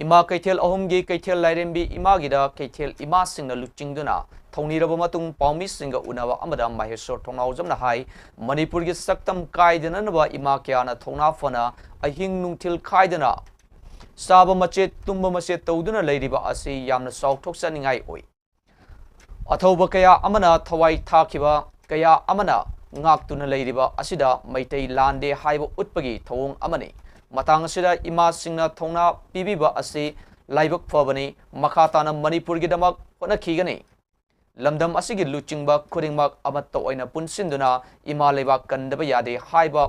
ꯏꯃꯥ ꯀꯩꯊꯦꯜ ꯑꯍꯨꯝꯒꯤ ꯀꯩꯊꯦꯜ ꯂꯥꯏꯔꯦꯝꯕꯤ ꯏꯃꯥꯒꯤꯗ ꯀꯩꯊꯦꯜ ꯏꯃꯥꯁꯤꯡꯅ ꯂꯨꯆꯤꯡꯗꯨꯅ ꯊꯧꯅꯤꯔꯕ ꯃꯇꯨꯡ ꯄꯥꯎꯃꯤꯁꯤꯡꯒ ꯎꯅꯕ ꯑꯃꯗ ꯃꯍꯦꯁꯣꯔ ꯊꯧꯅꯥꯎꯖꯝꯅ ꯍꯥꯏ, ꯃꯅꯤꯄꯨꯔꯒꯤ ꯁꯛꯇꯝ ꯀꯥꯏꯗꯅꯅꯕ ꯏꯃꯥ ꯀꯌꯥꯅ ꯊꯧꯅꯥ ꯐꯅ ꯑꯍꯤꯡ ꯅꯨꯡꯊꯤꯜ ꯈꯥꯏꯗꯅ ꯆꯥꯕ ꯃꯆꯦꯠ, ꯇꯨꯝꯕ ꯃꯆꯦꯠ ꯇꯧꯗꯨꯅ ꯂꯩꯔꯤꯕ ꯑꯁꯤ ꯌꯥꯝꯅ ꯆꯥꯎꯊꯣꯛꯆꯅꯤꯡꯉꯥꯏ ꯑꯣꯏ꯫ ꯑꯊꯧꯕ ꯀꯌꯥ ꯑꯃꯅ ꯊꯋꯥꯏ ꯊꯥꯈꯤꯕ, ꯀꯌꯥ ꯑꯃꯅ ꯉꯥꯛꯇꯨꯅ ꯂꯩꯔꯤꯕ ꯑꯁꯤꯗ ꯃꯩꯇꯩ ꯂꯥꯟꯗꯦ ꯍꯥꯏꯕ ꯎꯠꯄꯒꯤ ꯊꯧꯑꯣꯡ ꯑꯃꯅꯤ꯫ ꯃꯇꯥꯡ ꯑꯁꯤꯗ ꯏꯃꯥꯁꯤꯡꯅ ꯊꯧꯅꯥ ꯄꯤꯕꯤꯕ ꯑꯁꯤ ꯂꯥꯏꯕꯛ ꯐꯕꯅꯤ꯫ ꯃꯈꯥ ꯇꯥꯅ ꯃꯅꯤꯄꯨꯔꯒꯤꯗꯃꯛ ꯍꯣꯠꯅꯈꯤꯒꯅꯤ꯫ ꯂꯝꯗꯝ ꯑꯁꯤꯒꯤ ꯂꯨꯆꯤꯡꯕ ꯈꯨꯗꯤꯡꯃꯛ ꯑꯃꯠꯇ ꯑꯣꯏꯅ ꯄꯨꯟꯁꯤꯟꯗꯨꯅ ꯏꯃꯥ ꯂꯩꯕꯥꯛ ꯀꯟꯗꯕ ꯌꯥꯗꯦ ꯍꯥꯏꯕ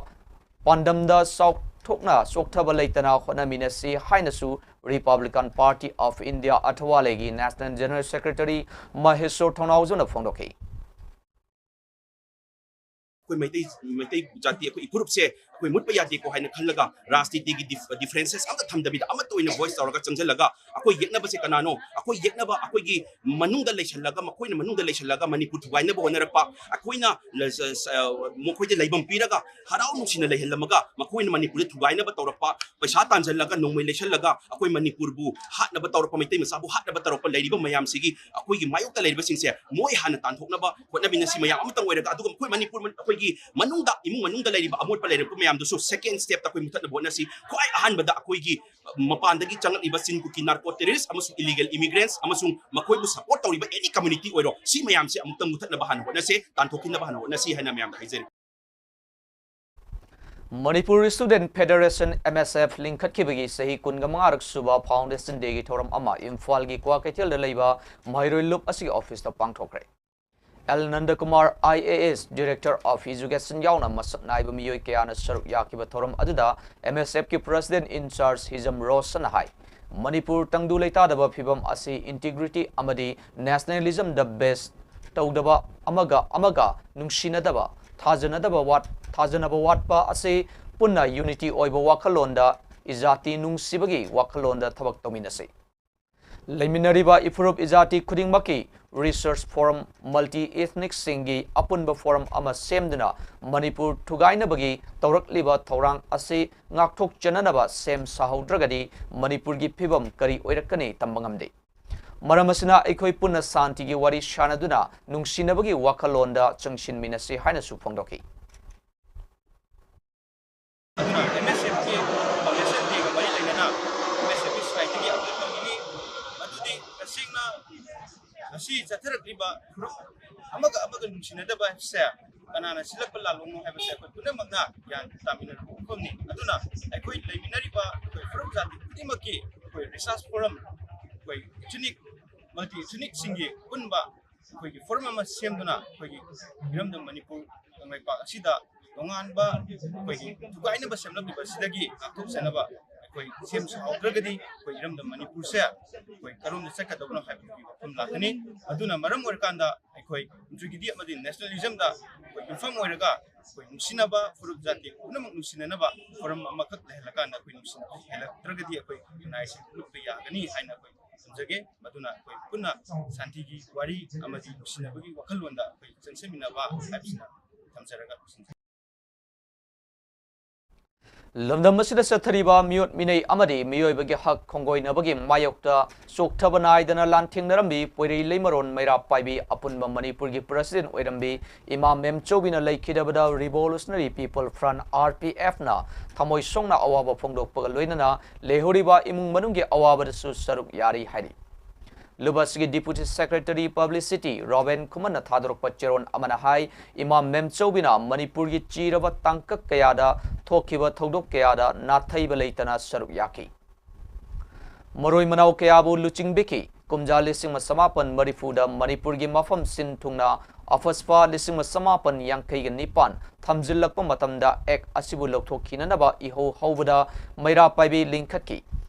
ꯄꯥꯟꯗꯝꯗ ꯆꯥꯎꯊꯣꯛꯅ ꯆꯣꯛꯊꯕ ꯂꯩꯇꯅ ꯍꯣꯠꯅꯃꯤꯟꯅꯁꯤ ꯍꯥꯏꯅꯁꯨ Republican Party of India ꯑꯊꯋꯥꯂꯦꯒꯤ National General Secretary ꯃꯍꯦꯁꯣꯔ ꯊꯧꯅꯥꯎꯖꯝꯅ ꯐꯣꯡꯗꯣꯛꯈꯤ꯫ ꯑꯩꯈꯣꯏ ꯃꯩꯇꯩ, ꯃꯩꯇꯩ ꯖꯥꯇꯤ, ꯑꯩꯈꯣꯏ ꯏꯐꯨꯔꯨꯞꯁꯦ ꯑꯩꯈꯣꯏ ꯃꯨꯠꯄ ꯌꯥꯗꯦꯀꯣ ꯍꯥꯏꯅ ꯈꯜꯂꯒ, ꯔꯥꯖꯅꯤꯇꯤꯒꯤ ꯗꯤꯐ-, differences ꯑꯝꯇ ꯊꯝꯗꯕꯤꯗ ꯑꯃꯠꯇ ꯑꯣꯏꯅ voice ꯇꯧꯔꯒ ꯆꯪꯁꯤꯜꯂꯒ, ꯑꯩꯈꯣꯏ ꯌꯦꯛꯅꯕꯁꯦ ꯀꯅꯥꯅꯣ? ꯑꯩꯈꯣꯏ ꯌꯦꯛꯅꯕ, ꯑꯩꯈꯣꯏꯒꯤ ꯃꯅꯨꯡꯗ ꯂꯩꯁꯜꯂꯒ, ꯃꯈꯣꯏꯅ ꯃꯅꯨꯡꯗ ꯂꯩꯁꯜꯂꯒ ꯃꯅꯤꯄꯨꯔ ꯊꯨꯒꯥꯏꯅꯕ ꯍꯣꯠꯅꯔꯛꯄ, ꯑꯩꯈꯣꯏꯅ ꯂ-, ꯁ-, ꯁ-, ꯃꯈꯣꯏꯗ ꯂꯩꯐꯝ ꯄꯤꯔꯒ ꯍꯔꯥꯎ ꯅꯨꯡꯁꯤꯅ ꯂꯩꯍꯜꯂꯝꯃꯒ, ꯃꯈꯣꯏꯅ ꯃꯅꯤꯄꯨꯔꯗ ꯊꯨꯒꯥꯏꯅꯕ ꯇꯧꯔꯛꯄ, ꯄꯩꯁꯥ ꯇꯥꯟꯁꯤꯜꯂꯒ ꯅꯣꯡꯃꯩ ꯂꯩꯁꯜꯂꯒ ꯑꯩꯈꯣꯏ ꯃꯅꯤꯄꯨꯔꯕꯨ ꯍꯥꯠꯅꯕ ꯇꯧꯔꯛꯄ, ꯃꯩꯇꯩ ꯃꯆꯥꯕꯨ ꯍꯥꯠꯅꯕ ꯇꯧꯔꯛꯄ ꯂꯩꯔꯤꯕ ꯃꯌꯥꯝꯁꯤꯒꯤ, ꯑꯩꯈꯣꯏꯒꯤ ꯃꯥꯌꯣꯛꯇ ꯂꯩꯔꯤꯕꯁꯤꯡꯁꯦ ꯃꯣꯏ ꯍꯥꯟꯅ ꯇꯥꯟꯊꯣꯛꯅꯕ ꯍꯣꯠꯅꯃꯤꯟꯅꯁꯤ ꯃꯌꯥꯝ ꯑꯃꯇꯪ ꯑꯣꯏꯔꯒ꯫ ꯑꯗꯨꯒ ꯑꯩꯈꯣꯏ ꯃꯅꯤꯄꯨꯔ, ꯑꯩꯈꯣꯏꯒꯤ ꯃꯅꯨꯡꯗ, ꯏꯃꯨꯡ ꯃꯅꯨꯡꯗ ꯂꯩꯔꯤꯕ ꯑꯃꯣꯠꯄ ꯂꯩꯔꯛꯄ ꯃꯌꯥꯝ ꯃꯌꯥꯝꯗꯨꯁꯨ second stepꯇ ꯑꯩꯈꯣꯏ ꯃꯨꯊꯠꯅꯕ ꯍꯣꯠꯅꯁꯤ꯫ ꯈ꯭ꯋꯥꯏ ꯑꯍꯥꯟꯕꯗ ꯑꯩꯈꯣꯏꯒꯤ ꯃꯄꯥꯟꯗꯒꯤ ꯆꯪꯂꯛꯂꯤꯕ ꯆꯤꯟ ꯀꯨꯀꯤ narco terrorist ꯑꯃꯁꯨꯡ illegal immigrants ꯑꯃꯁꯨꯡ ꯃꯈꯣꯏꯕꯨ support ꯇꯧꯔꯤꯕ any community ꯑꯣꯏꯔꯣ, ꯁꯤ ꯃꯌꯥꯝꯁꯦ ꯑꯃꯨꯛꯇꯪ ꯃꯨꯊꯠꯅꯕ ꯍꯥꯟꯅ ꯍꯣꯠꯅꯁꯦ, ꯇꯥꯟꯊꯣꯛꯈꯤꯅꯕ ꯍꯥꯟꯅ ꯍꯣꯠꯅꯁꯤ ꯍꯥꯏꯅ ꯃꯌꯥꯝꯗ ꯍꯥꯏꯖꯔꯤ꯫ Manipur Student Federation, M S F, ꯂꯤꯡꯈꯠꯈꯤꯕꯒꯤ ꯆꯍꯤ ꯀꯨꯟꯃꯉꯥꯔꯛ ꯁꯨꯕ Foundation Dayꯒꯤ ꯊꯧꯔꯝ ꯑꯃ ꯏꯝꯐꯥꯜꯒꯤ ꯀ꯭ꯋꯥꯀꯩꯊꯦꯜꯗ ꯂꯩꯕ ꯃꯍꯩꯔꯣꯏ ꯂꯨꯞ ꯑꯁꯤꯒꯤ officeꯇ ꯄꯥꯡꯊꯣꯛꯈ꯭ꯔꯦ꯫ L Nandakumar, I A S, Director of Education ꯌꯥꯎꯅ ꯃꯁꯛ ꯅꯥꯏꯕ ꯃꯤꯑꯣꯏ ꯀꯌꯥꯅ ꯁꯔꯨꯛ ꯌꯥꯈꯤꯕ ꯊꯧꯔꯝ ꯑꯗꯨꯗ M S Fꯀꯤ President in Charge ꯍꯤꯖꯝ ꯔꯣꯁꯟꯅ ꯍꯥꯏ, ꯃꯅꯤꯄꯨꯔ ꯇꯪꯗꯨ ꯂꯩꯇꯥꯗꯕ ꯐꯤꯕꯝ ꯑꯁꯤ integrity ꯑꯃꯗꯤ nationalismꯗ base ꯇꯧꯗꯕ, ꯑꯃꯒ ꯑꯃꯒ ꯅꯨꯡꯁꯤꯅꯗꯕ, ꯊꯥꯖꯅꯗꯕ ꯋꯥꯠ-, ꯊꯥꯖꯅꯕ ꯋꯥꯠꯄ ꯑꯁꯤ ꯄꯨꯟꯅ unity ꯑꯣꯏꯕ ꯋꯥꯈꯜꯂꯣꯟꯗ, ꯏꯖꯥꯇꯤ ꯅꯨꯡꯁꯤꯕꯒꯤ ꯋꯥꯈꯜꯂꯣꯟꯗ ꯊꯕꯛ ꯇꯧꯃꯤꯟꯅꯁꯤ꯫ ꯂꯩꯃꯤꯟꯅꯔꯤꯕ ꯏꯐꯨꯔꯨꯞ ꯏꯖꯥꯇꯤ ꯈꯨꯗꯤꯡꯃꯛꯀꯤ resource forum, multi ethnicꯁꯤꯡꯒꯤ ꯑꯄꯨꯟꯕ forum ꯑꯃ ꯁꯦꯝꯗꯨꯅ ꯃꯅꯤꯄꯨꯔ ꯊꯨꯒꯥꯏꯅꯕꯒꯤ ꯇꯧꯔꯛꯂꯤꯕ ꯊꯧꯔꯥꯡ ꯑꯁꯤ ꯉꯥꯛꯊꯣꯛꯆꯅꯅꯕ ꯁꯦꯝ ꯁꯥꯍꯧꯗ꯭ꯔꯒꯗꯤ ꯃꯅꯤꯄꯨꯔꯒꯤ ꯐꯤꯕꯝ ꯀꯔꯤ ꯑꯣꯏꯔꯛꯀꯅꯤ ꯇꯝꯕ ꯉꯝꯗꯦ꯫ ꯃꯔꯝ ꯑꯁꯤꯅ ꯑꯩꯈꯣꯏ ꯄꯨꯟꯅ ꯁꯥꯟꯇꯤꯒꯤ ꯋꯥꯔꯤ ꯁꯥꯅꯗꯨꯅ ꯅꯨꯡꯁꯤꯅꯕꯒꯤ ꯋꯥꯈꯜꯂꯣꯟꯗ ꯆꯪꯁꯤꯟꯃꯤꯟꯅꯁꯤ ꯍꯥꯏꯅꯁꯨ ꯐꯣꯡꯗꯣꯛꯈꯤ꯫ ꯑꯗꯨꯅ M S Fꯀꯤ Foundation Dayꯒ ꯃꯔꯤ ꯂꯩꯅꯅ M S Fꯀꯤ societyꯒꯤ ꯑꯄꯨꯟꯕ ꯃꯤꯅꯤ꯫ ꯑꯗꯨꯗꯤ ꯇꯁꯦꯡꯅ ꯉꯁꯤ ꯆꯠꯊꯔꯛꯂꯤꯕ ꯐꯨꯔꯨꯞ ꯑꯃꯒ ꯑꯃꯒ ꯅꯨꯡꯁꯤꯅꯗꯕ ꯍꯥꯏꯕꯁꯦ ꯀꯅꯥꯅ ꯁꯤꯜꯂꯛꯄ ꯂꯥꯜꯂꯣꯡꯅꯣ ꯍꯥꯏꯕꯁꯦ ꯑꯩꯈꯣꯏ ꯄꯨꯝꯅꯃꯛꯅ ꯒ꯭ꯌꯥꯟ ꯇꯥꯃꯤꯟꯅꯔꯕ ꯋꯥꯐꯝꯅꯤ꯫ ꯑꯗꯨꯅ ꯑꯩꯈꯣꯏ ꯂꯩꯃꯤꯟꯅꯔꯤꯕ ꯑꯩꯈꯣꯏ ꯐꯨꯔꯨꯞ ꯖꯥꯇꯤ ꯈꯨꯗꯤꯡꯃꯛꯀꯤ ꯑꯩꯈꯣꯏ resource forum, ꯑꯩꯈꯣꯏ ethnic, multi ethnicꯁꯤꯡꯒꯤ ꯑꯄꯨꯟꯕ ꯑꯩꯈꯣꯏꯒꯤ forum ꯑꯃ ꯁꯦꯝꯗꯨꯅ ꯑꯩꯈꯣꯏꯒꯤ ꯏꯔꯝꯗꯝ ꯃꯅꯤꯄꯨꯔ ꯀꯪꯂꯩꯄꯥꯛ ꯑꯁꯤꯗ ꯇꯣꯉꯥꯟꯕ ꯑꯩꯈꯣꯏꯒꯤ ꯊꯨꯒꯥꯏꯅꯕ ꯁꯦꯝꯂꯛꯂꯤꯕ ꯑꯁꯤꯗꯒꯤ ꯉꯥꯛꯊꯣꯛꯆꯅꯕ ꯑꯩꯈꯣꯏ ꯁꯦꯝ ꯁꯥꯍꯧꯗ꯭ꯔꯒꯗꯤ ꯑꯩꯈꯣꯏ ꯏꯔꯝꯗꯝ ꯃꯅꯤꯄꯨꯔꯁꯦ ꯑꯩꯈꯣꯏ ꯀꯔꯣꯝꯗ ꯆꯠꯀꯗꯕꯅꯣ ꯍꯥꯏꯕꯒꯤ ꯋꯥꯐꯝ ꯂꯥꯛꯀꯅꯤ꯫ ꯑꯗꯨꯅ ꯃꯔꯝ ꯑꯣꯏꯔꯀꯥꯟꯗ ꯑꯩꯈꯣꯏ integrity ꯑꯃꯗꯤ nationalismꯗ ꯑꯩꯈꯣꯏ ꯌꯨꯝꯐꯝ ꯑꯣꯏꯔꯒ ꯑꯩꯈꯣꯏ ꯅꯨꯡꯁꯤꯅꯕ ꯐꯨꯔꯨꯞ ꯖꯥꯇꯤ ꯄꯨꯝꯅꯃꯛ ꯅꯨꯡꯁꯤꯅꯅꯕ forum ꯑꯃꯈꯛ ꯂꯩꯍꯜꯂꯀꯥꯟꯗ ꯑꯩꯈꯣꯏ ꯅꯨꯡꯁꯤꯅꯕ ꯍꯦꯜꯂꯛꯇ꯭ꯔꯒꯗꯤ ꯑꯩꯈꯣꯏ ꯈꯨꯟꯅꯥꯏꯁꯦ ꯂꯨꯞꯄ ꯌꯥꯒꯅꯤ ꯍꯥꯏꯅ ꯑꯩꯈꯣꯏ ꯊꯝꯖꯒꯦ꯫ ꯃꯗꯨꯅ ꯑꯩꯈꯣꯏ ꯄꯨꯟꯅ ꯁꯥꯟꯇꯤꯒꯤ ꯋꯥꯔꯤ ꯑꯃꯗꯤ ꯅꯨꯡꯁꯤꯅꯕꯒꯤ ꯋꯥꯈꯜꯂꯣꯟꯗ ꯑꯩꯈꯣꯏ ꯆꯪꯁꯤꯟꯃꯤꯟꯅꯕ ꯍꯥꯏꯕꯁꯤꯅ ꯊꯝꯖꯔꯒ ꯂꯣꯏꯁꯤꯟꯖꯒꯦ꯫ ꯂꯝꯗꯝ ꯑꯁꯤꯗ ꯆꯠꯊꯔꯤꯕ ꯃꯤꯑꯣꯠ ꯃꯤꯅꯩ ꯑꯃꯗꯤ ꯃꯤꯑꯣꯏꯕꯒꯤ ꯍꯛ ꯈꯣꯡꯒꯣꯏꯅꯕꯒꯤ ꯃꯥꯌꯣꯛꯇ ꯆꯣꯛꯊꯕ ꯅꯥꯏꯗꯅ ꯂꯥꯟꯊꯦꯡꯅꯔꯝꯕꯤ ꯄꯣꯏꯔꯩ ꯂꯩꯃꯔꯣꯟ ꯃꯩꯔꯥ ꯄꯥꯏꯕꯤ ꯑꯄꯨꯟꯕ ꯃꯅꯤꯄꯨꯔꯒꯤ ꯄ꯭ꯔꯁꯤꯗꯦꯟ ꯑꯣꯏꯔꯝꯕꯤ ꯏꯃꯥ ꯃꯦꯝꯆꯧꯕꯤꯅ ꯂꯩꯈꯤꯗꯕꯗ Revolutionary People Front, R P F ꯅ ꯊꯃꯣꯏ ꯁꯣꯛꯅ ꯑꯋꯥꯕ ꯐꯣꯡꯗꯣꯛꯄꯒ ꯂꯣꯏꯅꯅ ꯂꯩꯍꯧꯔꯤꯕ ꯏꯃꯨꯡ ꯃꯅꯨꯡꯒꯤ ꯑꯋꯥꯕꯗꯁꯨ ꯁꯔꯨꯛ ꯌꯥꯔꯤ ꯍꯥꯏꯔꯤ꯫ ꯂꯨꯕꯁꯒꯤ Deputy Secretary Publicity ꯔꯣꯕꯤꯟ ꯈꯨꯃꯟꯅ ꯊꯥꯗꯣꯔꯛꯄ ꯆꯦꯔꯣꯜ ꯑꯃꯅ ꯍꯥꯏ, ꯏꯃꯥ ꯃꯦꯝꯆꯧꯕꯤꯅ ꯃꯅꯤꯄꯨꯔꯒꯤ ꯆꯤꯔꯕ ꯇꯥꯡꯀꯛ ꯀꯌꯥꯗ ꯊꯣꯛꯈꯤꯕ ꯊꯧꯗꯣꯛ ꯀꯌꯥꯗ ꯅꯥꯊꯩꯕ ꯂꯩꯇꯅ ꯁꯔꯨꯛ ꯌꯥꯈꯤ꯫ ꯃꯔꯣꯏ ꯃꯅꯥꯎ ꯀꯌꯥꯕꯨ ꯂꯨꯆꯤꯡꯕꯤꯈꯤ꯫ ꯀꯨꯝꯖꯥ ꯂꯤꯁꯤꯡ ꯑꯃ ꯆꯃꯥꯄꯟ ꯃꯔꯤꯐꯨꯗ ꯃꯅꯤꯄꯨꯔꯒꯤ ꯃꯐꯝ ꯁꯤꯟ ꯊꯨꯡꯅ ꯑꯐꯁꯄꯥ ꯂꯤꯁꯤꯡ ꯑꯃ ꯆꯃꯥꯄꯟ ꯌꯥꯡꯈꯩꯒ ꯅꯤꯄꯥꯟ ꯊꯝꯖꯤꯜꯂꯛꯄ ꯃꯇꯝꯗ Act ꯑꯁꯤꯕꯨ ꯂꯧꯊꯣꯛꯈꯤꯅꯅꯕ ꯏꯍꯧ ꯍꯧꯕꯗ ꯃꯩꯔꯥ ꯄꯥꯏꯕꯤ ꯂꯤꯡꯈꯠꯈꯤ꯫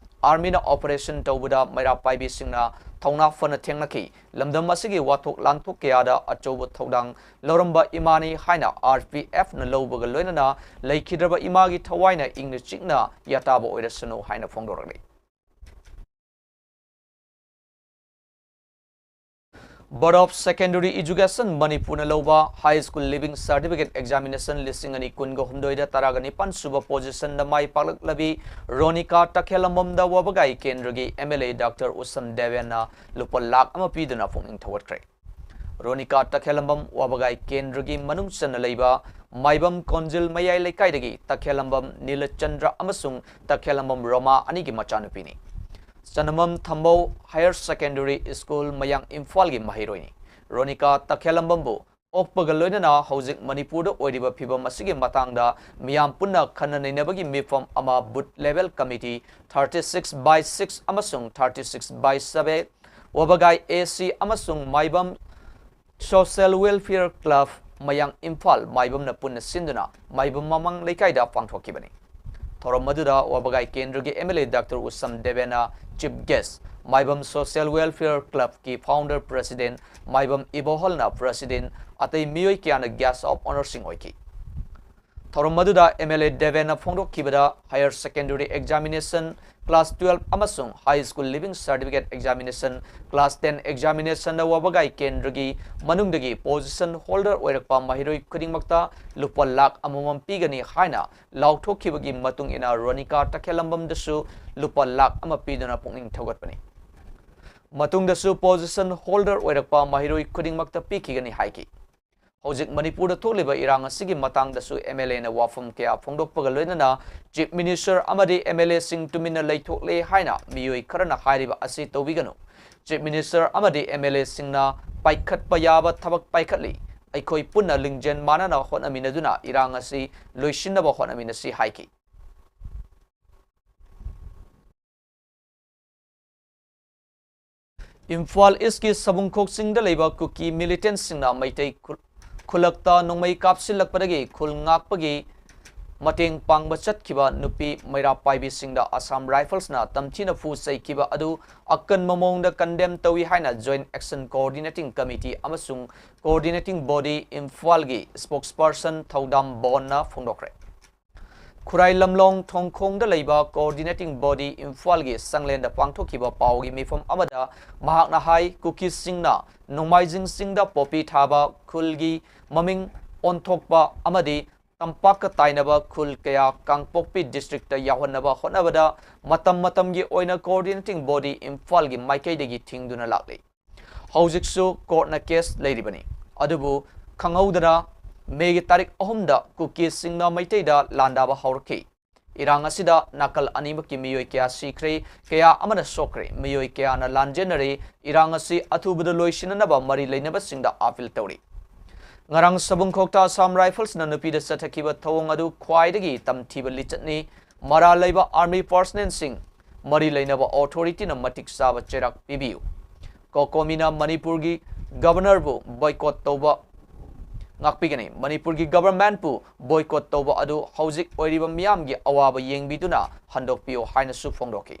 Army ꯅ operation ꯇꯧꯕꯗ ꯃꯩꯔꯥ ꯄꯥꯏꯕꯤꯁꯤꯡꯅ ꯊꯧꯅꯥ ꯐꯅ ꯊꯦꯡꯅꯈꯤ꯫ ꯂꯝꯗꯝ ꯑꯁꯤꯒꯤ ꯋꯥꯊꯣꯛ ꯂꯥꯟꯊꯣꯛ ꯀꯌꯥꯗ ꯑꯆꯧꯕ ꯊꯧꯗꯥꯡ ꯂꯧꯔꯝꯕ ꯏꯃꯥꯅꯤ ꯍꯥꯏꯅ R P F ꯅ ꯂꯧꯕꯒ ꯂꯣꯏꯅꯅ ꯂꯩꯈꯤꯗ꯭ꯔꯕ ꯏꯃꯥꯒꯤ ꯊꯋꯥꯏꯅ ꯏꯪꯅ ꯆꯤꯛꯅ ꯌꯥꯇꯥꯕ ꯑꯣꯏꯔꯁꯅꯨ ꯍꯥꯏꯅ ꯐꯣꯡꯗꯣꯔꯛꯂꯤ꯫ Board of Secondary Education ꯃꯅꯤꯄꯨꯔꯅ ꯂꯧꯕ High School Leaving Certificate Examination ꯂꯤꯁꯤꯡ ꯑꯅꯤ ꯀꯨꯟꯒ ꯍꯨꯝꯗꯣꯏꯗ ꯇꯔꯥꯒ ꯅꯤꯄꯥꯟ ꯁꯨꯕ position ꯗ ꯃꯥꯏ ꯄꯥꯛꯂꯛꯂꯕꯤ ꯔꯣꯅꯤꯀꯥ ꯇꯈꯦꯜꯂꯝꯕꯝꯗ ꯋꯥꯕꯒꯥꯏ ꯀꯦꯟꯗ꯭ꯔꯒꯤ M L A Doctor ꯎꯁꯝ ꯗꯦꯕꯦꯟꯅ ꯂꯨꯄꯥ ꯂꯥꯈ ꯑꯃ ꯄꯤꯗꯨꯅ ꯄꯨꯛꯅꯤꯡ ꯊꯧꯒꯠꯈ꯭ꯔꯦ꯫ ꯔꯣꯅꯤꯀꯥ ꯇꯈꯦꯜꯂꯝꯕꯝ ꯋꯥꯕꯒꯥꯏ ꯀꯦꯟꯗ꯭ꯔꯒꯤ ꯃꯅꯨꯡ ꯆꯟꯅ ꯂꯩꯕ ꯃꯥꯏꯕꯝ ꯀꯣꯟꯖꯤꯜ ꯃꯌꯥꯏ ꯂꯩꯀꯥꯏꯗꯒꯤ ꯇꯈꯦꯜꯂꯝꯕꯝ ꯅꯤꯂꯆꯟꯗ꯭ꯔ ꯑꯃꯁꯨꯡ ꯇꯈꯦꯜꯂꯝꯕꯝ ꯔꯣꯃꯥ ꯑꯅꯤꯒꯤ ꯃꯆꯥꯅꯨꯄꯤꯅꯤ꯫ ꯆꯅꯃꯝ ꯊꯝꯕꯧ Higher Secondary School ꯃꯌꯥꯡ ꯏꯝꯐꯥꯜꯒꯤ ꯃꯍꯩꯔꯣꯏꯅꯤ꯫ ꯔꯣꯅꯤꯀꯥ ꯇꯈꯦꯜꯂꯝꯕꯝꯕꯨ ꯑꯣꯛꯄꯒ ꯂꯣꯏꯅꯅ ꯍꯧꯖꯤꯛ ꯃꯅꯤꯄꯨꯔꯗ ꯑꯣꯏꯔꯤꯕ ꯐꯤꯕꯝ ꯑꯁꯤꯒꯤ ꯃꯇꯥꯡꯗ ꯃꯤꯌꯥꯝ ꯄꯨꯟꯅ ꯈꯟꯅ ꯅꯩꯅꯕꯒꯤ ꯃꯤꯐꯝ ꯑꯃ Booth Level Committee thirty six by six ꯑꯃꯁꯨꯡ thirty six by seven ꯋꯥꯕꯒꯥꯏ A C ꯑꯃꯁꯨꯡ ꯃꯥꯏꯕꯝ Social Welfare Club ꯃꯌꯥꯡ ꯏꯝꯐꯥꯜ ꯃꯥꯏꯕꯝꯅ ꯄꯨꯟꯅ ꯁꯤꯟꯗꯨꯅ ꯃꯥꯏꯕꯝ ꯃꯃꯥꯡ ꯂꯩꯀꯥꯏꯗ ꯄꯥꯡꯊꯣꯛꯈꯤꯕꯅꯤ꯫ ꯊꯧꯔꯝ ꯑꯗꯨꯗ ꯋꯥꯕꯒꯥꯏ ꯀꯦꯟꯗ꯭ꯔꯒꯤ M L A Doctor Usham ꯗꯦꯕꯦꯟꯅ Chief Guest, Maibam Social Welfare Club ꯀꯤ Founder President ꯃꯥꯏꯕꯝ ꯏꯕꯣꯍꯜꯅ President, ꯑꯇꯩ ꯃꯤꯑꯣꯏ ꯀꯌꯥꯅ Guest of Honour ꯁꯤꯡ ꯑꯣꯏꯈꯤ꯫ ꯊꯧꯔꯝ ꯑꯗꯨꯗ M L A ꯗꯦꯕꯦꯟꯅ ꯐꯣꯡꯗꯣꯛꯈꯤꯕꯗ, Higher Secondary Examination class twelve ꯑꯃꯁꯨꯡ high school leaving certificate examination, class ten examinationꯗ ꯋꯥꯕꯒꯥꯏ ꯀꯦꯟꯗ꯭ꯔꯒꯤ ꯃꯅꯨꯡꯗꯒꯤ position holder ꯑꯣꯏꯔꯛꯄ ꯃꯍꯩꯔꯣꯏ ꯈꯨꯗꯤꯡꯃꯛꯇ ꯂꯨꯄꯥ ꯂꯥꯈ ꯑꯃꯃꯝ ꯄꯤꯒꯅꯤ ꯍꯥꯏꯅ ꯂꯥꯎꯊꯣꯛꯈꯤꯕꯒꯤ ꯃꯇꯨꯡ ꯏꯟꯅ ꯔꯣꯅꯤꯀꯥ ꯇꯈꯦꯜꯂꯝꯕꯝꯗꯁꯨ ꯂꯨꯄꯥ ꯂꯥꯈ ꯑꯃ ꯄꯤꯗꯨꯅ ꯄꯨꯛꯅꯤꯡ ꯊꯧꯒꯠꯄꯅꯤ꯫ ꯃꯇꯨꯡꯗꯁꯨ position holder ꯑꯣꯏꯔꯛꯄ ꯃꯍꯩꯔꯣꯏ ꯈꯨꯗꯤꯡꯃꯛꯇ ꯄꯤꯈꯤꯒꯅꯤ ꯍꯥꯏꯈꯤ꯫ ꯍꯧꯖꯤꯛ ꯃꯅꯤꯄꯨꯔꯗ ꯊꯣꯛꯂꯤꯕ ꯏꯔꯥꯡ ꯑꯁꯤꯒꯤ ꯃꯇꯥꯡꯗꯁꯨ MLAꯅ ꯋꯥꯐꯝ ꯀꯌꯥ ꯐꯣꯡꯗꯣꯛꯄꯒ ꯂꯣꯏꯅꯅ Chief Minister ꯑꯃꯗꯤ MLAꯁꯤꯡ ꯇꯨꯃꯤꯟꯅ ꯂꯩꯊꯣꯛꯂꯦ ꯍꯥꯏꯅ ꯃꯤꯑꯣꯏ ꯈꯔꯅ ꯍꯥꯏꯔꯤꯕ ꯑꯁꯤ ꯇꯧꯕꯤꯒꯅꯨ꯫ Chief Minister ꯑꯃꯗꯤ MLAꯁꯤꯡꯅ ꯄꯥꯏꯈꯠꯄ ꯌꯥꯕ ꯊꯕꯛ ꯄꯥꯏꯈꯠꯂꯤ꯫ ꯑꯩꯈꯣꯏ ꯄꯨꯟꯅ ꯂꯤꯡꯖꯦꯜ ꯃꯥꯟꯅꯅ ꯍꯣꯠꯅꯃꯤꯟꯅꯗꯨꯅ ꯏꯔꯥꯡ ꯑꯁꯤ ꯂꯣꯏꯁꯤꯟꯅꯕ ꯍꯣꯠꯅꯃꯤꯟꯅꯁꯤ ꯍꯥꯏꯈꯤ꯫ ꯏꯝꯐꯥꯜ ꯏꯁꯀꯤ ꯁꯕꯨꯡꯈꯣꯛꯁꯤꯡꯗ ꯂꯩꯕ ꯀꯨꯀꯤ militantꯁꯤꯡꯅ ꯃꯩꯇꯩ ꯈꯨ-, ꯈꯨꯜꯂꯛꯇ ꯅꯣꯡꯃꯩ ꯀꯥꯞꯁꯤꯜꯂꯛꯄꯗꯒꯤ ꯈꯨꯜ ꯉꯥꯛꯄꯒꯤ ꯃꯇꯦꯡ ꯄꯥꯡꯕ ꯆꯠꯈꯤꯕ ꯅꯨꯄꯤ ꯃꯩꯔꯥ ꯄꯥꯏꯕꯤꯁꯤꯡꯗ Assam Riflesꯅ ꯇꯝꯊꯤꯅ ꯐꯨ ꯆꯩꯈꯤꯕ ꯑꯗꯨ ꯑꯀꯟꯕ ꯃꯑꯣꯡꯗ condemn ꯇꯧꯏ ꯍꯥꯏꯅ Joint Action Coordinating Committee ꯑꯃꯁꯨꯡ Coordinating Body ꯏꯝꯐꯥꯜꯒꯤ spokesperson ꯊꯧꯗꯥꯝ ꯕꯣꯟꯅ ꯐꯣꯡꯗꯣꯛꯈ꯭ꯔꯦ꯫ ꯈꯨꯔꯥꯏ ꯂꯝꯂꯣꯡ ꯊꯣꯡꯈꯣꯡꯗ ꯂꯩꯕ Coordinating Body ꯏꯝꯐꯥꯜꯒꯤ ꯆꯥꯡꯂꯦꯟꯗ ꯄꯥꯡꯊꯣꯛꯈꯤꯕ ꯄꯥꯎꯒꯤ ꯃꯤꯐꯝ ꯑꯃꯗ ꯃꯍꯥꯛꯅ ꯍꯥꯏ, ꯀꯨꯀꯤꯁꯤꯡꯅ ꯅꯣꯡꯃꯥꯏꯖꯤꯡ ꯆꯤꯡꯗ ꯄꯣꯄꯤ ꯊꯥꯕ, ꯈꯨꯜꯒꯤ ꯃꯃꯤꯡ ꯑꯣꯟꯊꯣꯛꯄ ꯑꯃꯗꯤ ꯇꯝꯄꯥꯛꯀ ꯇꯥꯏꯅꯕ ꯈꯨꯜ ꯀꯌꯥ ꯀꯥꯡꯄꯣꯛꯄꯤ districtꯇ ꯌꯥꯎꯍꯟꯅꯕ ꯍꯣꯠꯅꯕꯗ ꯃꯇꯝ ꯃꯇꯝꯒꯤ ꯑꯣꯏꯅ Coordinating Body ꯏꯝꯐꯥꯜꯒꯤ ꯃꯥꯏꯀꯩꯗꯒꯤ ꯊꯤꯡꯗꯨꯅ ꯂꯥꯛꯂꯤ꯫ ꯍꯧꯖꯤꯛꯁꯨ courtꯅ case ꯂꯩꯔꯤꯕꯅꯤ꯫ ꯑꯗꯨꯕꯨ ꯈꯪꯍꯧꯗꯅ ꯃꯦꯒꯤ ꯇꯥꯔꯤꯛ ꯑꯍꯨꯝꯗ ꯀꯨꯀꯤꯁꯤꯡꯅ ꯃꯩꯇꯩꯗ ꯂꯥꯟꯗꯥꯕ ꯍꯧꯔꯛꯈꯤ꯫ ꯏꯔꯥꯡ ꯑꯁꯤꯗ ꯅꯥꯀꯜ ꯑꯅꯤꯃꯛꯀꯤ ꯃꯤꯑꯣꯏ ꯀꯌꯥ ꯁꯤꯈ꯭ꯔꯦ, ꯀꯌꯥ ꯑꯃꯅ ꯁꯣꯛꯈ꯭ꯔꯦ, ꯃꯤꯑꯣꯏ ꯀꯌꯥꯅ ꯂꯥꯟꯖꯦꯟꯅꯔꯦ꯫ ꯏꯔꯥꯡ ꯑꯁꯤ ꯑꯊꯨꯕꯗ ꯂꯣꯏꯁꯤꯟꯅꯅꯕ ꯃꯔꯤ ꯂꯩꯅꯕꯁꯤꯡꯗ appeal ꯇꯧꯔꯤ꯫ ꯉꯔꯥꯡ ꯁꯕꯨꯡꯈꯣꯛꯇ Assam Riflesꯅ ꯅꯨꯄꯤꯗ ꯆꯠꯊꯈꯤꯕ ꯊꯧꯑꯣꯡ ꯑꯗꯨ ꯈ꯭ꯋꯥꯏꯗꯒꯤ ꯇꯝꯊꯤꯕ ꯂꯤꯆꯠꯅꯤ꯫ ꯃꯔꯥꯜ ꯂꯩꯕ army personnelꯁꯤꯡ, ꯃꯔꯤ ꯂꯩꯅꯕ authorityꯅ ꯃꯇꯤꯛ ꯆꯥꯕ ꯆꯩꯔꯥꯛ ꯄꯤꯕꯤꯌꯨ꯫ COCOMIꯅ ꯃꯅꯤꯄꯨꯔꯒꯤ governorꯕꯨ boycott ꯇꯧꯕ ꯉꯥꯛꯄꯤꯒꯅꯤ꯫ ꯃꯅꯤꯄꯨꯔꯒꯤ governmentꯄꯨ boycott ꯇꯧꯕ ꯑꯗꯨ ꯍꯧꯖꯤꯛ ꯑꯣꯏꯔꯤꯕ ꯃꯤꯌꯥꯝꯒꯤ ꯑꯋꯥꯕ ꯌꯦꯡꯕꯤꯗꯨꯅ ꯍꯟꯗꯣꯛꯄꯤꯌꯨ ꯍꯥꯏꯅꯁꯨ ꯐꯣꯡꯗꯣꯛꯈꯤ꯫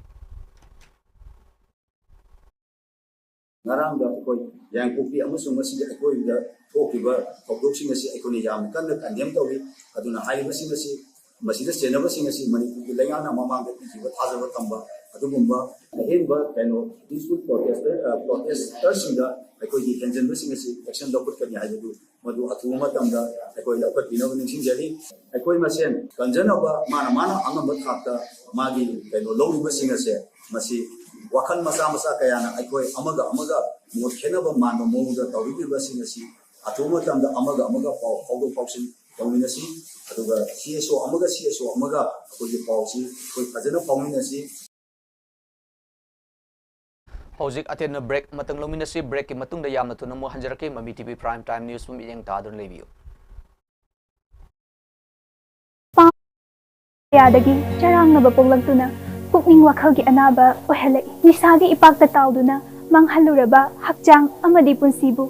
ꯉꯔꯥꯡꯗ ꯑꯩꯈꯣꯏ ꯌꯥꯏꯉꯪꯄꯣꯛꯄꯤ ꯑꯃꯁꯨꯡ ꯃꯁꯤꯒꯤ ꯑꯀꯣꯏꯕꯗ ꯊꯣꯛꯈꯤꯕ ꯊꯧꯗꯣꯛꯁꯤꯡ ꯑꯁꯤ ꯑꯩꯈꯣꯏꯅ ꯌꯥꯝꯅ ꯀꯟꯅ condemn ꯇꯧꯔꯤ꯫ ꯑꯗꯨꯅ ꯍꯥꯏꯔꯤꯕꯁꯤꯡ ꯑꯁꯤ ꯃꯁꯤꯗ ꯆꯦꯟꯅꯕꯁꯤꯡ ꯑꯁꯤ ꯃꯅꯤꯄꯨꯔꯒꯤ ꯂꯩꯉꯥꯛꯅ ꯃꯃꯥꯡꯗ ꯄꯤꯈꯤꯕ ꯊꯥꯖꯕ ꯊꯝꯕ ꯑꯗꯨꯒꯨꯝꯕ ꯑꯍꯦꯟꯕ ꯀꯩꯅꯣ peaceful protester, protesters ꯁꯤꯡꯗ ꯑꯩꯈꯣꯏꯒꯤ ꯍꯦꯟꯖꯟꯕꯁꯤꯡ ꯑꯁꯤ action ꯂꯧꯈꯠꯀꯅꯤ ꯍꯥꯏꯕꯗꯨ ꯃꯗꯨ ꯑꯊꯨꯕ ꯃꯇꯝꯗ ꯑꯩꯈꯣꯏ ꯂꯧꯈꯠꯄꯤꯅꯕ ꯅꯤꯡꯁꯤꯡꯖꯔꯤ꯫ ꯑꯩꯈꯣꯏ ꯃꯁꯦꯟ ꯀꯟꯖꯅꯕ ꯃꯥꯅ ꯃꯥꯅ ꯑꯉꯝꯕ ꯊꯥꯛꯇ ꯃꯥꯒꯤ ꯀꯩꯅꯣ ꯂꯧꯔꯤꯕꯁꯤꯡ ꯑꯁꯦ ꯃꯁꯤ ꯋꯥꯈꯜ ꯃꯆꯥ ꯃꯆꯥ ꯀꯌꯥꯅ ꯑꯩꯈꯣꯏ ꯑꯃꯒ ꯑꯃꯒ ꯃꯣꯠ ꯈꯦꯠꯅꯕ ꯃꯥꯟꯕ ꯃꯑꯣꯡꯗ ꯇꯧꯔꯤꯕꯁꯤꯡ ꯑꯁꯤ ꯑꯊꯨꯕ ꯃꯇꯝꯗ ꯑꯃꯒ ꯑꯃꯒ ꯄꯥꯎ ꯐꯥꯎꯗꯣꯛ ꯐꯥꯎꯁꯤꯟ ꯇꯧꯃꯤꯟꯅꯁꯤ꯫ ꯑꯗꯨꯒ C S O ꯑꯃꯒ C S O ꯑꯃꯒ ꯑꯩꯈꯣꯏꯒꯤ ꯄꯥꯎꯁꯤ ꯑꯩꯈꯣꯏ ꯐꯖꯅ ꯐꯥꯎꯃꯤꯟꯅꯁꯤ꯫ ꯍꯧꯖꯤꯛ ꯑꯇꯦꯟꯕ break ꯑꯃꯇꯪ ꯂꯧꯃꯤꯟꯅꯁꯤ꯫ Breakꯀꯤ ꯃꯇꯨꯡꯗ ꯌꯥꯝꯅ ꯊꯨꯅ ꯑꯃꯨꯛ ꯍꯟꯖꯔꯛꯀꯦ꯫ ꯃꯃꯤ T V Prime Time News ꯄꯨꯝ ꯃꯤꯠꯌꯦꯡ ꯇꯥꯗꯨꯅ ꯂꯩꯕꯤꯌꯨ꯫ ꯀꯌꯥꯗꯒꯤ ꯆꯔꯥꯡꯅꯕ ꯄꯣꯛꯂꯛꯇꯨꯅ ꯄꯨꯛꯅꯤꯡ ꯋꯥꯈꯜꯒꯤ ꯑꯅꯥꯕ ꯑꯣꯏꯍꯜꯂꯛꯏ꯫ ꯅꯤꯁꯥꯒꯤ ꯏꯄꯥꯛꯇ ꯇꯥꯎꯗꯨꯅ ꯃꯥꯡꯍꯜꯂꯨꯔꯕ ꯍꯛꯆꯥꯡ ꯑꯃꯗꯤ ꯄꯨꯟꯁꯤꯕꯨ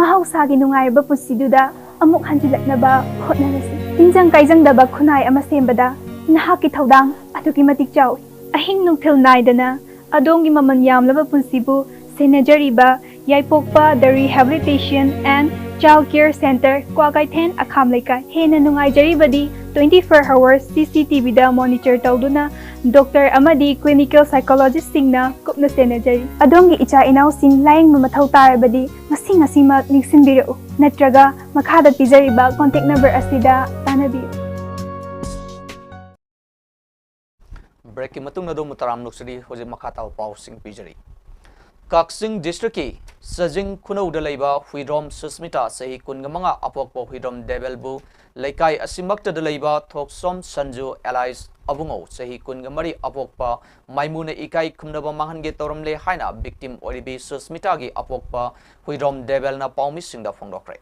ꯃꯍꯧꯁꯥꯒꯤ ꯅꯨꯡꯉꯥꯏꯔꯕ ꯄꯨꯟꯁꯤꯗꯨꯗ ꯑꯃꯨꯛ ꯍꯟꯖꯤꯜꯂꯛꯅꯕ ꯍꯣꯠꯅꯔꯁꯤ꯫ ꯇꯤꯟꯖꯪ ꯀꯥꯏꯖꯪꯗꯕ ꯈꯨꯟꯅꯥꯏ ꯑꯃ ꯁꯦꯝꯕꯗ ꯅꯍꯥꯛꯀꯤ ꯊꯧꯗꯥꯡ ꯑꯗꯨꯛꯀꯤ ꯃꯇꯤꯛ ꯆꯥꯎꯏ꯫ ꯑꯍꯤꯡ ꯅꯨꯡꯊꯤꯜ ꯅꯥꯏꯗꯅ ꯑꯗꯣꯝꯒꯤ ꯃꯃꯜ ꯌꯥꯝꯂꯕ ꯄꯨꯟꯁꯤꯕꯨ ꯁꯦꯟꯅꯖꯔꯤꯕ ꯌꯥꯏꯄꯣꯛꯄ The Rehabilitation and Child Care Center, Kwakeithel, ꯑꯈꯥꯝ ꯂꯩꯀꯥꯏ꯫ ꯍꯦꯟꯅ ꯅꯨꯡꯉꯥꯏꯖꯔꯤꯕꯗꯤ twenty four hours C C T V ꯗ monitor ꯇꯧꯗꯨꯅ doctor ꯑꯃꯗꯤ clinical psychologist ꯁꯤꯡꯅ ꯀꯨꯞꯅ ꯁꯦꯟꯅꯖꯔꯤ꯫ ꯑꯗꯣꯝꯒꯤ ꯏꯆꯥ ꯏꯅꯥꯎꯁꯤꯡ ꯂꯥꯌꯦꯡꯕ ꯃꯊꯧ ꯇꯥꯔꯕꯗꯤ ꯉꯁꯤ ꯉꯁꯤꯃꯛ ꯅꯤꯡꯁꯤꯡꯕꯤꯔꯛꯎ, ꯅꯠꯇ꯭ꯔꯒ ꯃꯈꯥꯗ ꯄꯤꯖꯔꯤꯕ contact number ꯑꯁꯤꯗ ꯇꯥꯟꯅꯕꯤꯌꯨ꯫ Breakꯀꯤ ꯃꯇꯨꯡꯗ ꯑꯗꯣꯝꯕꯨ ꯇꯔꯥꯝꯅ ꯑꯣꯛꯆꯔꯤ꯫ ꯍꯧꯖꯤꯛ ꯃꯈꯥ ꯇꯥꯕ ꯄꯥꯎꯁꯤꯡ ꯄꯤꯖꯔꯤ꯫ ꯀꯛꯆꯤꯡ districtꯀꯤ ꯁꯖꯤꯡ ꯈꯨꯅꯧꯗ ꯂꯩꯕ ꯍꯨꯏꯗ꯭ꯔꯣꯝ ꯁꯨꯁꯃꯤꯇꯥ, ꯆꯍꯤ ꯀꯨꯟꯒ ꯃꯉꯥ, ꯑꯄꯣꯛꯄ ꯍꯨꯏꯗ꯭ꯔꯣꯝ ꯗꯦꯕꯦꯜꯕꯨ ꯂꯩꯀꯥꯏ ꯑꯁꯤꯃꯛꯇꯗ ꯂꯩꯕ ꯊꯣꯛꯆꯣꯝ ꯁꯟꯖꯨ alias ꯑꯕꯨꯡꯉꯧ, ꯆꯍꯤ ꯀꯨꯟꯒ ꯃꯔꯤ, ꯑꯄꯣꯛꯄ ꯃꯥꯏꯃꯨꯅ ꯏꯀꯥꯏ ꯈꯨꯝꯅꯕ ꯃꯥꯡꯍꯟꯒꯦ ꯇꯧꯔꯝꯂꯦ ꯍꯥꯏꯅ victim ꯑꯣꯏꯔꯤꯕꯤ ꯁꯨꯁꯃꯤꯇꯥꯒꯤ ꯑꯄꯣꯛꯄ ꯍꯨꯏꯗ꯭ꯔꯣꯝ ꯗꯦꯕꯦꯜꯅ ꯄꯥꯎꯃꯤꯁꯤꯡꯗ ꯐꯣꯡꯗꯣꯛꯈ꯭ꯔꯦ꯫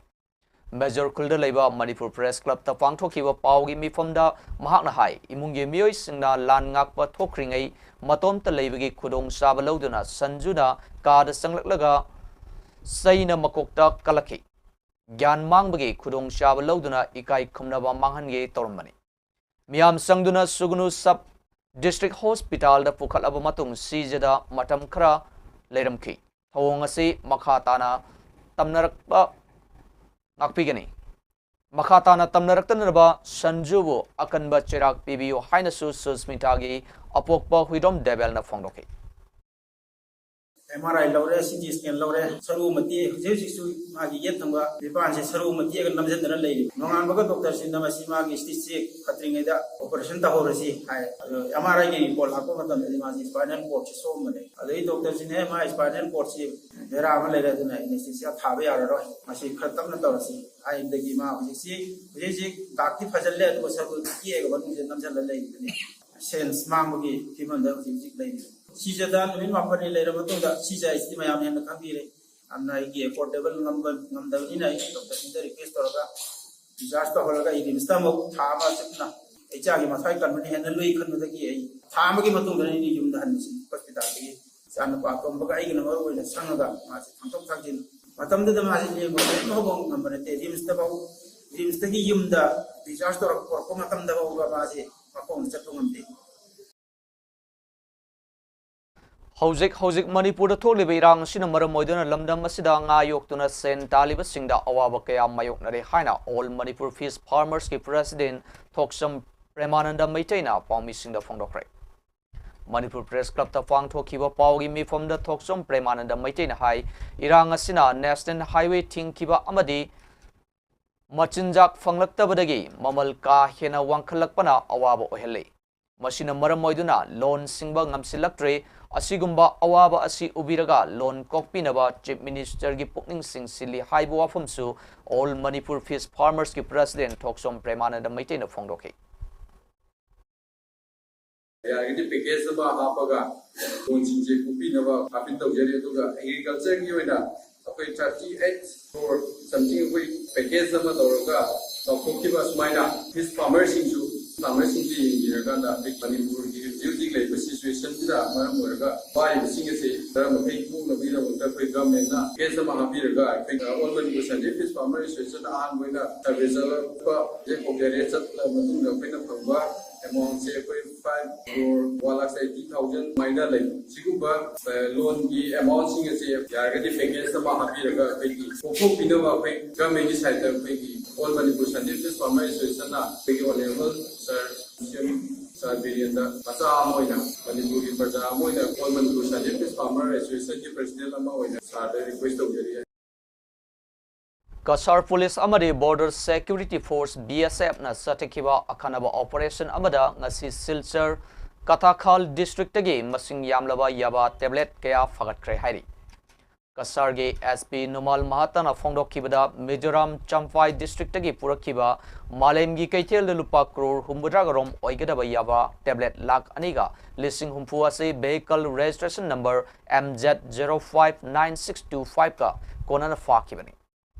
ꯃꯦꯖꯣꯔ ꯈꯨꯜꯗ ꯂꯩꯕ ꯃꯅꯤꯄꯨꯔ Press Clubꯇ ꯄꯥꯡꯊꯣꯛꯈꯤꯕ ꯄꯥꯎꯒꯤ ꯃꯤꯐꯝꯗ ꯃꯍꯥꯛꯅ ꯍꯥꯏ, ꯏꯃꯨꯡꯒꯤ ꯃꯤꯑꯣꯏꯁꯤꯡꯅ ꯂꯥꯟ ꯉꯥꯛꯄ ꯊꯣꯛꯈ꯭ꯔꯤꯉꯩ ꯃꯇꯣꯝꯇ ꯂꯩꯕꯒꯤ ꯈꯨꯗꯣꯡꯆꯥꯕ ꯂꯧꯗꯨꯅ ꯁꯟꯖꯨꯅ ꯀꯥꯗ ꯆꯪꯂꯛꯂꯒ ꯆꯩꯅ ꯃꯀꯣꯛꯇ ꯀꯜꯂꯛꯈꯤ꯫ ꯒ꯭ꯌꯥꯟ ꯃꯥꯡꯕꯒꯤ ꯈꯨꯗꯣꯡꯆꯥꯕ ꯂꯧꯗꯨꯅ ꯏꯀꯥꯏ ꯈꯨꯝꯅꯕ ꯃꯥꯡꯍꯟꯒꯦ ꯇꯧꯔꯝꯕꯅꯤ꯫ ꯃꯤꯌꯥꯝ ꯆꯪꯗꯨꯅ ꯁꯨꯒꯅꯨ Sub District Hospitalꯗ ꯄꯨꯈꯠꯂꯕ ꯃꯇꯨꯡ ꯁꯤꯖꯗ ꯃꯇꯝ ꯈꯔ ꯂꯩꯔꯝꯈꯤ꯫ ꯊꯧꯑꯣꯡ ꯑꯁꯤ ꯃꯈꯥ ꯇꯥꯅ ꯇꯝꯅꯔꯛꯄ ꯉꯥꯛꯄꯤꯒꯅꯤ꯫ ꯃꯈꯥ ꯇꯥꯅ ꯇꯝꯅꯔꯛꯇꯅꯕ ꯁꯟꯖꯨꯕꯨ ꯑꯀꯟꯕ ꯆꯩꯔꯥꯛ ꯄꯤꯕꯤꯌꯨ ꯍꯥꯏꯅꯁꯨ ꯁꯨꯁꯃꯤꯇꯥꯒꯤ ꯑꯄꯣꯛꯄ ꯍꯨꯏꯗ꯭ꯔꯣꯝ ꯗꯦꯕꯦꯜꯅ ꯐꯣꯡꯗꯣꯛꯈꯤ꯫ ꯑꯦꯝ ꯑꯥꯔ ꯑꯥꯏ ꯂꯧꯔꯦ, ꯁꯤ ꯇꯤ ꯁ꯭ꯀꯦꯟ ꯂꯧꯔꯦ, ꯁꯔꯨ ꯃꯇꯦꯛ, ꯍꯧꯖꯤꯛ ꯍꯧꯖꯤꯛꯁꯨ ꯃꯥꯒꯤ ꯌꯦꯠ ꯊꯪꯕ ꯃꯤꯄꯥꯟꯁꯦ ꯁꯔꯨ ꯃꯇꯦꯛ ꯑꯃ ꯅꯝꯁꯤꯟꯗꯅ ꯂꯩꯔꯤ꯫ ꯅꯣꯡꯉꯥꯟꯕꯒ ꯗꯣꯛꯇꯔꯁꯤꯡꯅ ꯃꯁꯤ ꯃꯥꯒꯤ ꯁ꯭ꯇꯤꯆꯁꯦ ꯐꯠꯇ꯭ꯔꯤꯉꯩꯗ ꯑꯣꯄꯔꯦꯁꯟ ꯇꯧꯍꯧꯔꯁꯤ ꯍꯥꯏ꯫ ꯑꯗꯣ ꯑꯦꯝ ꯑꯥꯔ ꯑꯥꯏꯒꯤ ꯔꯤꯄꯣꯔꯠ ꯂꯥꯛꯄ ꯃꯇꯝꯗꯗꯤ ꯃꯥꯁꯤ ꯁ꯭ꯄꯥꯏꯅꯦꯜ ꯀꯣꯔꯗꯁꯤ ꯁꯣꯛꯑꯝꯕꯅꯦ꯫ ꯑꯗꯩ ꯗꯣꯛꯇꯔꯁꯤꯅ "ꯑꯦ, ꯃꯥ ꯁ꯭ꯄꯥꯏꯅꯦꯜ ꯀꯣꯔꯗꯁꯤ ꯕꯦꯔꯥ ꯑꯃ ꯂꯩꯔꯦ, ꯑꯗꯨꯅ ꯑꯦꯅꯦꯁꯊꯦꯁꯤꯌꯥ ꯊꯥꯕ ꯌꯥꯔꯔꯣꯏ, ꯃꯁꯤ ꯈꯔ ꯇꯞꯅ ꯇꯧꯔꯁꯤ" ꯍꯥꯏꯕꯗꯒꯤ ꯃꯥ ꯍꯧꯖꯤꯛꯁꯤ, ꯍꯧꯖꯤꯛ ꯍꯧꯖꯤꯛ ꯗꯥꯛꯇꯤ ꯐꯖꯜꯂꯦ, ꯑꯗꯨꯒ ꯁꯔꯨ ꯇꯦꯛꯑꯒ ꯃꯅꯨꯡꯁꯤꯗ ꯅꯝꯁꯤꯜꯂ ꯂꯩꯔꯤꯕꯅꯤ꯫ ꯁꯦꯟꯁ ꯃꯥꯡꯕꯒꯤ ꯐꯤꯕꯝꯗ ꯍꯧꯖꯤꯛ ꯍꯧꯖꯤꯛ ꯂꯩꯔꯤ꯫ ꯁꯤꯖꯗ ꯅꯨꯃꯤꯠ ꯃꯥꯄꯟꯅꯤ ꯂꯩꯔꯕ ꯃꯇꯨꯡꯗ ꯁꯤꯖ ꯍꯥꯏꯁꯤꯗꯤ ꯃꯌꯥꯝꯅ ꯍꯦꯟꯅ ꯈꯪꯕꯤꯔꯦ꯫ ꯌꯥꯝꯅ ꯑꯩꯒꯤ ꯑꯦꯐꯣꯔꯗꯦꯕꯜ ꯉꯝꯕ ꯉꯝꯗꯕꯅꯤꯅ ꯑꯩ ꯗꯣꯛꯇꯔꯁꯤꯡꯗ ꯔꯤꯀ꯭ꯋꯦꯁ ꯇꯧꯔꯒ ꯗꯤꯁꯆꯥꯔꯖ ꯇꯧꯍꯜꯂꯒ ꯑꯩ ꯔꯤꯝꯁꯇ ꯑꯃꯨꯛ ꯊꯥ ꯑꯃ ꯆꯨꯞꯅ ꯑꯩ ꯏꯆꯥꯒꯤ ꯃꯊ꯭ꯋꯥꯏ ꯀꯟꯕꯅ ꯍꯦꯟꯅ ꯂꯨꯏ ꯈꯟꯕꯗꯒꯤ ꯑꯩ ꯊꯥ ꯑꯃꯒꯤ ꯃꯇꯨꯡꯗ ꯑꯩꯅ ꯌꯨꯝꯗ ꯍꯟꯕꯁꯤ ꯍꯣꯁꯄꯤꯇꯥꯜꯗꯒꯤ꯫ ꯏꯆꯥꯅꯨꯄꯥ ꯑꯇꯣꯝꯕꯒ ꯑꯩꯒꯅ ꯃꯔꯨ ꯑꯣꯏꯅ ꯁꯪꯉꯒ ꯃꯥꯁꯤ ꯊꯥꯡꯗꯣꯛ ꯊꯥꯡꯖꯤꯟ ꯃꯇꯝꯗꯨꯗ ꯃꯥꯁꯤ ꯂꯦꯡꯕ ꯀꯔꯤꯝ ꯍꯧꯕ ꯉꯝꯕ ꯅꯠꯇꯦ꯫ ꯔꯤꯝꯁꯇ ꯐꯥꯎ, ꯔꯤꯝꯁꯇꯒꯤ ꯌꯨꯝꯗ ꯗꯤꯁꯆꯥꯔꯖ ꯇꯧꯔꯛꯄ ꯄꯨꯔꯛꯄ ꯃꯇꯝꯗ ꯐꯥꯎꯕ ꯃꯥꯁꯤ ꯃꯈꯣꯡꯅ ꯆꯠꯄ ꯉꯝꯗꯦ꯫ ꯍꯧꯖꯤꯛ ꯍꯧꯖꯤꯛ ꯃꯅꯤꯄꯨꯔꯗ ꯊꯣꯛꯂꯤꯕ ꯏꯔꯥꯡ ꯑꯁꯤꯅ ꯃꯔꯝ ꯑꯣꯏꯗꯨꯅ ꯂꯝꯗꯝ ꯑꯁꯤꯗ ꯉꯥ ꯌꯣꯛꯇꯨꯅ ꯁꯦꯟ ꯇꯥꯜꯂꯤꯕꯁꯤꯡꯗ ꯑꯋꯥꯕ ꯀꯌꯥ ꯃꯥꯌꯣꯛꯅꯔꯦ ꯍꯥꯏꯅ ꯑꯣꯜ ꯃꯅꯤꯄꯨꯔ ꯐꯤꯁ ꯐꯥꯔꯃꯔꯁꯀꯤ ꯄ꯭ꯔꯦꯁꯤꯗꯦꯟꯠ ꯊꯣꯛꯆꯝ ꯄ꯭ꯔꯦꯃꯥꯅꯟꯗ ꯃꯩꯇꯩꯅ ꯄꯥꯎꯃꯤꯁꯤꯡꯗ ꯐꯣꯡꯗꯣꯛꯈ꯭ꯔꯦ꯫ ꯃꯅꯤꯄꯨꯔ ꯄ꯭ꯔꯦꯁ ꯀ꯭ꯂꯕꯇ ꯄꯥꯡꯊꯣꯛꯈꯤꯕ ꯄꯥꯎꯒꯤ ꯃꯤꯐꯝꯗ ꯊꯣꯛꯆꯝ ꯄ꯭ꯔꯦꯃꯥꯅꯟꯗ ꯃꯩꯇꯩꯅ ꯍꯥꯏ, ꯏꯔꯥꯡ ꯑꯁꯤꯅ ꯅꯦꯁꯅꯦꯜ ꯍꯥꯏꯋꯦ ꯊꯤꯡꯈꯤꯕ ꯑꯃꯗꯤ ꯃꯆꯤꯟꯖꯥꯛ ꯐꯪꯂꯛꯇꯕꯗꯒꯤ ꯃꯃꯜ ꯀꯥ ꯍꯦꯟꯅ ꯋꯥꯡꯈꯠꯂꯛꯄꯅ ꯑꯋꯥꯕ ꯑꯣꯏꯍꯜꯂꯤ꯫ ꯃꯁꯤꯅ ꯃꯔꯝ ꯑꯣꯏꯗꯨꯅ ꯂꯣꯟ ꯁꯤꯡꯕ ꯉꯝꯁꯤꯜꯂꯛꯇ꯭ꯔꯦ꯫ ꯑꯁꯤꯒꯨꯝꯕ ꯑꯋꯥꯕ ꯑꯁꯤ ꯎꯕꯤꯔꯒ ꯂꯣꯟ ꯀꯣꯛꯄꯤꯅꯕ ꯆꯤꯐ ꯃꯤꯅꯤꯁꯇꯔꯒꯤ ꯄꯨꯛꯅꯤꯡ ꯆꯤꯡꯁꯤꯜꯂꯤ ꯍꯥꯏꯕ ꯋꯥꯐꯝꯁꯨ ꯑꯣꯜ ꯃꯅꯤꯄꯨꯔ ꯐꯤꯁ ꯐꯥꯔꯃꯔꯁꯀꯤ ꯄ꯭ꯔꯦꯁꯤꯗꯦꯟꯠ ꯊꯣꯛꯆꯣꯝ ꯄ꯭ꯔꯦꯃꯥꯅꯟꯗ ꯃꯩꯇꯩꯅ ꯐꯣꯡꯗꯣꯛꯈꯤ꯫ ꯌꯥꯔꯒꯗꯤ ꯄꯦꯀꯦꯖ ꯑꯃ ꯍꯥꯞꯄꯒ ꯂꯣꯟꯁꯤꯡꯁꯦ ꯀꯣꯛꯄꯤꯅꯕ ꯑꯥꯄꯤꯜ ꯇꯧꯖꯔꯤ꯫ ꯑꯗꯨꯒ ꯑꯦꯒ꯭ꯔꯤꯀꯜꯆꯔꯒꯤ ꯑꯣꯏꯅ ꯑꯩꯈꯣꯏ thirty eight crore something ꯑꯩꯈꯣꯏ ꯄꯦꯀꯦꯖ ꯑꯃ ꯇꯧꯔꯒ ꯂꯥꯎꯊꯣꯛꯈꯤꯕ ꯁꯨꯃꯥꯏꯅ ꯐꯤꯁ ꯐꯥꯔꯃꯔꯁꯤꯡꯁꯨ, ꯐꯥꯔꯃꯔꯁꯤꯡꯁꯦ ꯌꯦꯡꯕꯤꯔꯀꯥꯟꯗ ꯑꯩꯈꯣꯏ ꯃꯅꯤꯄꯨꯔꯒꯤ ꯍꯧꯖꯤꯛ ꯍꯧꯖꯤꯛ ꯂꯩꯔꯤꯕ ꯁꯤꯆꯨꯋꯦꯁꯟꯁꯤꯗ ꯃꯔꯝ ꯑꯣꯏꯔꯒ ꯋꯥꯔꯤꯕꯁꯤꯡ ꯑꯁꯤ ꯈꯔ ꯃꯈꯩ ꯀꯣꯛꯅꯕꯒꯤꯗꯃꯛꯇ ꯑꯩꯈꯣꯏ ꯒꯚꯔꯟꯃꯦꯟꯠꯅ ꯄꯦꯀꯦꯖ ꯑꯃ ꯍꯥꯞꯄꯤꯔꯒ ꯑꯩꯈꯣꯏ ꯑꯣꯜ ꯃꯅꯤꯄꯨꯔ ꯁꯟꯗꯦ ꯐꯤꯁ ꯐꯥꯔꯃꯔ ꯑꯦꯁꯣꯁꯤꯌꯦꯁꯟ ꯑꯍꯥꯟꯕ ꯑꯣꯏꯅ ꯁꯔꯚꯦ ꯆꯠꯂꯛꯄ ꯍꯧꯖꯤꯛ ꯍꯧꯖꯔꯦ꯫ ꯆꯠꯂꯕ ꯃꯇꯨꯡꯗ ꯑꯩꯈꯣꯏꯅ ꯐꯪꯕ ꯑꯦꯃꯥꯎꯟꯁꯦ ꯑꯩꯈꯣꯏ five crore one lakh eighty thousand ꯑꯗꯨꯃꯥꯏꯅ ꯂꯩ꯫ ꯁꯤꯒꯨꯝꯕ ꯂꯣꯟꯒꯤ ꯑꯦꯃꯥꯎꯟꯁꯤꯡ ꯑꯁꯤ ꯌꯥꯔꯒꯗꯤ ꯄꯦꯀꯦꯖ ꯑꯃ ꯍꯥꯞꯄꯤꯔꯒ ꯑꯩꯈꯣꯏꯒꯤ ꯀꯣꯛꯊꯣꯛꯄꯤꯅꯕ ꯑꯩꯈꯣꯏ ꯒꯚꯔꯟꯃꯦꯟꯠꯀꯤ ꯁꯥꯏꯠꯇ ꯑꯩꯈꯣꯏꯒꯤ All Manipur Scientific Farmer Associationꯅ ꯑꯩꯈꯣꯏꯒꯤ ꯑꯣꯅꯔꯦꯕꯜ ꯁꯥꯔ ꯁꯤ ꯑꯦꯝ ꯁꯥꯔ ꯕꯤꯔꯦꯟꯗ ꯃꯆꯥ ꯑꯃ ꯑꯣꯏꯅ, ꯃꯅꯤꯄꯨꯔꯒꯤ ꯄ꯭ꯔꯖꯥ ꯑꯃ ꯑꯣꯏꯅ, All Manipur Scientific Farmer Associationꯒꯤ ꯄ꯭ꯔꯁꯤꯗꯦꯟꯠ ꯑꯃ ꯑꯣꯏꯅ ꯁꯥꯔꯗ ꯔꯤꯀ꯭ꯋꯦꯁ ꯇꯧꯖꯔꯤ꯫ ꯀꯁꯥꯔ ꯄꯨꯂꯤꯁ ꯑꯃꯗꯤ border security force, B S ꯑꯦꯐꯅ ꯆꯠꯊꯈꯤꯕ ꯑꯈꯟꯅꯕ ꯑꯣꯄꯔꯦꯁꯟ ꯑꯃꯗ ꯉꯁꯤ ꯁꯤꯜꯆꯔ ꯀꯊꯥꯈꯥꯜ ꯗꯤꯁꯇ꯭ꯔꯤꯛꯇꯒꯤ ꯃꯁꯤꯡ ꯌꯥꯝꯂꯕ ꯌꯥꯕꯥ ꯇꯦꯕ꯭ꯂꯦꯠ ꯀꯌꯥ ꯐꯥꯒꯠꯈ꯭ꯔꯦ ꯍꯥꯏꯔꯤ꯫ ꯀꯁꯥꯔꯒꯤ ꯑꯦꯁ ꯄꯤ ꯅꯨꯃꯥꯜ ꯃꯍꯥꯇꯥꯅ ꯐꯣꯡꯗꯣꯛꯈꯤꯕꯗ, ꯃꯤꯖꯣꯔꯥꯝ ꯆꯝꯐꯥꯏ ꯗꯤꯁꯇ꯭ꯔꯤꯛꯇꯒꯤ ꯄꯨꯔꯛꯈꯤꯕ ꯃꯥꯂꯦꯝꯒꯤ ꯀꯩꯊꯦꯜꯗ ꯂꯨꯄꯥ ꯀ꯭ꯔꯣꯔ ꯍꯨꯝꯐꯨꯇꯔꯥꯒ ꯔꯣꯝ ꯑꯣꯏꯒꯗꯕ ꯌꯥꯕꯥ ꯇꯦꯕ꯭ꯂꯦꯠ ꯂꯥꯈ ꯑꯅꯤꯒ ꯂꯤꯁꯤꯡ ꯍꯨꯝꯐꯨ ꯑꯁꯤ vehicle registration number M Z zero five nine six two five ꯀ ꯀꯣꯟꯅꯅ ꯐꯥꯈꯤꯕꯅꯤ꯫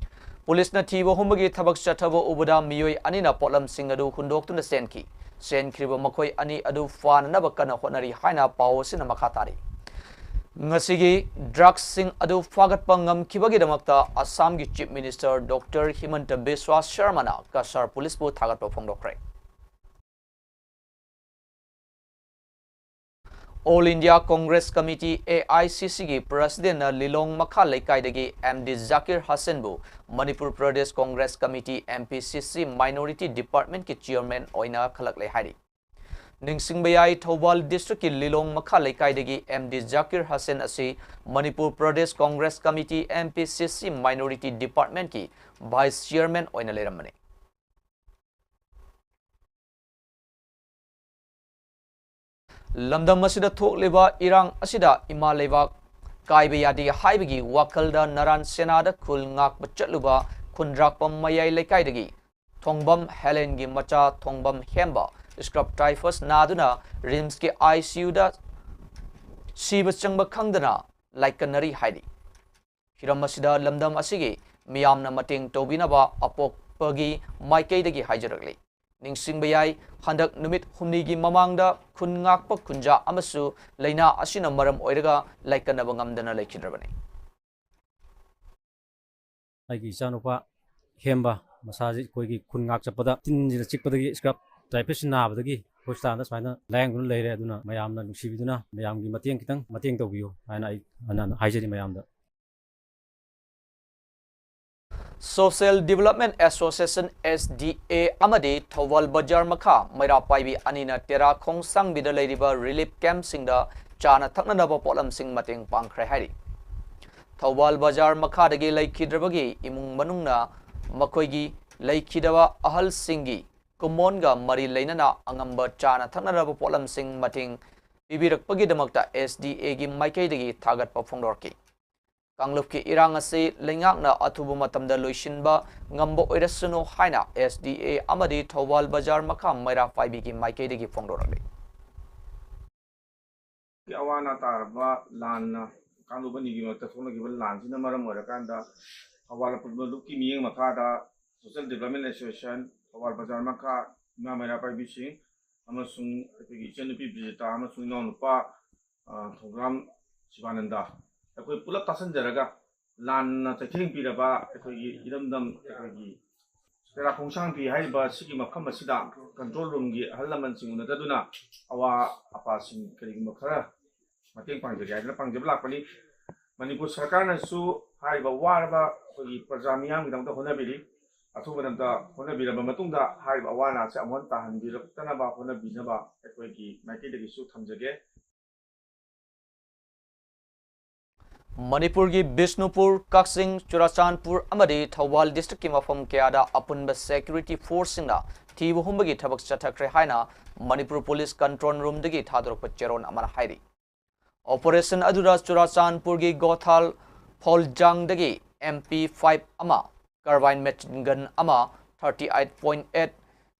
ꯄꯨꯂꯤꯁꯅ ꯊꯤꯕ ꯍꯨꯝꯕꯒꯤ ꯊꯕꯛ ꯆꯠꯊꯕ ꯎꯕꯗ ꯃꯤꯑꯣꯏ ꯑꯅꯤꯅ ꯄꯣꯠꯂꯝꯁꯤꯡ ꯑꯗꯨ ꯍꯨꯟꯗꯣꯛꯇꯨꯅ ꯆꯦꯟꯈꯤ꯫ ꯆꯦꯟꯈ꯭ꯔꯤꯕ ꯃꯈꯣꯏ ꯑꯅꯤ ꯑꯗꯨ ꯐꯥꯅꯅꯕ ꯀꯟꯅ ꯍꯣꯠꯅꯔꯤ ꯍꯥꯏꯅ ꯄꯥꯎ ꯑꯁꯤꯅ ꯃꯈꯥ ꯇꯥꯔꯤ꯫ ꯉꯁꯤꯒꯤ ꯗ꯭ꯔꯒꯁꯤꯡ ꯑꯗꯨ ꯐꯥꯒꯠꯄ ꯉꯝꯈꯤꯕꯒꯤꯗꯃꯛꯇ ꯑꯁꯥꯝꯒꯤ ꯆꯤꯐ ꯃꯤꯅꯤꯁꯇꯔ ꯗꯣꯛꯇꯔ ꯍꯤꯃꯟꯇ ꯕꯤꯁ꯭ꯋꯥ ꯁꯔꯃꯅ ꯀꯁꯥꯔ ꯄꯨꯂꯤꯁꯄꯨ ꯊꯥꯒꯠꯄ ꯐꯣꯡꯗꯣꯛꯈ꯭ꯔꯦ꯫ All India Congress Committee, A I C C ꯒꯤ ꯄ꯭ꯔꯁꯤꯗꯦꯟꯅ ꯂꯤꯂꯣꯡ ꯃꯈꯥ ꯂꯩꯀꯥꯏꯗꯒꯤ M D ꯖꯥꯀꯤꯔ ꯍꯁꯦꯟꯕꯨ Manipur Pradesh congress committee, M P C C, minority ꯗꯤꯄꯥꯔꯠꯃꯦꯟꯠꯀꯤ ꯆꯤꯌꯔꯃꯦꯟ ꯑꯣꯏꯅ ꯈꯜꯂꯛꯂꯦ ꯍꯥꯏꯔꯤ꯫ ꯅꯤꯡꯁꯤꯡꯕ ꯌꯥꯏ, ꯊꯧꯕꯥꯜ ꯗꯤꯁꯇ꯭ꯔꯤꯛꯀꯤ ꯂꯤꯂꯣꯡ ꯃꯈꯥ ꯂꯩꯀꯥꯏꯗꯒꯤ M D ꯖꯥꯀꯤꯔ ꯍꯁꯦꯟ ꯑꯁꯤ Manipur Pradesh congress committee, M P C C, minority ꯗꯤꯄꯥꯔꯠꯃꯦꯟꯠꯀꯤ ꯚꯥꯏꯁ ꯆꯤꯌꯔꯃꯦꯟ ꯑꯣꯏꯅ ꯂꯩꯔꯝꯕꯅꯤ꯫ ꯂꯝꯗꯝ ꯑꯁꯤꯗ ꯊꯣꯛꯂꯤꯕ ꯏꯔꯥꯡ ꯑꯁꯤꯗ ꯏꯃꯥ ꯂꯩꯕꯥꯛ ꯀꯥꯏꯕ ꯌꯥꯗꯦ ꯍꯥꯏꯕꯒꯤ ꯋꯥꯈꯜꯗ ꯅꯔꯥꯟ ꯁꯦꯅꯥꯗ ꯈꯨꯜ ꯉꯥꯛꯄ ꯆꯠꯂꯨꯕ ꯈꯨꯟꯗ꯭ꯔꯥꯛꯄꯝ ꯃꯌꯥꯏ ꯂꯩꯀꯥꯏꯗꯒꯤ ꯊꯣꯡꯕꯝ ꯍꯦꯂꯦꯟꯒꯤ ꯃꯆꯥ ꯊꯣꯡꯕꯝ ꯍꯦꯝꯕ ꯁ꯭ꯀ꯭ꯔꯕ ꯇꯥꯏꯐꯁ ꯅꯥꯗꯨꯅ ꯔꯤꯝꯁꯀꯤ I C U ꯗ ꯁꯤꯕ ꯆꯪꯕ ꯈꯪꯗꯅ ꯂꯥꯏꯀꯠꯅꯔꯤ ꯍꯥꯏꯔꯤ꯫ ꯍꯤꯔꯝ ꯑꯁꯤꯗ ꯂꯝꯗꯝ ꯑꯁꯤꯒꯤ ꯃꯤꯌꯥꯝꯅ ꯃꯇꯦꯡ ꯇꯧꯕꯤꯅꯕ ꯑꯄꯣꯛꯄꯒꯤ ꯃꯥꯏꯀꯩꯗꯒꯤ ꯍꯥꯏꯖꯔꯛꯂꯤ꯫ ꯅꯤꯡꯁꯤꯡꯕ ꯌꯥꯏ, ꯍꯟꯗꯛ ꯅꯨꯃꯤꯠ ꯍꯨꯝꯅꯤꯒꯤ ꯃꯃꯥꯡꯗ ꯈꯨꯟ ꯉꯥꯛꯄ ꯈꯨꯟꯖꯥ ꯑꯃꯁꯨ ꯂꯥꯏꯅꯥ ꯑꯁꯤꯅ ꯃꯔꯝ ꯑꯣꯏꯔꯒ ꯂꯥꯏꯀꯠꯅꯕ ꯉꯝꯗꯅ ꯂꯩꯈꯤꯗ꯭ꯔꯕꯅꯤ꯫ ꯑꯩꯒꯤ ꯏꯆꯥꯅꯨꯄꯥ ꯍꯦꯝꯕ ꯃꯁꯥꯁꯤ ꯑꯩꯈꯣꯏꯒꯤ ꯈꯨꯟ ꯉꯥꯛ ꯆꯠꯄꯗ ꯇꯤꯟꯁꯤꯅ ꯆꯤꯛꯄꯗꯒꯤ ꯁ꯭ꯀ꯭ꯔꯕ ꯇꯥꯏꯐꯁ ꯅꯥꯕꯗꯒꯤ ꯍꯣꯁꯄꯤꯇꯥꯜꯗ ꯁꯨꯃꯥꯏꯅ ꯂꯥꯌꯦꯡꯗꯨꯅ ꯂꯩꯔꯦ꯫ ꯑꯗꯨꯅ ꯃꯌꯥꯝꯅ ꯅꯨꯡꯁꯤꯕꯤꯗꯨꯅ ꯃꯌꯥꯝꯒꯤ ꯃꯇꯦꯡ ꯈꯤꯇꯪ ꯃꯇꯦꯡ ꯇꯧꯕꯤꯌꯨ ꯍꯥꯏꯅ ꯑꯩ ꯍꯥꯏꯖꯔꯤ ꯃꯌꯥꯝꯗ꯫ Social Development Association, S D A, ꯑꯃꯗꯤ ꯊꯧꯕꯥꯜ ꯕꯖꯥꯔ ꯃꯈꯥ ꯃꯩꯔꯥ ꯄꯥꯏꯕꯤ ꯑꯅꯤꯅ ꯇꯦꯔꯥ ꯈꯣꯡꯁꯥꯡꯕꯤꯗ ꯂꯩꯔꯤꯕ relief camp ꯁꯤꯡꯗ ꯆꯥꯅ ꯊꯛꯅꯅꯕ ꯄꯣꯠꯂꯝꯁꯤꯡ ꯃꯇꯦꯡ ꯄꯥꯡꯈ꯭ꯔꯦ ꯍꯥꯏꯔꯤ꯫ ꯊꯧꯕꯥꯜ ꯕꯖꯥꯔ ꯃꯈꯥꯗꯒꯤ ꯂꯩꯈꯤꯗ꯭ꯔꯕꯒꯤ ꯏꯃꯨꯡ ꯃꯅꯨꯡꯅ ꯃꯈꯣꯏꯒꯤ ꯂꯩꯈꯤꯗꯕ ꯑꯍꯜꯁꯤꯡꯒꯤ ꯀꯨꯃꯣꯟꯒ ꯃꯔꯤ ꯂꯩꯅꯅ ꯑꯉꯝꯕ ꯆꯥꯅ ꯊꯛꯅꯅꯕ ꯄꯣꯠꯂꯝꯁꯤꯡ ꯃꯇꯦꯡ ꯄꯤꯕꯤꯔꯛꯄꯒꯤꯗꯃꯛꯇ S D A ꯒꯤ ꯃꯥꯏꯀꯩꯗꯒꯤ ꯊꯥꯒꯠꯄ ꯐꯣꯡꯗꯣꯔꯛꯈꯤ꯫ ꯀꯥꯡꯂꯨꯞꯀꯤ ꯏꯔꯥꯡ ꯑꯁꯤ ꯂꯩꯉꯥꯛꯅ ꯑꯊꯨꯕ ꯃꯇꯝꯗ ꯂꯣꯏꯁꯤꯟꯕ ꯉꯝꯕ ꯑꯣꯏꯔꯁꯅꯨ ꯍꯥꯏꯅ S D A ꯑꯃꯗꯤ ꯊꯧꯕꯥꯜ ꯕꯖꯥꯔ ꯃꯈꯥ ꯃꯩꯔꯥ ꯄꯥꯏꯕꯤꯒꯤ ꯃꯥꯏꯀꯩꯗꯒꯤ ꯐꯣꯡꯗꯣꯔꯛꯂꯤ꯫ ꯑꯋꯥ ꯑꯅꯥ ꯇꯥꯔꯕ ꯂꯥꯟꯅ, ꯀꯥꯡꯂꯨꯞ ꯑꯅꯤꯒꯤ ꯃꯔꯛꯇ ꯊꯣꯛꯅꯈꯤꯕ ꯂꯥꯟꯁꯤꯅ ꯃꯔꯝ ꯑꯣꯏꯔꯀꯥꯟꯗ ꯊꯧꯕꯥꯜ ꯑꯄꯨꯟꯕ ꯂꯨꯞꯀꯤ ꯃꯤꯠꯌꯦꯡ ꯃꯈꯥꯗ Social Development Association, ꯊꯧꯕꯥꯜ ꯕꯖꯥꯔ ꯃꯈꯥ ꯏꯃꯥ ꯃꯩꯔꯥ ꯄꯥꯏꯕꯤꯁꯤꯡ ꯑꯃꯁꯨꯡ ꯑꯩꯈꯣꯏꯒꯤ ꯏꯆꯟꯅꯨꯄꯤ ꯕꯤꯖꯤꯇꯥ ꯑꯃꯁꯨꯡ ꯏꯅꯥꯎꯅꯨꯄꯥ, ꯑ, ꯊꯧꯒ꯭ꯔꯥꯝ ꯁꯤꯕꯥꯅꯟꯗ, ꯑꯩꯈꯣꯏ ꯄꯨꯂꯞ ꯇꯥꯁꯤꯟꯖꯔꯒ ꯂꯥꯟꯅ ꯆꯩꯊꯦꯡ ꯄꯤꯔꯕ ꯑꯩꯈꯣꯏꯒꯤ ꯏꯔꯝꯗꯝ, ꯑꯩꯈꯣꯏꯒꯤ ꯇꯦꯔꯥ ꯈꯣꯡꯁꯥꯡꯕꯤ ꯍꯥꯏꯔꯤꯕ ꯁꯤꯒꯤ ꯃꯐꯝ ꯑꯁꯤꯗ control room ꯒꯤ ꯑꯍꯜ ꯂꯃꯟꯁꯤꯡ ꯎꯅꯗꯗꯨꯅ ꯑꯋꯥ ꯑꯄꯥꯁꯤꯡ ꯀꯔꯤꯒꯨꯝꯕ ꯈꯔ ꯃꯇꯦꯡ ꯄꯥꯡꯖꯒꯦ ꯍꯥꯏꯗꯅ ꯄꯥꯡꯖꯕ ꯂꯥꯛꯄꯅꯤ꯫ ꯃꯅꯤꯄꯨꯔ ꯁꯔꯀꯥꯔꯅꯁꯨ ꯍꯥꯏꯔꯤꯕ ꯋꯥꯔꯕ ꯑꯩꯈꯣꯏꯒꯤ ꯄ꯭ꯔꯖꯥ ꯃꯤꯌꯥꯝꯒꯤꯗꯃꯛꯇ ꯍꯣꯠꯅꯕꯤꯔꯤ꯫ ꯑꯊꯨꯕ ꯃꯇꯝꯗ ꯍꯣꯠꯅꯕꯤꯔꯕ ꯃꯇꯨꯡꯗ ꯍꯥꯏꯔꯤꯕ ꯑꯋꯥ ꯑꯅꯥꯁꯦ ꯑꯃꯨꯛ ꯍꯟꯅ ꯇꯥꯍꯟꯕꯤꯔꯛꯇꯅꯕ ꯍꯣꯠꯅꯕꯤꯅꯕ ꯑꯩꯈꯣꯏꯒꯤ ꯃꯥꯏꯀꯩꯗꯒꯤꯁꯨ ꯊꯝꯖꯒꯦ꯫ ꯃꯅꯤꯄꯨꯔꯒꯤ ꯕꯤꯁꯅꯨꯄꯨꯔ, ꯀꯛꯆꯤꯡ, ꯆꯨꯔꯥꯆꯥꯟꯄꯨꯔ ꯑꯃꯗꯤ ꯊꯧꯕꯥꯜ district ꯀꯤ ꯃꯐꯝ ꯀꯌꯥꯗ ꯑꯄꯨꯟꯕ security force ꯁꯤꯡꯅ ꯊꯤꯕ ꯍꯨꯝꯕꯒꯤ ꯊꯕꯛ ꯆꯠꯊꯈ꯭ꯔꯦ ꯍꯥꯏꯅ ꯃꯅꯤꯄꯨꯔ police control room ꯗꯒꯤ ꯊꯥꯗꯣꯔꯛꯄ ꯆꯦꯔꯣꯜ ꯑꯃꯅ ꯍꯥꯏꯔꯤ꯫ Operation ꯑꯗꯨꯗ ꯆꯨꯔꯥꯆꯥꯟꯄꯨꯔꯒꯤ ꯒꯣꯊꯥꯜ ꯐꯧꯜꯖꯥꯡꯗꯒꯤ M P five ꯑꯃ, carbine machine gun ꯑꯃ, thirty eight point eight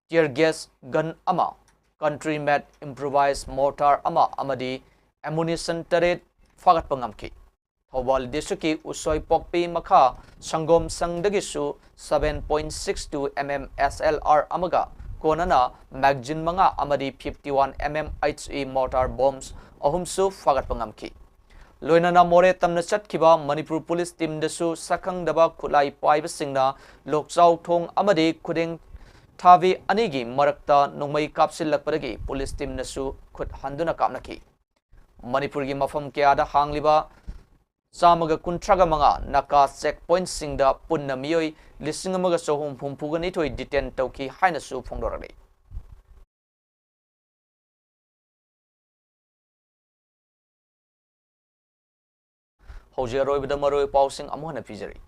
tear gas gun ꯑꯃ, country made improvised mortar ꯑꯃ ꯑꯃꯗꯤ ammunition ꯇꯔꯦꯠ ꯐꯥꯒꯠꯄ ꯉꯝꯈꯤ꯫ ꯊꯧꯕꯥꯜ district ꯀꯤ ꯎꯁꯣꯏꯄꯣꯛꯄꯤ ꯃꯈꯥ ꯁꯪꯒꯣꯝ ꯁꯪꯗꯒꯤꯁꯨ seven point six two M M S L R ꯑꯃꯒ ꯀꯣꯟꯅꯅ magazine ꯃꯉꯥ ꯑꯃꯗꯤ fifty one M M H E mortar bombs ꯑꯍꯨꯝꯁꯨ ꯐꯥꯒꯠꯄ ꯉꯝꯈꯤ꯫ ꯂꯣꯏꯅꯅ ꯃꯣꯔꯦ ꯇꯝꯅ ꯆꯠꯈꯤꯕ ꯃꯅꯤꯄꯨꯔ police team ꯗꯁꯨ ꯁꯛꯈꯪꯗꯕ ꯈꯨꯠꯂꯥꯏ ꯄꯥꯏꯕꯁꯤꯡꯅ ꯂꯣꯛꯆꯥꯎ ꯊꯣꯡ ꯑꯃꯗꯤ ꯈꯨꯗꯦꯡ ꯊꯥꯕꯤ ꯑꯅꯤꯒꯤ ꯃꯔꯛꯇ ꯅꯣꯡꯃꯩ ꯀꯥꯞꯁꯤꯜꯂꯛꯄꯗꯒꯤ ꯄꯨꯂꯤꯁ ꯇꯤꯝꯅꯁꯨ ꯈꯨꯠ ꯍꯟꯗꯨꯅ ꯀꯥꯞꯅꯈꯤ꯫ ꯃꯅꯤꯄꯨꯔꯒꯤ ꯃꯐꯝ ꯀꯌꯥꯗ ꯍꯥꯡꯂꯤꯕ ꯆꯥꯝꯃꯒ ꯀꯨꯟꯊ꯭ꯔꯥꯒ ꯃꯉꯥ ꯅꯥꯀꯥ ꯆꯦꯛ ꯄꯣꯏꯟꯠꯁꯤꯡꯗ ꯄꯨꯟꯅ ꯃꯤꯑꯣꯏ ꯂꯤꯁꯤꯡ ꯑꯃꯒ ꯆꯍꯨꯝ ꯍꯨꯝꯐꯨꯒ ꯅꯤꯊꯣꯏ ꯗꯤꯇꯦꯟ ꯇꯧꯈꯤ ꯍꯥꯏꯅꯁꯨ ꯐꯣꯡꯗꯣꯔꯛꯂꯤ꯫ ꯍꯧꯖꯤꯛ ꯑꯔꯣꯏꯕꯗ ꯃꯔꯨꯑꯣꯏꯕ ꯄꯥꯎꯁꯤꯡ ꯑꯃꯨꯛ ꯍꯟꯅ ꯄꯤꯖꯔꯤ꯫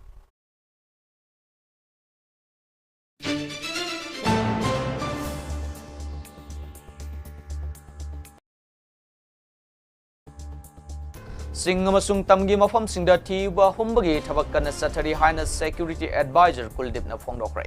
ꯆꯤꯡ ꯑꯃꯁꯨꯡ ꯇꯝꯒꯤ ꯃꯐꯝꯁꯤꯡꯗ ꯊꯤꯕ ꯍꯨꯝꯕꯒꯤ ꯊꯕꯛ ꯀꯟꯅ ꯆꯠꯊꯔꯤ ꯍꯥꯏꯅ ꯁꯦꯀ꯭ꯌꯨꯔꯤꯇꯤ ꯑꯦꯗꯚꯥꯏꯖꯔ ꯀꯨꯜꯗꯤꯞꯅ ꯐꯣꯡꯗꯣꯛꯈ꯭ꯔꯦ꯫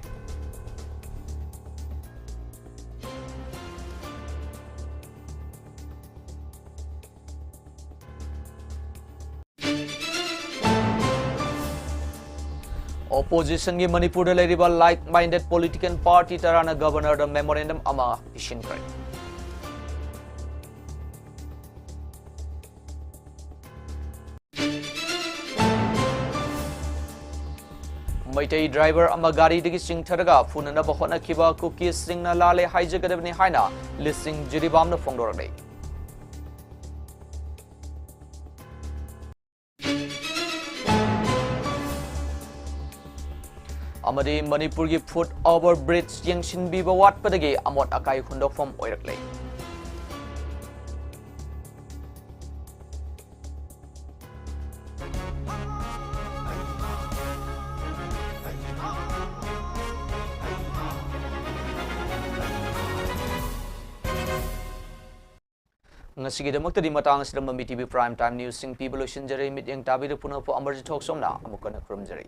ꯑꯣꯄꯣꯖꯤꯁꯟꯒꯤ ꯃꯅꯤꯄꯨꯔꯗ ꯂꯩꯔꯤꯕ ꯂꯥꯏꯛ ꯃꯥꯏꯟꯗꯦꯗ ꯄꯣꯂꯤꯇꯤꯀꯦꯜ ꯄꯥꯔꯇꯤ ꯇꯔꯥꯅ ꯒꯕꯔꯅꯔꯗ ꯃꯦꯃꯣꯔꯦꯟꯗꯝ ꯑꯃ ꯄꯤꯁꯤꯟꯈ꯭ꯔꯦ꯫ ꯃꯩꯇꯩ ꯗ꯭ꯔꯥꯏꯚꯔ ꯑꯃ ꯒꯥꯔꯤꯗꯒꯤ ꯆꯤꯡꯊꯔꯒ ꯐꯨꯅꯅꯕ ꯍꯣꯠꯅꯈꯤꯕ ꯀꯨꯀꯤꯁꯁꯤꯡꯅ ꯂꯥꯜꯂꯦ ꯍꯥꯏꯖꯒꯗꯕꯅꯤ ꯍꯥꯏꯅ ꯂꯤꯁꯤꯡ ꯖꯤꯔꯤꯕꯥꯝꯅ ꯐꯣꯡꯗꯣꯔꯛꯂꯤ꯫ ꯑꯃꯗꯤ ꯃꯅꯤꯄꯨꯔꯒꯤ ꯐꯨꯠ ꯑꯣꯚꯔ ꯕ꯭ꯔꯤꯖ ꯌꯦꯡꯁꯤꯟꯕꯤꯕ ꯋꯥꯠꯄꯗꯒꯤ ꯑꯃꯣꯠ ꯑꯀꯥꯏ ꯍꯨꯟꯗꯣꯛꯐꯝ ꯑꯣꯏꯔꯛꯂꯦ꯫ ꯉꯁꯤꯒꯤꯗꯃꯛꯇꯗꯤ ꯃꯇꯥꯡ ꯑꯁꯤꯗ ꯃꯃꯤ ꯇꯤꯚꯤ Prime Time Newsꯁꯤꯡ ꯄꯤꯕ ꯂꯣꯏꯁꯤꯟꯖꯔꯦ꯫ ꯃꯤꯠꯌꯦꯡ ꯇꯥꯕꯤꯔꯤꯕ ꯄꯨꯝꯅꯃꯛꯄꯨ ꯑꯃꯔꯖꯤꯠ ꯊꯣꯛꯆꯣꯝꯅ ꯑꯃꯨꯛ ꯍꯟꯅ ꯈꯨꯔꯨꯝꯖꯔꯤ꯫